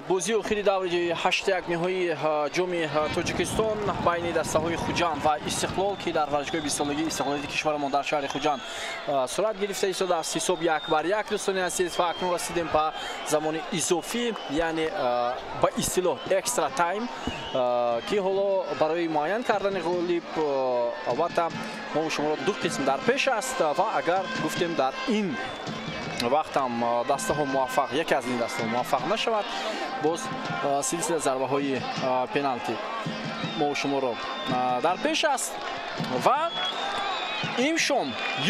бозии охири даври 8-1 ниҳоии ҷоми Тоҷикистон байни дастаҳои Хуҷанд ва Истиқлол, ки дар варзишгоҳи 20-солагии истиқлолияти кишварамон дар шаҳри Хуҷанд сурат гирифта истодааст. Ҳисоб 1-1, дӯстони азиз, ва акнун расидем ба замони изофӣ, яъне ба истилоҳ экстра тайм, ки ҳоло барои муайян кардани ғолиб албатта мо шуморо ду қисм дар пеш аст ва агар гуфтем дар ин вақтам дастаҳо муваффақ, яке аз ин дастаҳо муваффақ нашавад, боз силсила зарбаҳои пеналти мо шуморо дар пеш аст ва имшом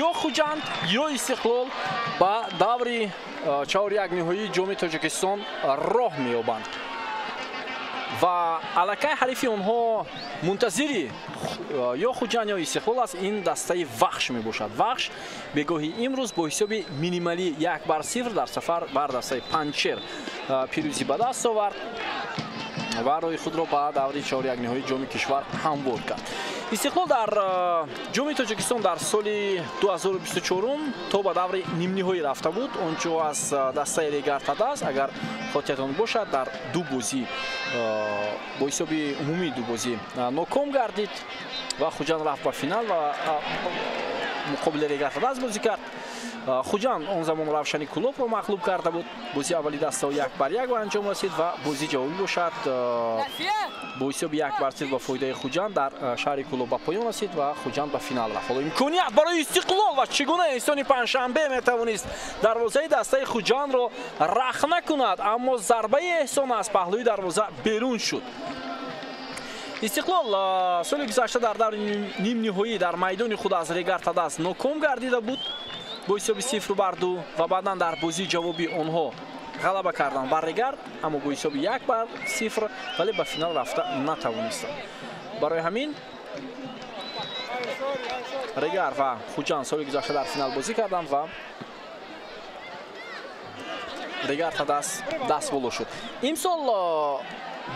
ё Хуҷанд ё Истиқлол ба даври 4-1 ниҳоии ҷоми Тоҷикистон роҳ меёбанд ва аллакай ҳарифи онҳо мунтазири ё Хуҷанд ё Истиқлол аст. Ин дастаи Вахш мебошад. Вахш бегоҳи имрӯз бо ҳисоби минималӣ 1-0 дар сафар бар дастаи Панҷшер пирӯзӣ ба даст овард ва роҳи худро ба даври 4-1 ниҳоии ҷоми кишвар ҳамвор кард. Истиқлол дар ҷоми Тоҷикистон дар соли 2024 то ба даври нимниҳоӣ рафта буд. Он ҷо аз дастаи Регар-ТадАЗ, агар хотиратон бошад, дар ду бозӣ бо ҳисоби умумии ду бозӣ ноком гардид ва Хуҷанд рафт ба финал ва муқобили Регар-ТадАЗ бозӣ кард. Хуҷанд он замон Равшани Кӯлобро мағлуб карда буд. Бозии аввали дастаҳо 1-1 ба анҷом расид ва бозии ҷавобӣ бошад бо ҳисоби 1-0 ба фоидаи Хуҷанд дар шаҳри Кӯлоб ба поён расид ва Хуҷанд ба финал рафт. Ҳоло имконият барои Истиқлол ва чӣ гуна Эҳсони Панҷшанбе метавонист дарвозаи дастаи Хуҷандро рахна кунад, аммо зарбаи Эҳсон аз паҳлӯи дарвоза берун шуд. Истиқлол соли гузашта дар даври нимниҳоӣ дар майдони худ аз Регар Тадас ноком гардида буд бо ҳисоби 0-2 ва баъдан дар бозии ҷавобии онҳо ғалаба карданд бар Регар, аммо бо ҳисоби 1-0, вале ба финал рафта натавонистанд. Барои ҳамин Регар ва Хуҷанд соли гузашта дар финал бозӣ карданд ва Регар Тадас даст боло шуд. Имсол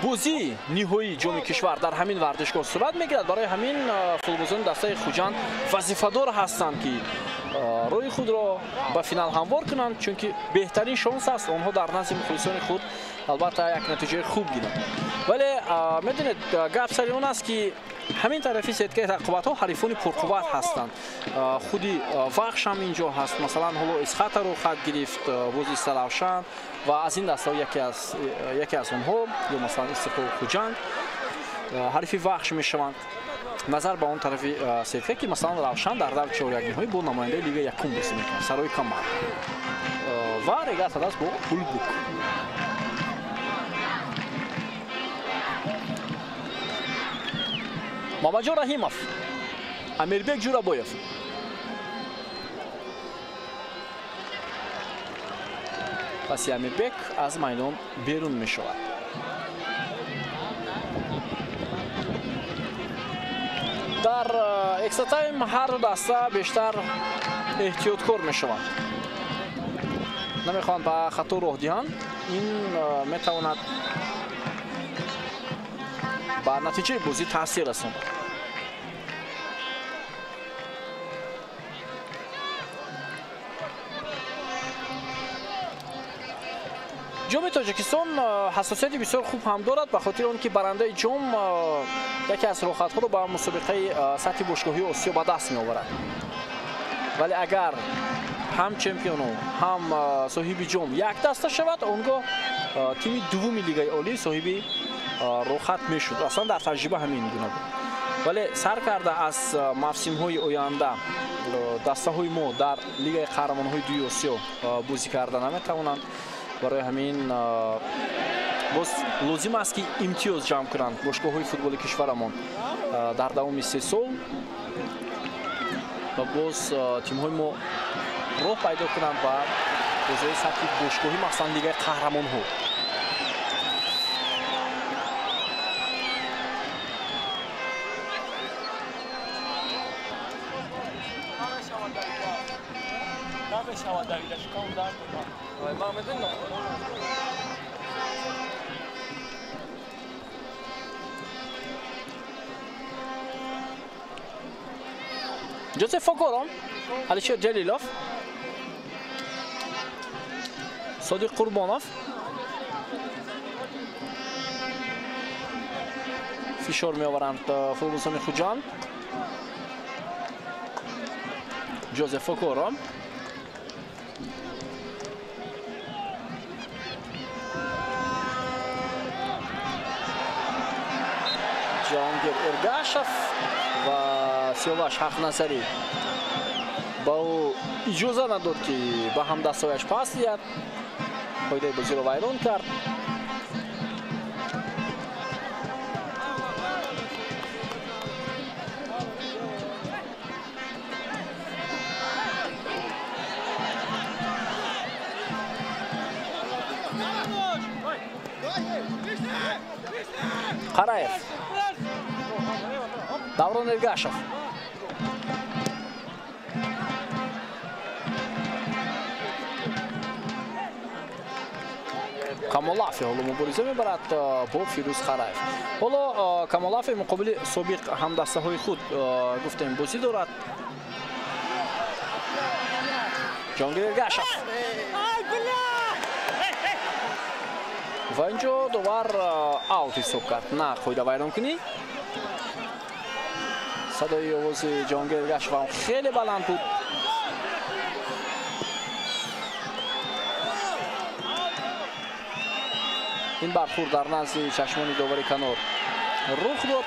бозии ниҳоии ҷоми кишвар дар ҳамин варзишгоҳ сурат мегирад. Барои ҳамин футболбозони дастаи Хуҷанд вазифадор ҳастанд, ки роҳи худро ба финал ҳамвор кунанд, чунки беҳтарин шонс аст онҳо дар назди мухлисони худ албатта як натиҷаи хуб гиранд. Вале медонед, гап сари он аст, ки ҳамин тарафи сеткаи рақобатҳо ҳарифони пурқувват ҳастанд. Худи Вахш ҳам инҷо ҳаст, масалан ҳоло Исхатаро хат гирифт, боз Истаравшан ва аз ин дастаҳо яке аз онҳо ё масалан Истиқлол Хуҷанд ҳарифи Вахш мешаванд. Назар ба он тарафи сетка, ки масалан Равшан дар даври чорякниҳоӣ бо намояндаи лигаи якум бозӣ мекунад, Сарои Камар, ва Регар Тадас бо Ҳулбук. Мамаҷон Раҳимов, Амирбек Ҷурабоев. Паси Амирбек аз майдон берун мешавад. Дар экстратайм ҳар ду даста бештар эҳтиёткор мешаванд, намехоҳанд ба хато роҳ диҳанд. Ин метавонад ба натиҷаи бозӣ таъсир расонад. Ҷоми Тоҷикистон ҳассосияти бисёр хуб ҳам дорад, ба хотири он ки барандаи ҷом яке аз роҳхатҳоро ба мусобиқаи сатҳи бошгоҳии Осиё ба даст меоварад. Вале агар ҳам чемпиону ҳам соҳиби ҷом як даста шавад, он гоҳ тими дуввуми лигаи олӣ соҳиби роҳхат мешуд. Аслан дар таҷриба ҳамин гуна буд. Вале сар карда аз мавсимҳои оянда дастаҳои мо дар лигаи қаҳрамонҳои дуи Осиё бозӣ карда наметавонанд. Барои ҳамин боз лозим аст, ки имтиёз ҷамъ кунанд бошгоҳҳои футболи кишварамон дар давоми 3 сол ва боз тимҳои мо роҳ пайдо кунанд ба бозиҳои сатҳи бошгоҳӣ, махсусан лигаи қаҳрамонҳо. Ҷозеф Фокоро, Алишер Ҷалилов, Содиқ Қурбонов фишор меоваранд футболбозони Хуҷанд. Ҷозеф Фокоро Ҷаҳонгир Эргашев ва Сиёваш Ҳақназарӣ ба ӯ иҷоза надод, ки ба ҳамдастҳояш пас диҳад. Қоидаи бозиро вайрон кард. Қараев, Даврон Эргашев. Камолафи ҳоло мубориза мебарад бо Фирӯз Қараев. Ҳоло Камолафи муқобили собиқ ҳамдастаҳои худ гуфтем бозӣ дорад. Ҷаҳонгир Эргашев. Ва инҷо довар аут ҳисоб кард. На қоида вайронкунӣ. Садои овози Ҷаҳонгир Эргашев ҳам хеле баланд буд. Ин бархӯрд дар назди чашмони довари канор рух дод.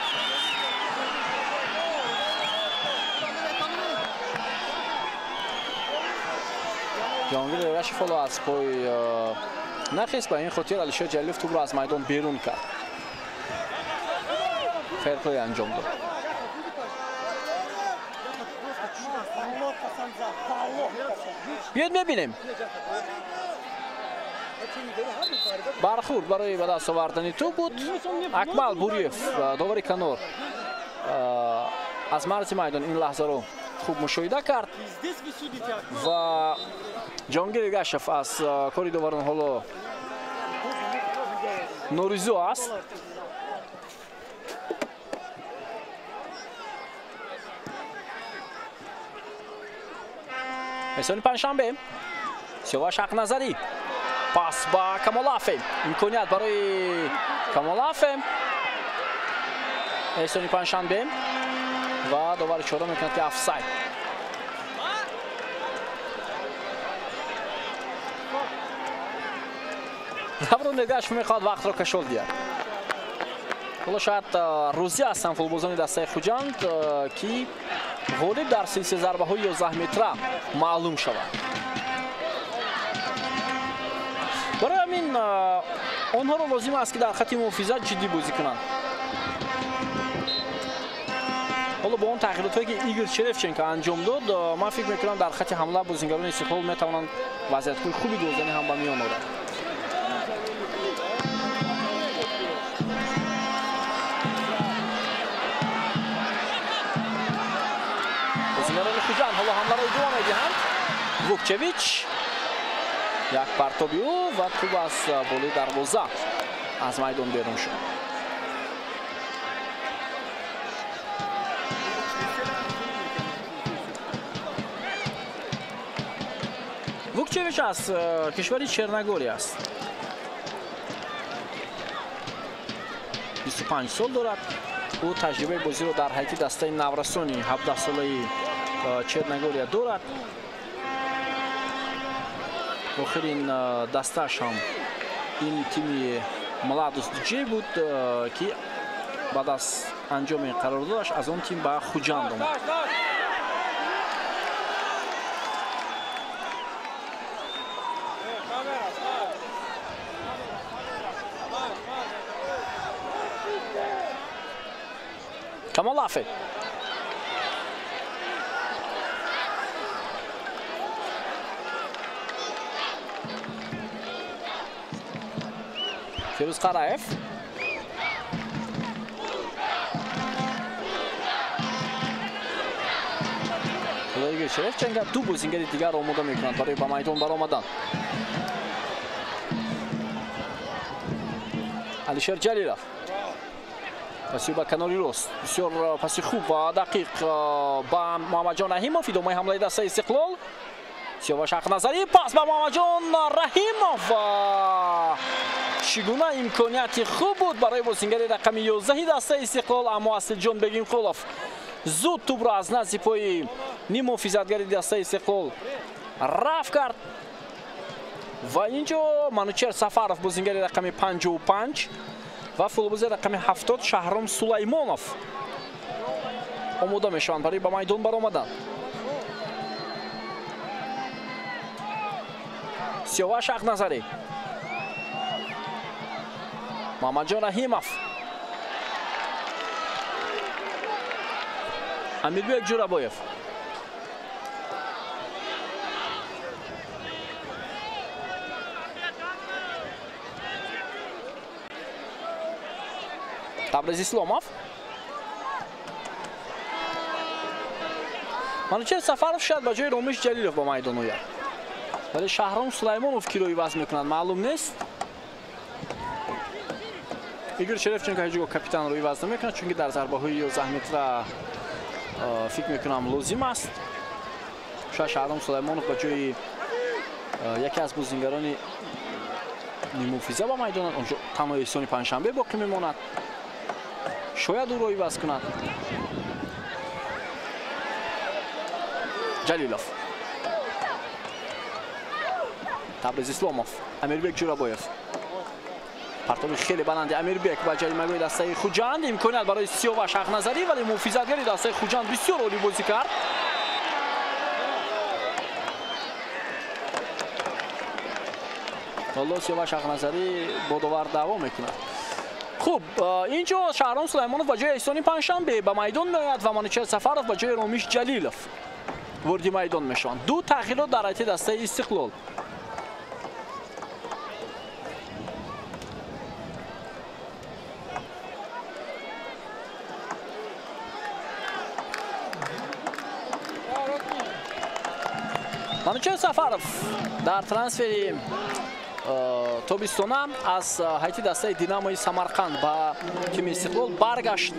Ҷаҳонгир Эргашев ҳоло аз пой нахест, ба ин хотир Алишер Ҷалилов тӯбро аз майдон берун кард. Ферплей анҷом дод. Биёед мебинем. Бархӯрд барои ба даст овардани тӯб буд. Акмал Буриев, довари канор, аз марзи майдон ин лаҳзаро хуб мушоҳида кард ва Ҷаҳонгир Эргашев аз кори доварон ҳоло норизо аст. Эҳсони Панҷшанбе, Сиёваш Ҳақназарӣ, пас ба Камолафе, имконият барои Камолафе. Эҳсони Панҷшанбе ва довар ишора мекунад, ки офсайд. Даврон Эргашев мехоҳад вақтро кашол диҳад. Ҳоло шояд розӣ ҳастанд футболбозони дастаи Хуҷанд, ки ғолиб дар силсила зарбаҳои 11 метра маълум шавад. Барои ҳамин онҳоро лозим аст, ки дар хати муҳофизат ҷиддӣ бозӣ кунанд. Ҳоло бо он тағйиротҳое, ки Игор Черевченко анҷом дод, ман фикр мекунам, дар хати ҳамла бозингарони Истиқлол метавонанд вазъиятҳои хуби голзанӣ ҳам ба миён оранд. Бозингарони Хуҷанд ҳоло ҳамларо идома медиҳанд. Вукчевич, як партоби ӯ ва тӯб аз болои дарвоза аз майдон берун шуд. Вукчевич аз кишвари Черногория аст. 25 сол дорад. Ӯ таҷрибаи бозиро дар ҳайати дастаи наврасони 17-солаи Черногория дорад. Охирин дастааш ҳам ин тими Младост Ҷ буд, ки баъд аз анҷоми қарордодаш аз он тим ба Хуҷанд омад. Камолафе. Фирӯз Қараев. Игор Черевченко ду бозингари дигарро омода мекунанд барои ба майдон баромадан. Алишер Ҷалилов. Паси ба канори рост. Бисёр паси хуб ва дақиқ ба Муҳаммадҷон Раҳимов. Идомаи ҳамлаи дастаи Истиқлол. Сиёваш Ҳақназарӣ, пас ба Муҳаммадҷон Раҳимов. Чӣ гуна имконияти хуб буд барои бозингари рақами 11 дастаи Истиқлол, аммо Асилҷон Бегимқулов зуд тӯбро аз назди пои ниммуҳофизатгари дастаи Истиқлол рафт кард. Ва инҷо Манучер Сафаров, бозингари рақами 55 ва футболбози рақами 70 Шаҳром Сулаймонов омода мешаванд барои ба майдон баромадан. Сиёваш Ҳақназарӣ, Муҳаммадҷон Раҳимов, Амирбек Ҷурабоев. Табриз Исломов. Манучер Сафаров шояд ба ҷои Ромиш Ҷалилов ба майдон ояд. Вале Шаҳром Сулаймонов киро иваз мекунад, маълум нест. Игор Черевченко ҳеҷ гоҳ капитанро иваз намекунад, чунки дар зарбаҳои 11 метра фикр мекунам лозим аст. Шояд Шаҳром Сулаймонов ба ҷои яке аз бозингарони ниммуҳофиза ба майдон, онҷо танҳо Эҳсони Панҷшанбе боқӣ мемонад. Шояд ӯро иваз кунад. Ҷалилов, Табриз Исломов, Амирбек Ҷурабоев. Партоби хеле баланди Амирбек ба ҷаримагоҳи дастаи Хуҷанд, имконият барои Сиёваш Ҳақназарӣ, вале муҳофизатгари дастаи Хуҷанд бисёр олӣ бозӣ кард. Ҳоло Сиёваш Ҳақназарӣ бо довар даъво мекунад. Хуб, инҷо Шаҳром Сулаймонов ба ҷои Эҳсони Панҷшанбе ба майдон меояд ва Манучер Сафаров ба ҷои Ромиш Ҷалилов вориди майдон мешаванд. Ду тағйирот дар ҳайати дастаи Истиқлол. Манучер Сафаров дар трансфери тобистона аз ҳайати дастаи Динамои Самарқанд ба тими Истиқлол баргашт.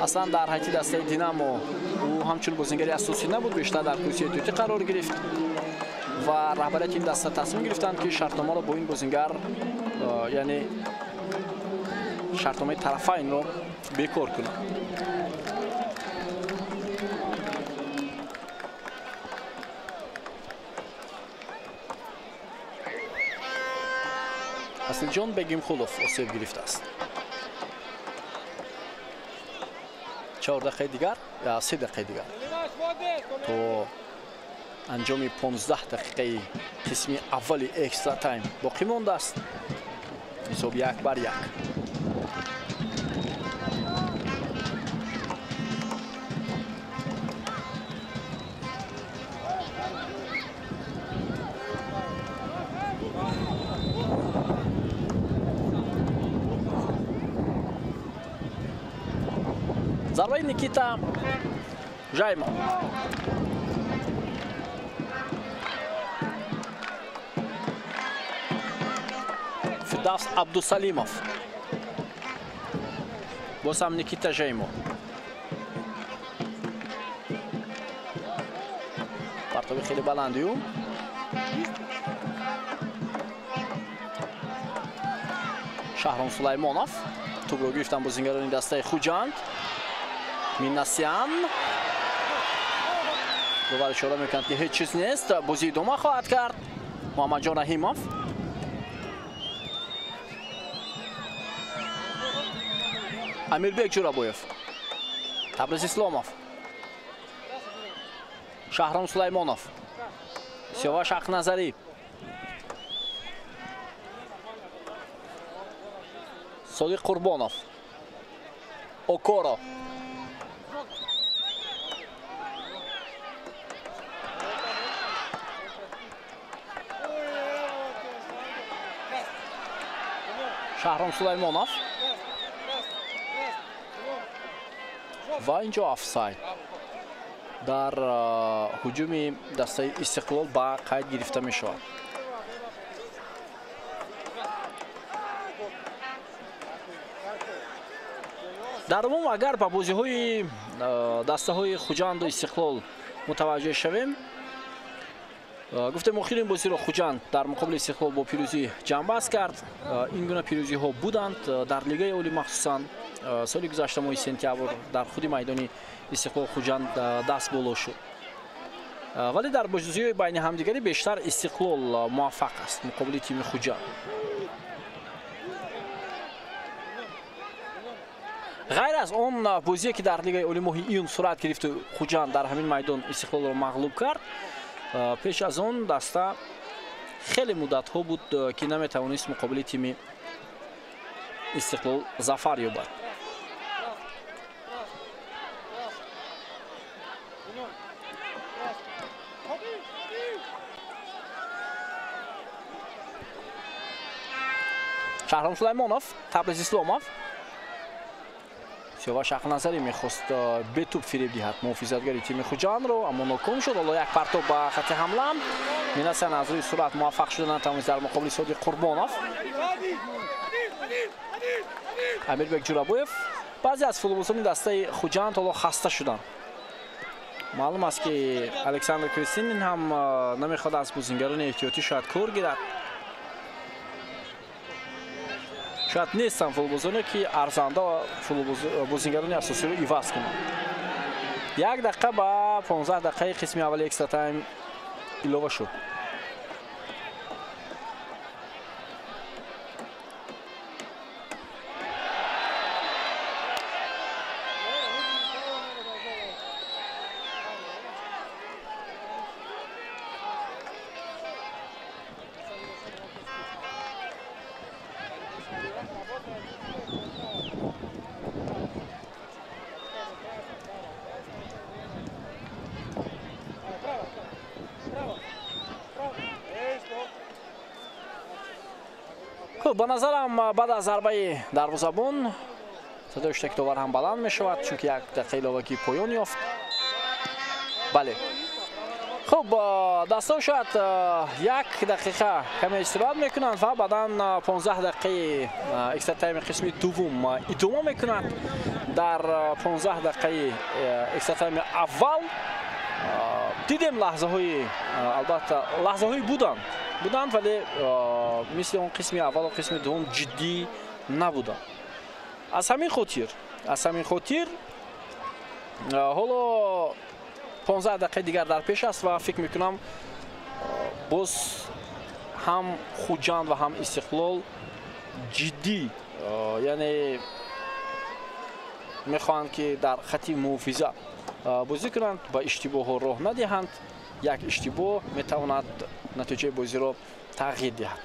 Аслан дар ҳайати дастаи Динамо ӯ ҳамчун бозингари асосӣ набуд, бештар дар курсии эҳтиётӣ қарор гирифт ва раҳбарияти ин даста тасмим гирифтанд, ки шартномаро бо ин бозингар, яъне шартномаи тарафайнро бекор кунанд. Асилҷон Бегимхулов осеб гирифтааст. 4 дақиқаи дигар, 3 дақиқаи дигар то анҷоми 15 дақиқаи қисми аввали экстра тайм боқӣ мондааст. Ҳисоб 1-1. Зарбаи Никита Жаймо. Фирдавс Абдусалимов. Боз ҳам Никита Жаймо. Партоби хеле баланди ӯ. Шаҳром Сулаймонов. Тӯбро гирифтан бозингарони дастаи Хуҷанд. Минасян довар ишора мекунад, ки ҳеҷ чиз нест, бозӣ идома хоҳад кард. Муҳаммадҷон Раҳимов. Амирбек Ҷурабоев, Табриз Исломов, Шаҳром Сулаймонов, Сиёваш Ҳақназарӣ. Содиқ Қурбонов, Окоро. Шаҳром Сулаймонов ва инҷо офсайд дар ҳуҷуми дастаи Истиқлол ба қайд гирифта мешавад. Дар умум агар ба бозиҳои дастаҳои Хуҷанду Истиқлол мутаваҷҷеҳ шавем, гуфтем охирин бозиро Хуҷанд дар муқобили Истиқлол бо пирӯзӣ ҷамъбаст кард. Ин гуна пирӯзиҳо буданд дар Лигаи Олӣ, махсусан соли гузашта моҳи сентябр дар худи майдони Истиқлол Хуҷанд даст боло шуд. Вале дар бозиҳои байни ҳамдигарӣ бештар Истиқлол муваффақ аст муқобили тими Хуҷанд. Ғайр аз он бозие ки дар Лигаи Олӣ моҳи июн сурат гирифту Хуҷанд дар ҳамин майдон Истиқлолро мағлуб кард, пеш аз он даста хеле муддатҳо буд, ки наметавонист муқобили тими Истиқлол зафар ёбад. Шаҳром Сулаймонов, Табриз Исломов. Сиёваш Ҳақназарӣ мехост бетӯб фиреб диҳад муҳофизатгари тими Хуҷандро, аммо ноком шуд. Ҳоло як партоб ба хати ҳамла. Минасян аз рӯи суръат муваффақ шуда натавонист дар муқобили Содиқ Қурбонов. Амирбек Ҷурабоев. Баъзе аз футболбозони дастаи Хуҷанд ҳоло хаста шуданд. Маълум аст, ки Александр Кристинин ҳам намехоҳад аз бозингарони эҳтиётӣ шояд кор гирад. Шояд нестанд футболбозоне, ки арзанда бозингарони асосиро иваз кунанд. 1 дақиқа ба 15 дақиқаи қисми аввали экстра тайм илова шуд. Хуб, ба назарам баъд аз зарбаи дарвозабон садои ҳуштаки довар ҳам баланд мешавад, чунки як дақиқаи иловагӣ поён ёфт. Бале. Хуб, дастаҳо шояд як дақиқа каме истироҳат мекунанд ва баъдан 15 дақиқаи экстра тайми қисми дуввум идома мекунанд. Дар 15 дақиқаи экстра тайми аввал дидем лаҳзаҳои, албатта лаҳзаҳои буданд, вале мисли он қисми аввал ва қисми дуввум ҷиддӣ набуданд. Аз ҳамин хотир ҳоло 15 дақиқаи дигар дар пеш аст ва фикр мекунам боз ҳам Хуҷанд ва ҳам Истиқлол ҷиддӣ, яъне мехоҳанд ки дар хати муҳофиза бозӣ кунанд, ба иштибоҳҳо роҳ надиҳанд. Як иштибоҳ метавонад натиҷаи бозиро тағйир диҳад.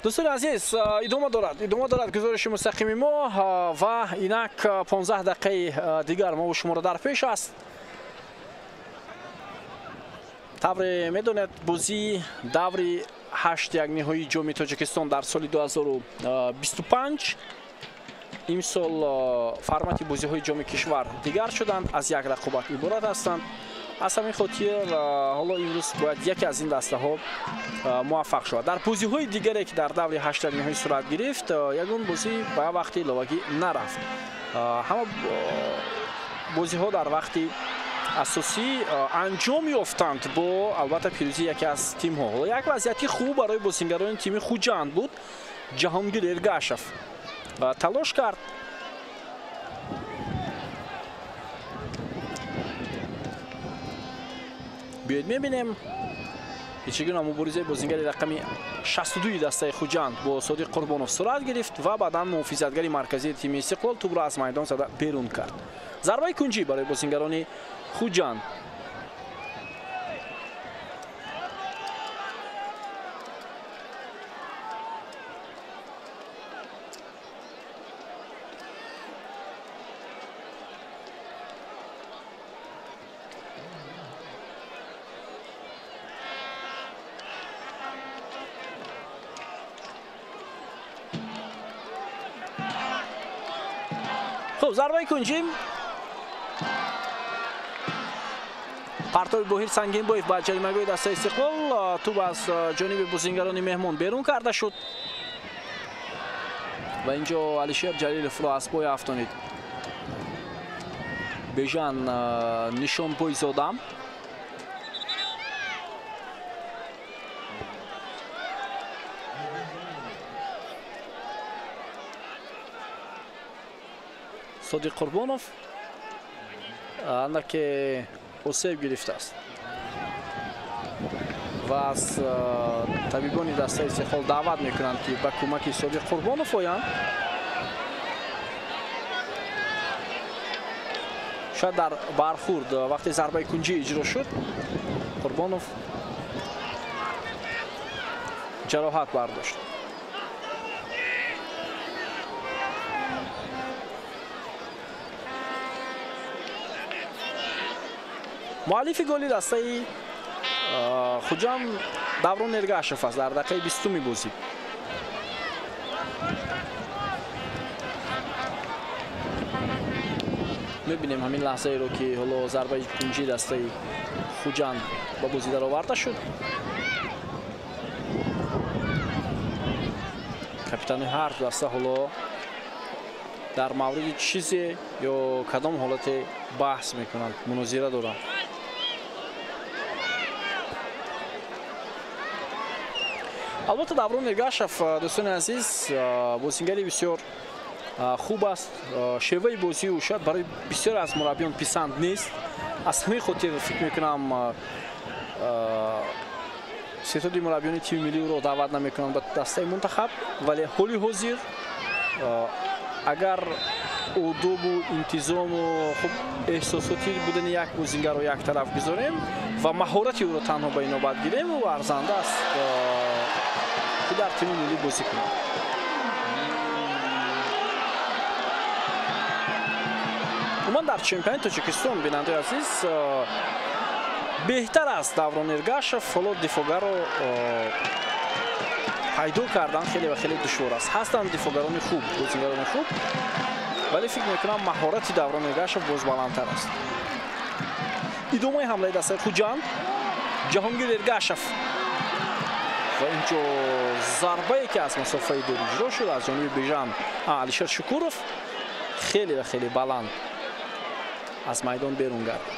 Дӯстони азиз, идома дорад гузориши мустақими мо ва инак 15 дақиқаи дигар мо шуморо дар пеш аст. Тавре медонед, бозии даври 8 ниҳоии ҷоми Тоҷикистон дар соли 2025 имсол формати бозиҳои ҷоми кишвар дигар шуданд, аз як рақобат иборат ҳастанд. Аз ҳамин хотир ҳоло имрӯз бояд яке аз ин дастаҳо муваффақ шавад. Дар бозиҳои дигаре ки дар даври 8 ниҳоӣ сурат гирифт, ягон бозӣ ба вақти иловагӣ нарафт. Ҳама бозиҳо дар вақти асосӣ анҷом ёфтанд бо албатта пирӯзии яке аз тимҳо. Ҳоло як вазъияти хуб барои бозингарони тими Хуҷанд буд. Ҷаҳонгир Эргашев талош кард. Биёед мебинем ки чӣ гуна муборизаи бозингари рақами 62 дастаи Хуҷанд бо Содиқ Қурбонов сурат гирифт ва баъдан муҳофизатгари марказии тими Истиқлол тӯбро аз майдон зада берун кард. Зарбаи кунҷӣ барои бозингарони Хуҷанд. Хуб, зарбаи кунҷӣ. Партови Боҳир Сангинбоев ба ҷаримагоҳи дастаи Истиқлол, тӯб аз ҷониби бозингарони меҳмон берун карда шуд ва инҷо Алишер Ҷалиловро аз пой афтонид. Бежан Нишонбойзода. Содиқ Қурбонов андаке осеб гирифтааст ва аз табибони дастаи Истиқлол даъват мекунанд, ки ба кӯмаки Содиқ Қурбонов оянд. Шояд дар бархӯрд вақте зарбаи кунҷӣ иҷро шуд, Қурбонов ҷароҳат бардошт. Муаллифи голи дастаи Хуҷанд Даврон Эргашев аст дар дақиқаи 20-уми бозӣ. Мебинем ҳамин лаҳзаеро, ки ҳоло зарбаи кунҷии дастаи Хуҷанд ба бозӣ дароварда шуд. Капитани ҳар ду даста ҳоло дар мавриди чизе ё кадом ҳолате баҳс мекунанд, мунозира доранд. Албатта, Даврон Эргашев, дӯстони азиз, бозингари бисёр хуб аст. Шеваи бозии ӯ шояд барои бисёр аз мураббиён писанд нест. Аз ҳамин хотир фикр мекунам, сетоди мураббиёни тими миллӣ ӯро даъват намекунанд ба дастаи мунтахаб, вале ҳоли ҳозир агар одобу интизому хуб эҳсосотӣ будани як бозингарро як тараф гузорем ва маҳорати ӯро танҳо ба инобат гирем, ӯ арзанда аст, ки дар тими миллӣ бозӣ кунад. Умуман дар чемпионати Тоҷикистон, бинандаи азиз, беҳтар аст Даврон Эргашев. Ҳоло дифоъгаро пайдо кардан хеле ва хеле душвор аст. Ҳастанд дифоъгарони хуб, бозингарони хуб, вале фикр мекунам, маҳорати Даврон Эргашев боз баландтар аст. Идомаи ҳамлаи дастаи Хуҷанд, Ҷаҳонгир Эргашев ва инҷо зарбае, ки аз масофаи дур иҷро шуд аз ҷониби Бежан Алишер Шукуров, хеле ва хеле баланд аз майдон берун гардид.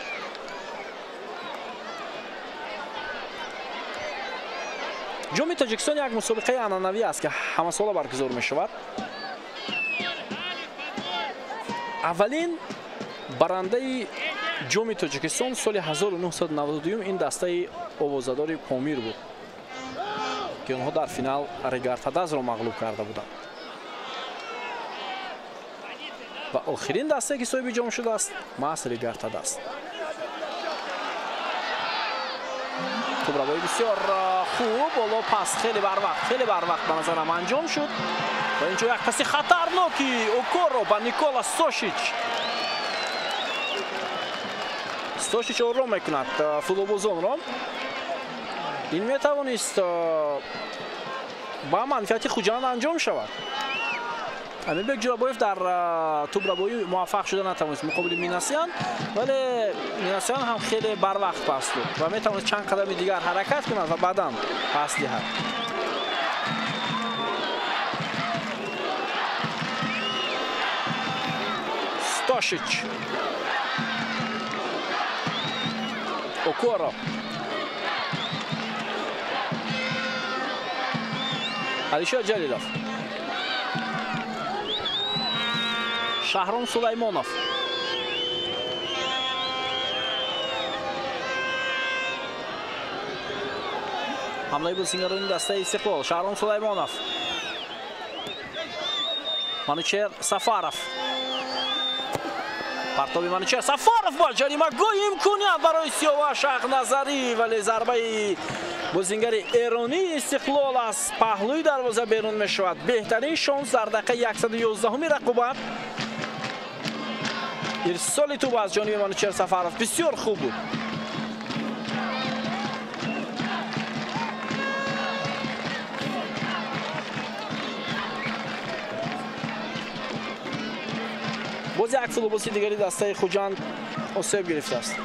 Ҷоми Тоҷикистон як мусобиқаи анъанавӣ аст, ки ҳамасола баргузор мешавад. Аввалин барандаи ҷоми Тоҷикистон соли 1992 ин дастаи овозадори Помир буд, ки онҳо дар финал Регартадазро мағлуб карда буданд. Ва охирин дастае, ки соҳиби ҷом шудааст, маҳз Регартадаз. Тӯбравои бисёр хуб, ҳоло пас хеле барвақт, хеле барвақт ба назарам анҷом шуд. Ва инҷо як паси хатарноки Окоро ба Никола Стошич. Стошич ором мекунад футболбозонро. Ин метавонист ба манфиати Хуҷанд анҷом шавад. Амирбек Ҷурабоев дар тӯбрабоӣ муваффақ шуда натавонист муқобили Минасян, вале Минасян ҳам хеле барвақт пас дод ва метавонист чанд қадами дигар ҳаракат кунад ва баъдан пас диҳад. Стошич, Окоро, Алишер Ҷалилов, Шаҳром Сулаймонов. Ҳамлаи бозингарони дастаи Истиқлол. Шаҳром Сулаймонов, Манучер Сафаров. Партоби Манучер Сафаров ба ҷаримагоҳи имконият барои Сиёваш Ҳақназарӣ, вале зарбаи бозингари эронии Истиқлол аз паҳлӯи дарвоза берун мешавад. Беҳтарин шонс дар дақиқаи 111-уми рақобат. Ирсоли тӯб аз ҷониби Манучер Сафаров бисёр хуб буд. Боз як футболбози дигари дастаи Хуҷанд осеб гирифтааст.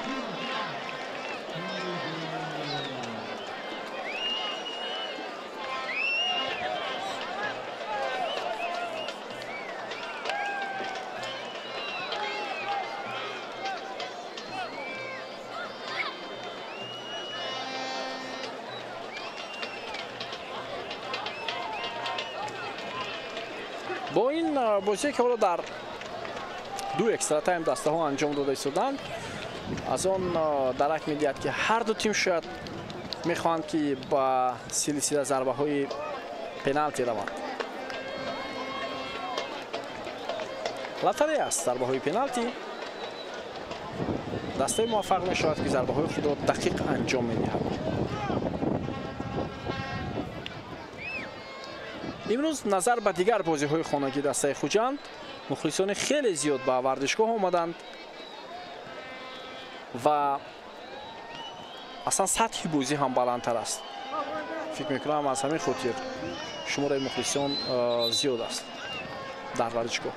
Бо ин бозие, ки ҳоло дар Ду экстра тайм дастаҳо анҷом дода истоданд. Аз он дарак медиҳад, ки ҳар ду тим шояд мехоҳанд, ки ба силсила зарбаҳои пеналти раванд. Лотарея аст зарбаҳои пеналти. Дастаи муваффақ мешавад, ки зарбаҳои худро дақиқ анҷом медиҳад. Имрӯз назар ба дигар бозиҳои хонагӣ дастаи Хуҷанд мухлисони хеле зиёд ба варзишгоҳ омаданд ва аслан сатҳи бозӣ ҳам баландтар аст. Фикр мекунам, аз ҳамин хотир шумораи мухлисон зиёд аст дар варзишгоҳ.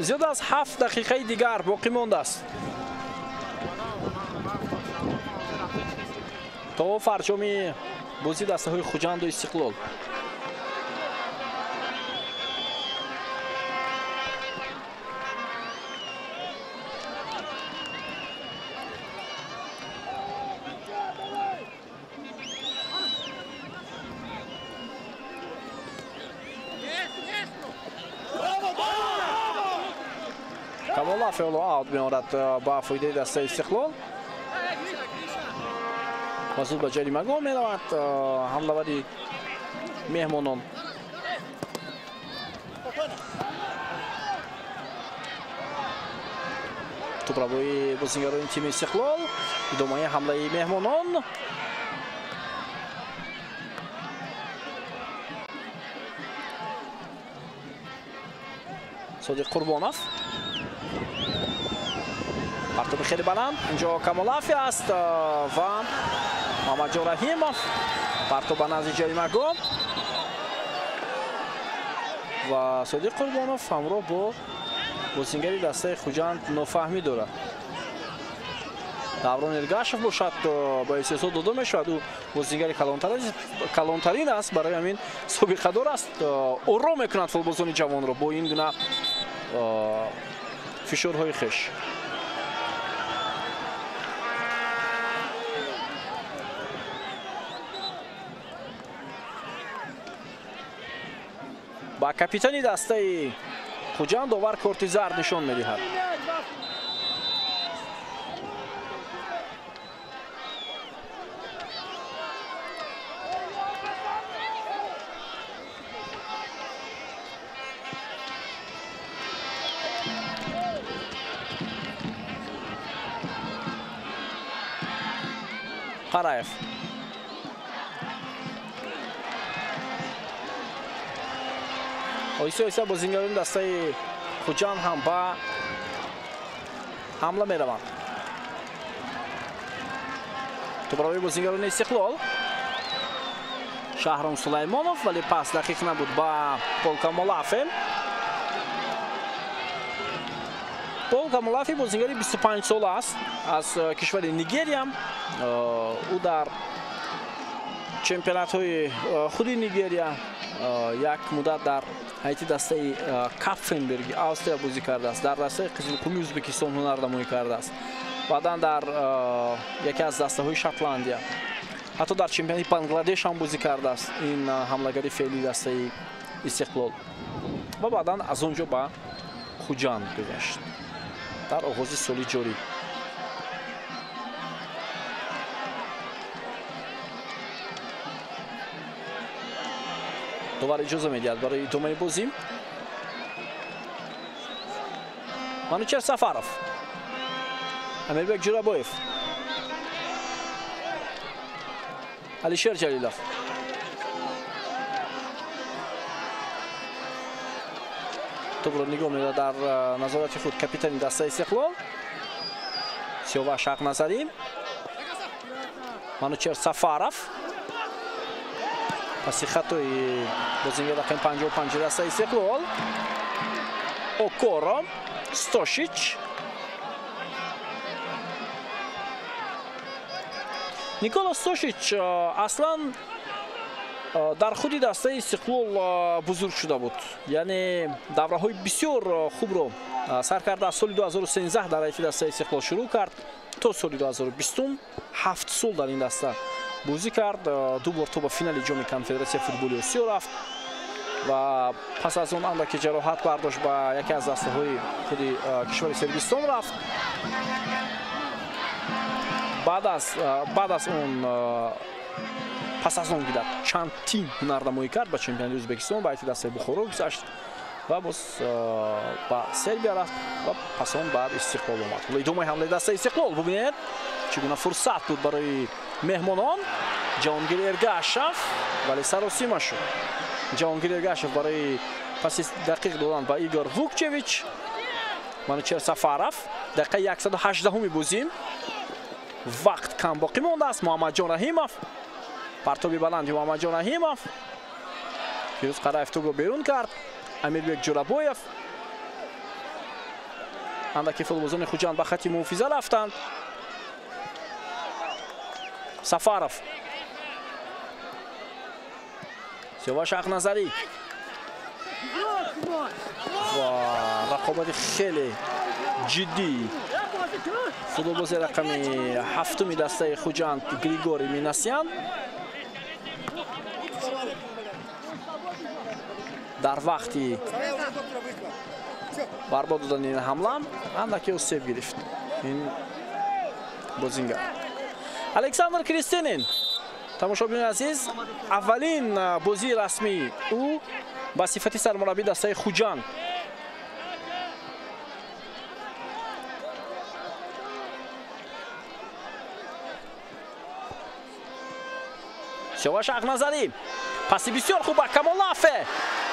Зиёд аз 7 дақиқаи дигар боқӣ мондааст то фарҷоми бозии дастаҳои Хуҷанду Истиқлол. Камолафи ҳоло аут меорад ба фоидаи дастаи Истиқлол ва зуд ба ҷаримагоҳ меравад ҳамлавари меҳмонон. Тӯбравои бозингарони тими Истиқлол, идомаи ҳамлаи меҳмонон. Содиқ Қурбонов, партоби хеле баланд. Инҷо Камолафи аст ва Муҳаммадҷон Раҳимов. Партоб ба назди ҷаримагоҳ ва Содиқ Қурбонов ҳамроҳ бо бозингари дастаи Хуҷанд нофаҳмӣ дорад. Даврон Эргашев бошад ба эҳсосот дода мешавад. Ӯ бозингари калонтарин аст, барои ҳамин собиқадор аст. Ором мекунад футболбозони ҷавонро бо ин гуна фишорҳои хеш. Ба капитани дастаи Хуҷанд довар корти зард нишон медиҳад. Қараев. Оҳиста оҳиста бозингарони дастаи Хуҷанд ҳам ба ҳамла мераванд. Тӯбравии бозингарони Истиқлол. Шаҳром Сулаймонов, вале пас дақиқ набуд ба Пол Камолафе. Пол Камолафе бозингари 25 сола аст, аз кишвари Нигерия. Ӯ дар чемпионатҳои худи Нигерия як муддат дар ҳайати дастаи Капфенберги Австрия бозӣ кардааст, дар дастаи Қизилқуми Ӯзбекистон ҳунарнамоӣ кардааст, баъдан дар яке аз дастаҳои Шотландия, ҳатто дар чемпионати Бангладеш ҳам бозӣ кардааст ин ҳамлагари феълии дастаи Истиқлол ва баъдан аз он ҷо ба Хуҷанд гузашт дар оғози соли ҷорӣ. Довар иҷоза медиҳад барои идомаи бозӣ. Манучер Сафаров, Амирбек Ҷурабоев, Алишер Ҷалилов. Тӯбро нигоҳ медорад дар назорати худ капитани дастаи Истиқлол Сиёваш Ҳақназарӣ. Манучер Сафаров паси хатои бозингар рақами 55 дастаи Истиқлол. Окоро, Стошич. Никола Стошич аслан Дар худи дастаи Истиқлол бузург шуда буд, яъне давраҳои бисёр хубро сар карда. Аз соли 2013 дар ҳайати дастаи Истиқлол шурӯъ кард то соли 2020, 7 сол дар ин даста бозӣ кард. 2 бор то ба финали ҷоми конфедератсияи футболи Осиё рафт ва пас аз он андаке ҷароҳат бардошт, ба яке аз дастаҳои худи кишвари Сербистон рафт. Баъд аз он пас аз он ки дар чанд тим ҳунарнамоӣ кард, ба чемпионати Ӯзбекистон ба ҳайати дастаи Бухоро гузашт ва боз ба Сербия рафт ва пас он ба Истиқлол омад. Ҳоло идомаи ҳамлаи дастаи Истиқлол, бубинед чӣ гуна фурсат буд барои меҳмонон. Ҷаҳонгир Эргашев, вале саросима шуд. Ҷаҳонгир Эргашев барои паси дақиқ додан ба Игор Вукчевич. Манучер Сафаров, дақиқаи 118-уми бозӣ, вақт кам боқӣ мондааст. Муҳаммадҷон Раҳимов, партоби баланди Муҳаммадҷон Раҳимов, Фирӯз Қараев тӯбро берун кард. Амирбек Ҷурабоев, андаки футболбозони Хуҷанд ба хати муҳофиза рафтанд. Сафаров, Сиёваш Ҳақназарӣ ва рақобати хеле ҷиддӣ. Футболбози рақами 7-уми дастаи Хуҷанд Григорий Минасян дар вақти барбод додани ин ҳамла андаке осеб гирифт ин бозингар. Александр Кристинин, тамошобинони азиз, аввалин бозии расмии ӯ ба сифати сармураббии дастаи Хуҷанд. Сиёваш Ҳақназарӣ, паси бисёр хуб ба Камолафе,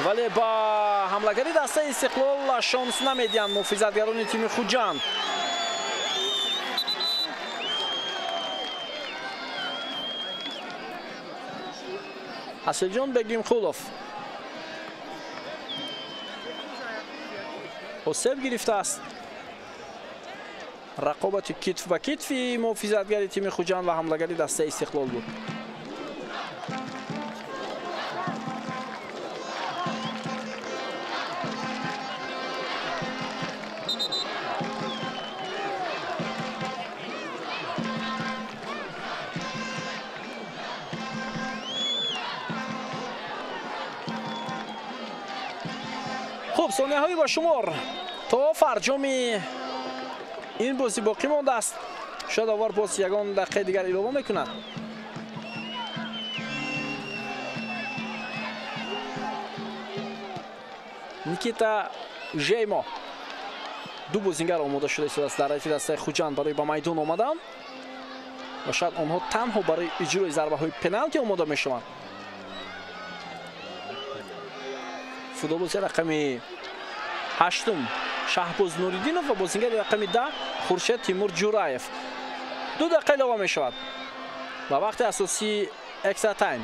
вале ба ҳамлагари дастаи Истиқлол шонс намедиҳанд муҳофизатгарони тими Хуҷанд. Асилҷон Бегимқулов осеб гирифтааст. Рақобати китф ба китфи муҳофизатгари тими Хуҷанд ва ҳамлагари дастаи Истиқлол буд. Хуб, сонияҳои ба шумор то фарҷоми ин бозӣ боқӣ мондааст. Шояд овар боз ягон дақиқаи дигар илова мекунад. Никита Жеймо, ду бозингар омода шуда истодааст дар ҳайати дастаи Хуҷанд барои ба майдон омадан ва шояд онҳо танҳо барои иҷрои зарбаҳои пеналти омода мешаванд. Футболбози рақами 8 Шаҳбоз Нуриддинов ва бозингари рақами 10 Хуршед Тимур Ҷураев. 2 дақиқа илова мешавад ба вақти асосии экстра тайм.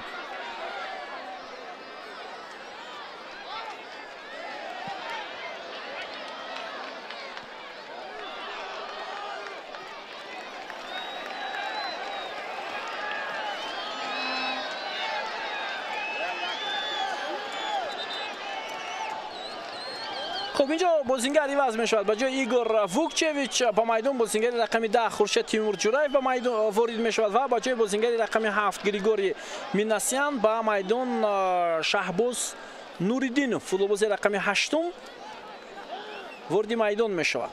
Хуб, инҷо бозингар иваз мешавад. Ба ҷои Игор Вукчевич ба майдон бозингари рақами 10 Хуршед Тимур Ҷураев ба майдон ворид мешавад ва ба ҷои бозингари рақами 7 Григорий Минасян ба майдон Шаҳбоз Нуриддинов, футболбози рақами 8 вориди майдон мешавад.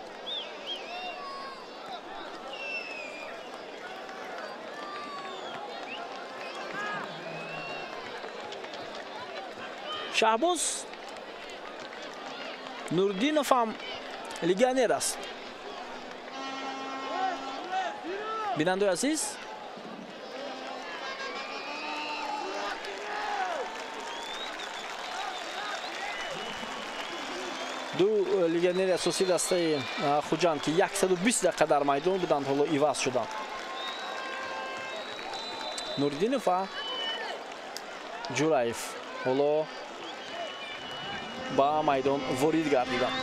Шаҳбоз Нуриддинов ҳам легионер аст. Бинандаи азиз, ду легионери асосии дастаи Хуҷанд, ки 120 дақиқа дар майдон буданд, ҳоло иваз шуданд. Нуриддинов ва Ҷураев ҳоло ба майдон ворид гардиданд.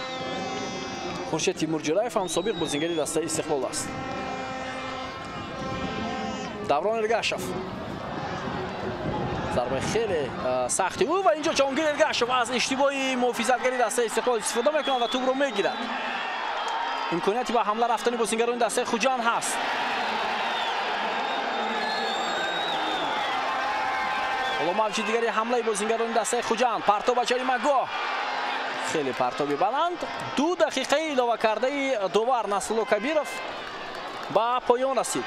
Хуршед Тимур Ҷураев ҳам собиқ бозингари дастаи Истиқлол аст. Даврон Эргашев, Зарбаи хеле сахти ӯ ва инҷо Ҷонгир Эргашев аз иштибоҳи муҳофизатгари дастаи Истиқлол истифода мекунад ва тӯбро мегирад. Имконияти ба ҳамла рафтани бозингарони дастаи Хуҷанд ҳаст. Ҳоло мавҷи дигари ҳамлаи бозингарони дастаи Хуҷанд. Партоб ба ҷаримагоҳ. Хеле партоби баланд. 2 дақиқаи илова кардаи довар Насрулло Кабиров ба поён расид.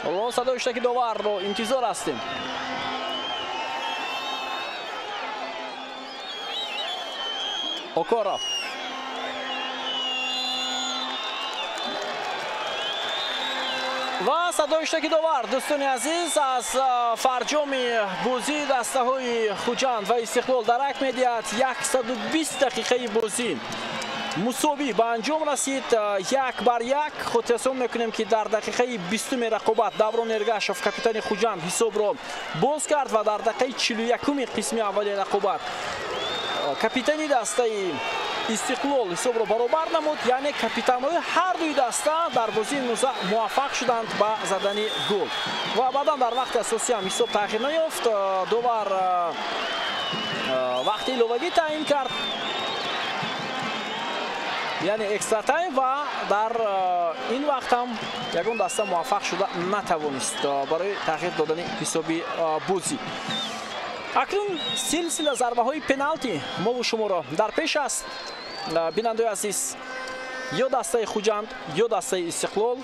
Ҳоло садои штаки доварро интизор ҳастем. Окоров. Ва садои штаки довар, дӯстони азиз, аз фарҷоми бозии дастаҳои Хуҷанд ва Истиқлол дарак медиҳад. 120 дақиқаи бозӣ мусовӣ ба анҷом расид. 1-1. Хотиррасон мекунем, ки дар дақиқаи 20-уми рақобат Даврон Эргашев, капитани Хуҷанд, ҳисобро боз кард ва дар дақиқаи 41-уми қисми аввали рақобат капитани дастаи Истиқлол ҳисобро баробар намуд. Яъне капитанҳои ҳар дуи даста дар бозии имрӯза муваффақ шуданд ба задани гол ва баъдан дар вақти асосӣ ҳам ҳисоб тағйир наёфт. Довар вақти иловагӣ таъин кард, яъне экстра тайм, ва дар ин вақт ҳам ягон даста муваффақ шуда натавонист барои тағйир додани ҳисоби бозӣ. Акнун силсила зарбаҳои пеналти мову шуморо дар пеш аст. Бинандаи азиз, ё дастаи Хуҷанд ё дастаи Истиқлол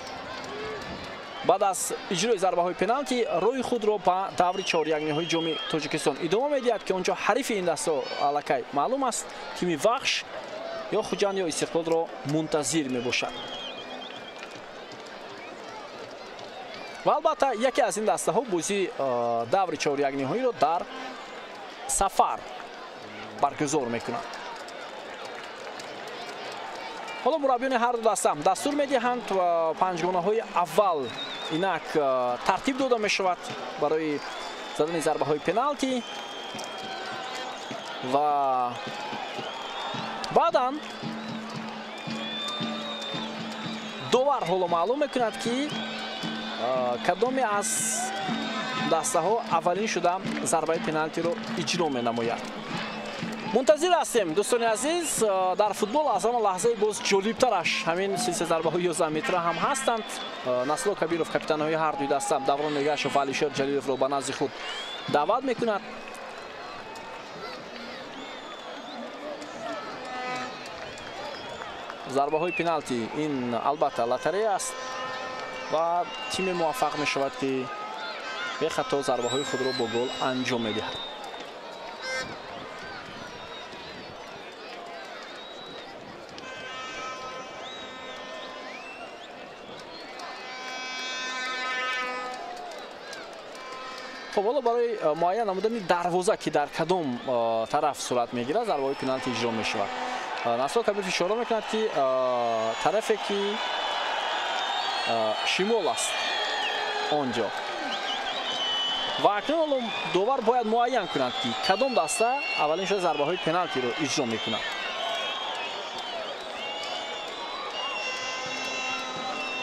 баъд аз иҷрои зарбаҳои пеналти роҳи худро ба даври чорякниҳои ҷоми Тоҷикистон идома медиҳад, ки онҷо ҳарифи ин дастаҳо аллакай маълум аст. Тими Вахш ё Хуҷанд ё Истиқлолро мунтазир мебошад. Ва албатта яке аз ин дастаҳо бозии даври чорякниҳоиро дар сафар баргузор мекунад. Ҳоло мураббиёни ҳар ду даста дастур медиҳанд ва панҷгонаҳои аввал инак тартиб дода мешавад барои задани зарбаҳои пеналти ва баъдан довар ҳоло маълум мекунад, ки кадоме аз дастаҳо аввалин шуда зарбаи пеналтиро иҷро менамояд. Мунтазир ҳастем, дӯстони азиз. Дар футбол аз ҳама лаҳзаи боз ҷолибтараш ҳамин силсила зарбаҳои 11 метра ҳам ҳастанд. Насрулло Кабиров, капитанҳои ҳар дуи даста, Даврон Эргашев ва Алишер Ҷалиловро ба назди худ даъват мекунад. Зарбаҳои пеналти ин албатта лотарея аст ва тиме муваффақ мешавад, ки бехато зарбаҳои худро бо гол анҷом медиҳад. Хуб, ҳоло барои муайян намудани дарвоза, ки дар кадом тараф сурат мегирад, зарбаҳои пеналти иҷро мешавад. Насрулло Кабиров ишора мекунад, ки тарафе ки шимол аст онҷо. Ва акнун ҳоло довар бояд муайян кунад, ки кадом даста аввалин шуда зарбаҳои пеналтиро иҷро мекунад.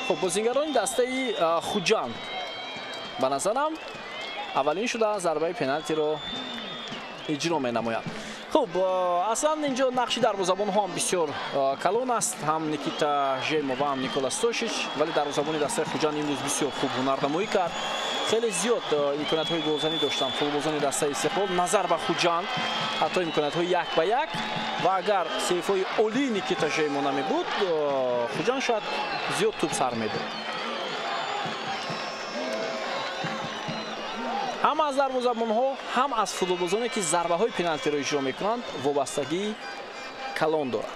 Хуб, бозингарони дастаи Хуҷанд ба назарам аввалин шуда зарбаи пеналтиро иҷро менамояд. Хуб, аслан инҷо нақши дарвозабонҳо ҳам бисёр калон аст, ҳам Никита Жемов ва ҳам Никола Стошич, вале дарвозабони дастаи Хуҷанд имрӯз бисёр хуб ҳунарнамоӣ кард. Хеле зиёд имкониятҳои голзанӣ доштанд футболбозони дастаи Истиқлол назар ба Хуҷанд, ҳатто имкониятҳои 1-1, ва агар сейфҳои олии Никита Жемо намебуд, Хуҷанд шояд зиёд тӯб сар медод. Ҳам аз дарвозабонҳо, ҳам аз футболбозоне, ки зарбаҳои пеналтиро иҷро мекунанд, вобастагии калон дорад.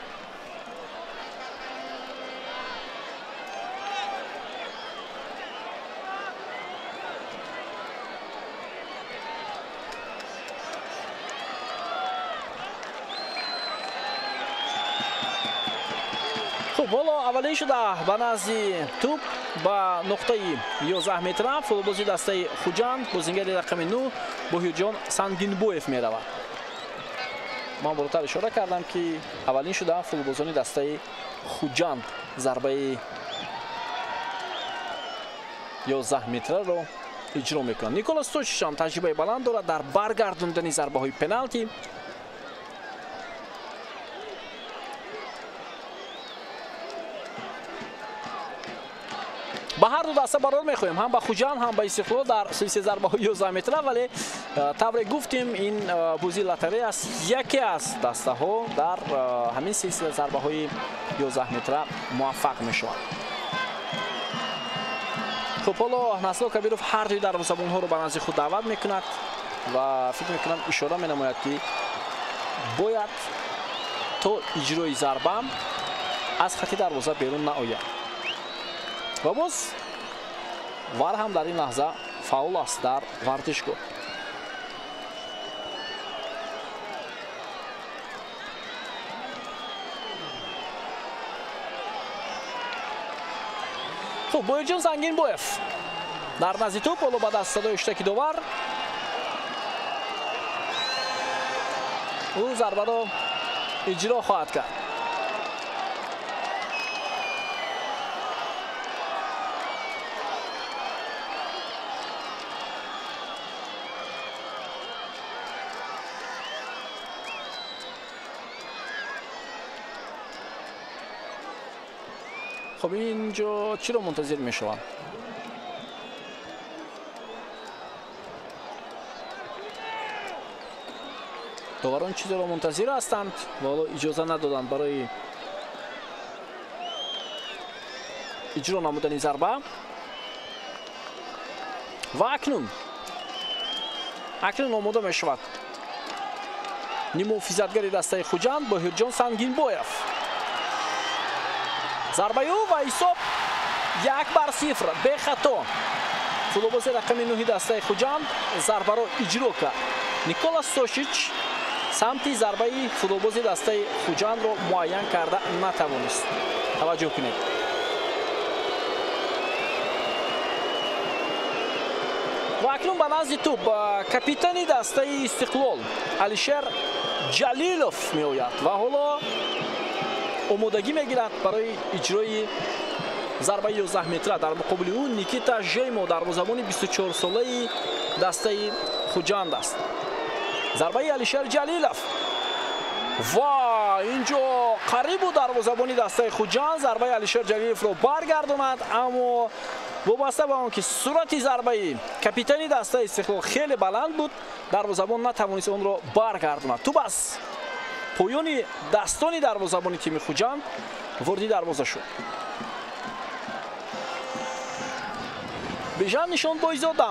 Хуб, ҳоло аввалин шуда ба назди тӯб ба нуқтаи 11 метра футболбози дастаи Хуҷанд, бозингари рақами 9 Боҳирҷон Сангинбоев меравад. Ман болотар ишора кардам, ки аввалин шуда футболбозони дастаи Хуҷанд зарбаи 11 метраро иҷро мекунанд. Никола Сточич ҳам таҷрибаи баланд дорад дар баргардондани зарбаҳои пеналти. Ба ҳар ду даста барор мехоҳем, ҳам ба Хуҷанд, ҳам ба Истиқлол дар силсилаи зарбаҳои 11 метра, вале тавре гуфтем, ин бозии лотарея аст. Яке аз дастаҳо дар ҳамин силсила зарбаҳои 11 метра муваффақ мешавад. Хуб, ҳоло Насрулло Кабиров ҳар дуи дарвозабонҳоро ба назди худ даъват мекунад ва фикр мекунам ишора менамояд, ки бояд то иҷрои зарба аз хати дарвоза берун наояд. Ва боз вар ҳам дар ин лаҳза фаъол аст дар варзишгоҳ. Хуб, Боҳирҷон Сангинбоев дар назди тӯб, ҳоло баъд аз садои ҳуштаки довар ӯ зарбаро иҷро хоҳад кард. Хуб, инҷо чиро мунтазир мешаванд? Доварон чизеро мунтазир ҳастанд ва ҳоло иҷоза надоданд барои иҷро намудани зарба. Ва акнун омода мешавад ниммуҳофизатгари дастаи Хуҷанд Боҳирҷон Сангинбоев. Зарбаи ӯ ва ҳисоб 1-0 бехато. Футболбози рақами 9 дастаи Хуҷанд зарбаро иҷро кард. Никола Стошич самти зарбаи футболбози дастаи Хуҷандро муайян карда натавонист. Таваҷҷӯҳ кунед. Ва акнун ба назди тӯб капитани дастаи Истиқлол Алишер Ҷалилов меояд ва ҳоло омодагӣ мегирад барои иҷрои зарбаи 11 метра. Дар муқобили ӯ Никита Жеймо, дарвозабони 24-солаи дастаи Хуҷанд аст. Зарбаи Алишер Ҷалилов ва инҷо қарибу дарвозабони дастаи Хуҷанд зарбаи Алишер Ҷалиловро баргардонад, аммо вобаста ба он ки сурати зарбаи капитани дастаи Истиқлол хеле баланд буд, дарвозабон натавонист онро баргардонад. Тӯб аз поёни дастони дарвозабони тими Хуҷанд вориди дарвоза шуд. Бижан Нишонбойзода,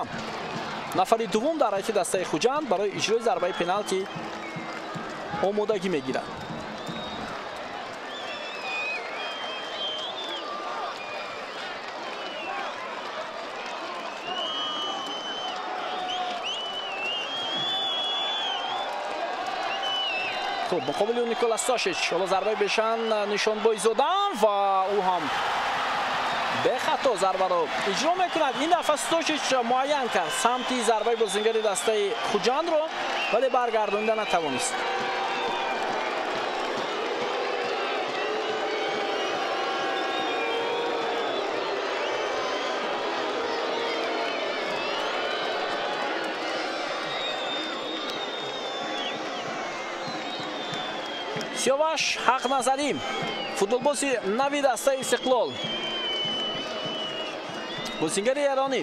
нафари дуввум дар ҳайати дастаи Хуҷанд, барои иҷрои зарбаи пеналти омодагӣ мегирад. Хуб, муқобили ӯ Никола Стошич. Ҳоло зарбаи Бешан Нишонбойзода ва ӯ ҳам бехато зарбаро иҷро мекунад. Ин дафъа Стошич муайян кард самти зарбаи бозингари дастаи Хуҷандро, вале баргардонида натавонист. Сиёваш Ҳақназарӣ, футболбози нави дастаи Истиқлол, бозингари эронӣ,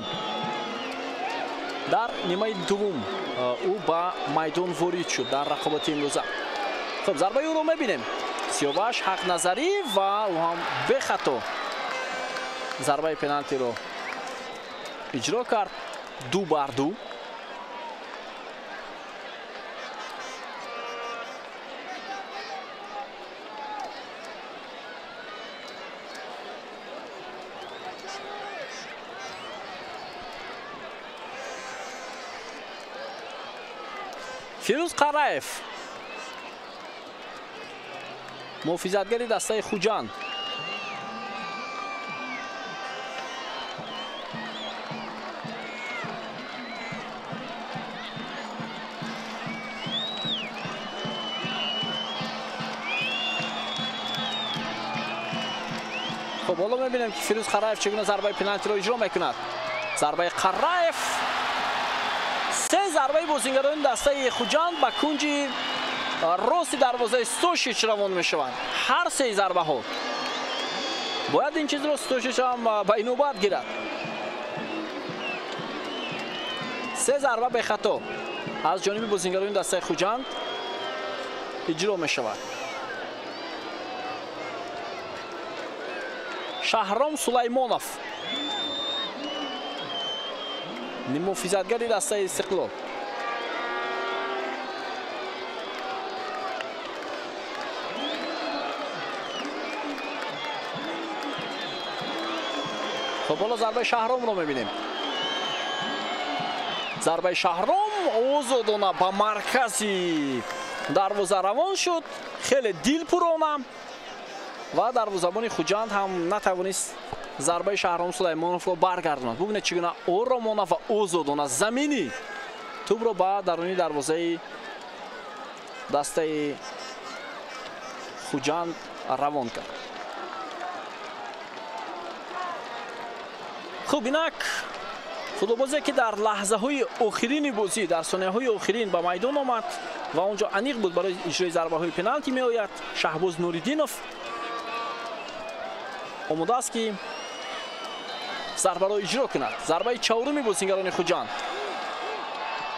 дар нимаи дуввум ӯ ба майдон ворид шуд дар рақобати имрӯза. Хуб, зарбаи ӯро мебинем. Сиёваш Ҳақназарӣ ва ӯ ҳам бехато зарбаи пеналтиро иҷро кард. 2-2. Фирӯз Қараев, муҳофизатгари дастаи Хуҷанд, Хуб, ҳоло мебинем, ки Фирӯз Қараев чӣ гуна зарбаи пеналтиро иҷро мекунад. Зарбаи Қараев, се зарбаи бозингарони дастаи Хуҷанд ба кунҷи рости дарвозаи Стошич равон мешаванд. Ҳар се зарбаҳо. Бояд ин чизро Стошич ҳам ба инобат гирад. Се зарба бехато аз ҷониби бозингарони дастаи Хуҷанд иҷро мешавад. Шаҳром Сулаймонов, муҳофизатгари дастаи Истиқлол. Хуб, ҳоло зарбаи Шаҳромро мебинем. Зарбаи Шаҳром озодона ба маркази дарвоза равон шуд, хеле дилпурона, ва дарвозабони Хуҷанд ҳам натавонист зарбаи Шаҳром Сулаймоновро баргардонад. Бубинед, чӣ гуна оромона ва озодона замини тӯбро ба даруни дарвозаи дастаи Хуҷанд равон кард. Хуб, инак футболбозе, ки дар лаҳзаҳои охирини бозӣ, дар сонияҳои охирин ба майдон омад ва он ҷо аниқ буд барои иҷрои зарбаҳои пеналти меояд, Шаҳбоз Нуриддинов омода аст, ки зарбаро иҷро кунад. Зарбаи чаҳоруми бозингарони Хуҷанд.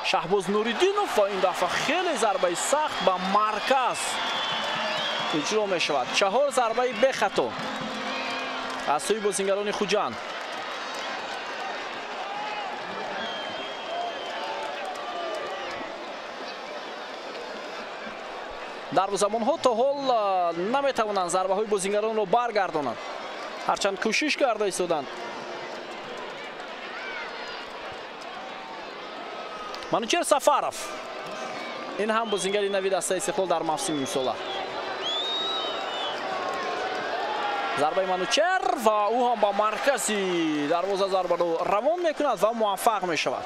Шаҳбоз Нуриддинов, ва ин дафъа хеле зарбаи сахт ба марказ иҷро мешавад. Чаҳор зарбаи бехато аз сӯи бозингарони Хуҷанд. Дарвозабонҳо то ҳол наметавонанд зарбаҳои бозингаронро баргардонанд, ҳарчанд кӯшиш карда истоданд. Манучер Сафаров, ин ҳам бозингари нави дастаи Истиқлол дар мавсими имсола. Зарбаи Манучер, ва ӯ ҳам ба маркази дарвоза зарбаро равон мекунад ва муваффақ мешавад.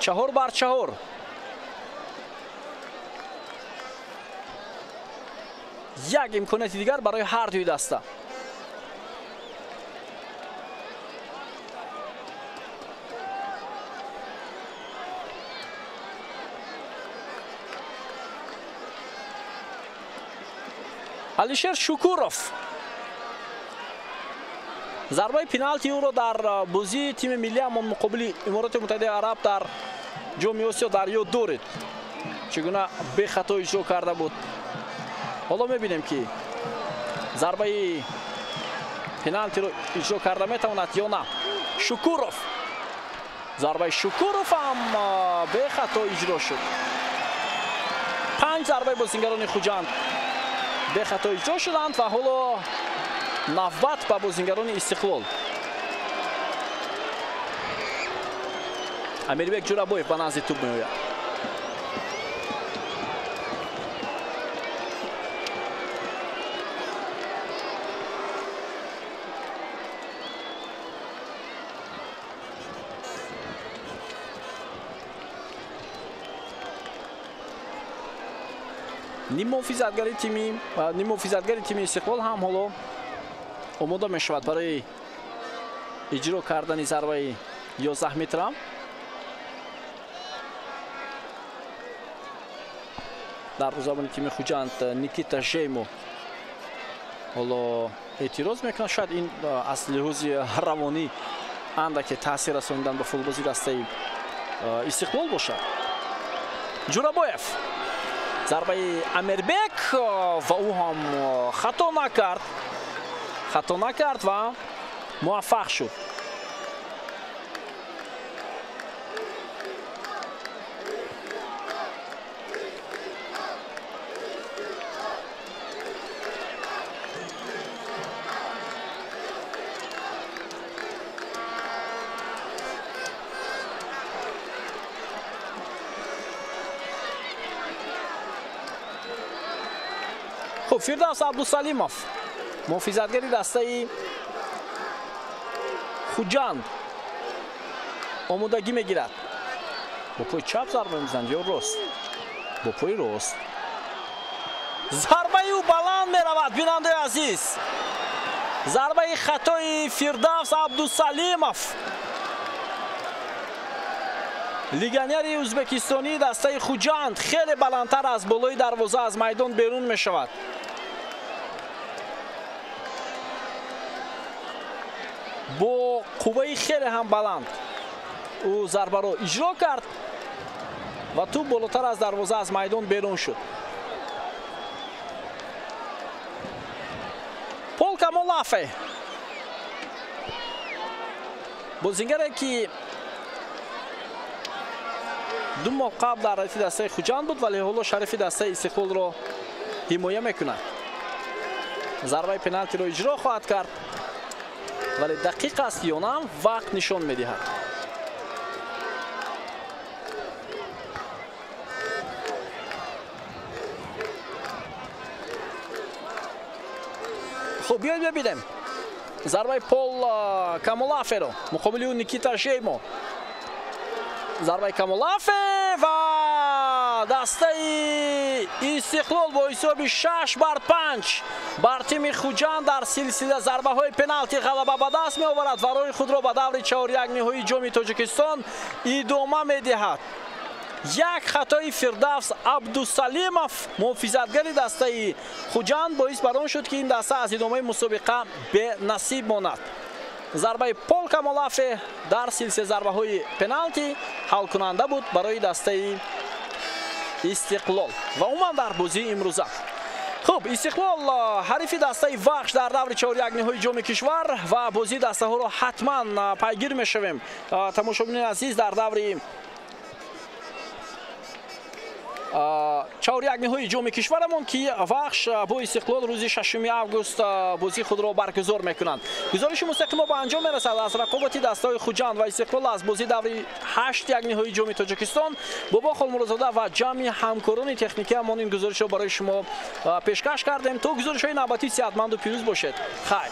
4-4. Як имконияти дигар барои ҳар дуи даста. Алишер Шукуров зарбаи пеналти ӯро дар бозии тими миллиамон муқобили Имороти Муттаҳидаи Араб дар Ҷоми Осиё дар ёд доред, чӣ гуна бехато иҷро карда буд. Ҳоло мебинем, ки зарбаи пеналтиро иҷро карда метавонад ё на. Шукуров, зарбаи Шукуров ҳам бехато иҷро шуд. 5 зарбаи бозингарони Хуҷанд бехато иҷро шуданд ва ҳоло навбат ба бозингарони Истиқлол. Амирбек Ҷурабоев ба назди тӯб меояд. Ниммуҳофизатгари тими Истиқлол ҳам ҳоло омода мешавад барои иҷро кардани зарбаи 11 метра. Дарвозабони тими Хуҷанд Никита Жеймо ҳоло эътироз мекунад. Шояд ин аз лиҳози равонӣ андаке таъсир расонидан ба футболбози дастаи Истиқлол бошад. Ҷурабоев, зарбаи Амирбек, ва ӯ ҳам хато накард ва муваффақ шуд. Хуб, Фирдавс Абдусалимов, муҳофизатгари дастаи Хуҷанд, омодагӣ мегирад. Бо пои чап зарба мезанад ё рост? Бо пои рост. Зарбаи ӯ баланд меравад, бинандаи азиз. Зарбаи хатои Фирдавс Абдусалимов, легионери ӯзбекистонии дастаи Хуҷанд, хеле баландтар аз болои дарвоза аз майдон берун мешавад. Бо қувваи хеле ҳам баланд ӯ зарбаро иҷро кард ва тӯб болотар аз дарвоза аз майдон берун шуд. Пол Камолафе, бозингаре ки 2 моҳ қабл дар радифи дастаи Хуҷанд буд, вале ҳоло шарифи дастаи Истиқлолро ҳимоя мекунад. Зарбаи пеналтиро иҷро хоҳад кард, вале дақиқ аст ё на, вақт нишон медиҳад. Хуб, биёед бибинем зарбаи Пол Камолаферо муқобили ӯ Никита Жеймо. Зарбаи Камолафе ва дастаи Истиқлол бо ҳисоби 6-5 бар тими Хуҷанд дар силсила зарбаҳои пеналти ғалаба ба даст меоварад ва роҳи худро ба даври чорякниҳоии ҷоми Тоҷикистон идома медиҳад. Як хатои Фирдавс Абдусалимов, муҳофизатгари дастаи Хуҷанд, боис бар он шуд, ки ин даста аз идомаи мусобиқа бенасиб монад. Зарбаи Пол Камолафе дар силсила зарбаҳои пеналти ҳалкунанда буд барои дастаи Истиқлол ва умуман дар бозии имрӯза. Хуб, Истиқлол ҳарифи дастаи Вахш дар даври чорякниҳои ҷоми кишвар ва бозии дастаҳоро ҳатман пайгир мешавем. Тамошобинони азиз, дар даври чорякниҳои ҷоми кишварамон, ки Вахш бо Истиқлол рӯзи 6 август бозии худро баргузор мекунанд. Гузориши мустақимо ба анҷом мерасад аз рақобати дастаҳои Хуҷанд ва Истиқлол аз бозии даври 8 якниҳои ҷоми Тоҷикистон. Бобо Холмуродзода ва ҷамъи ҳамкорони техникиамон ин гузоришро барои шумо пешкаш кардем. То гузоришҳои навбатӣ сеҳатманду пирӯз бошед. Хайр.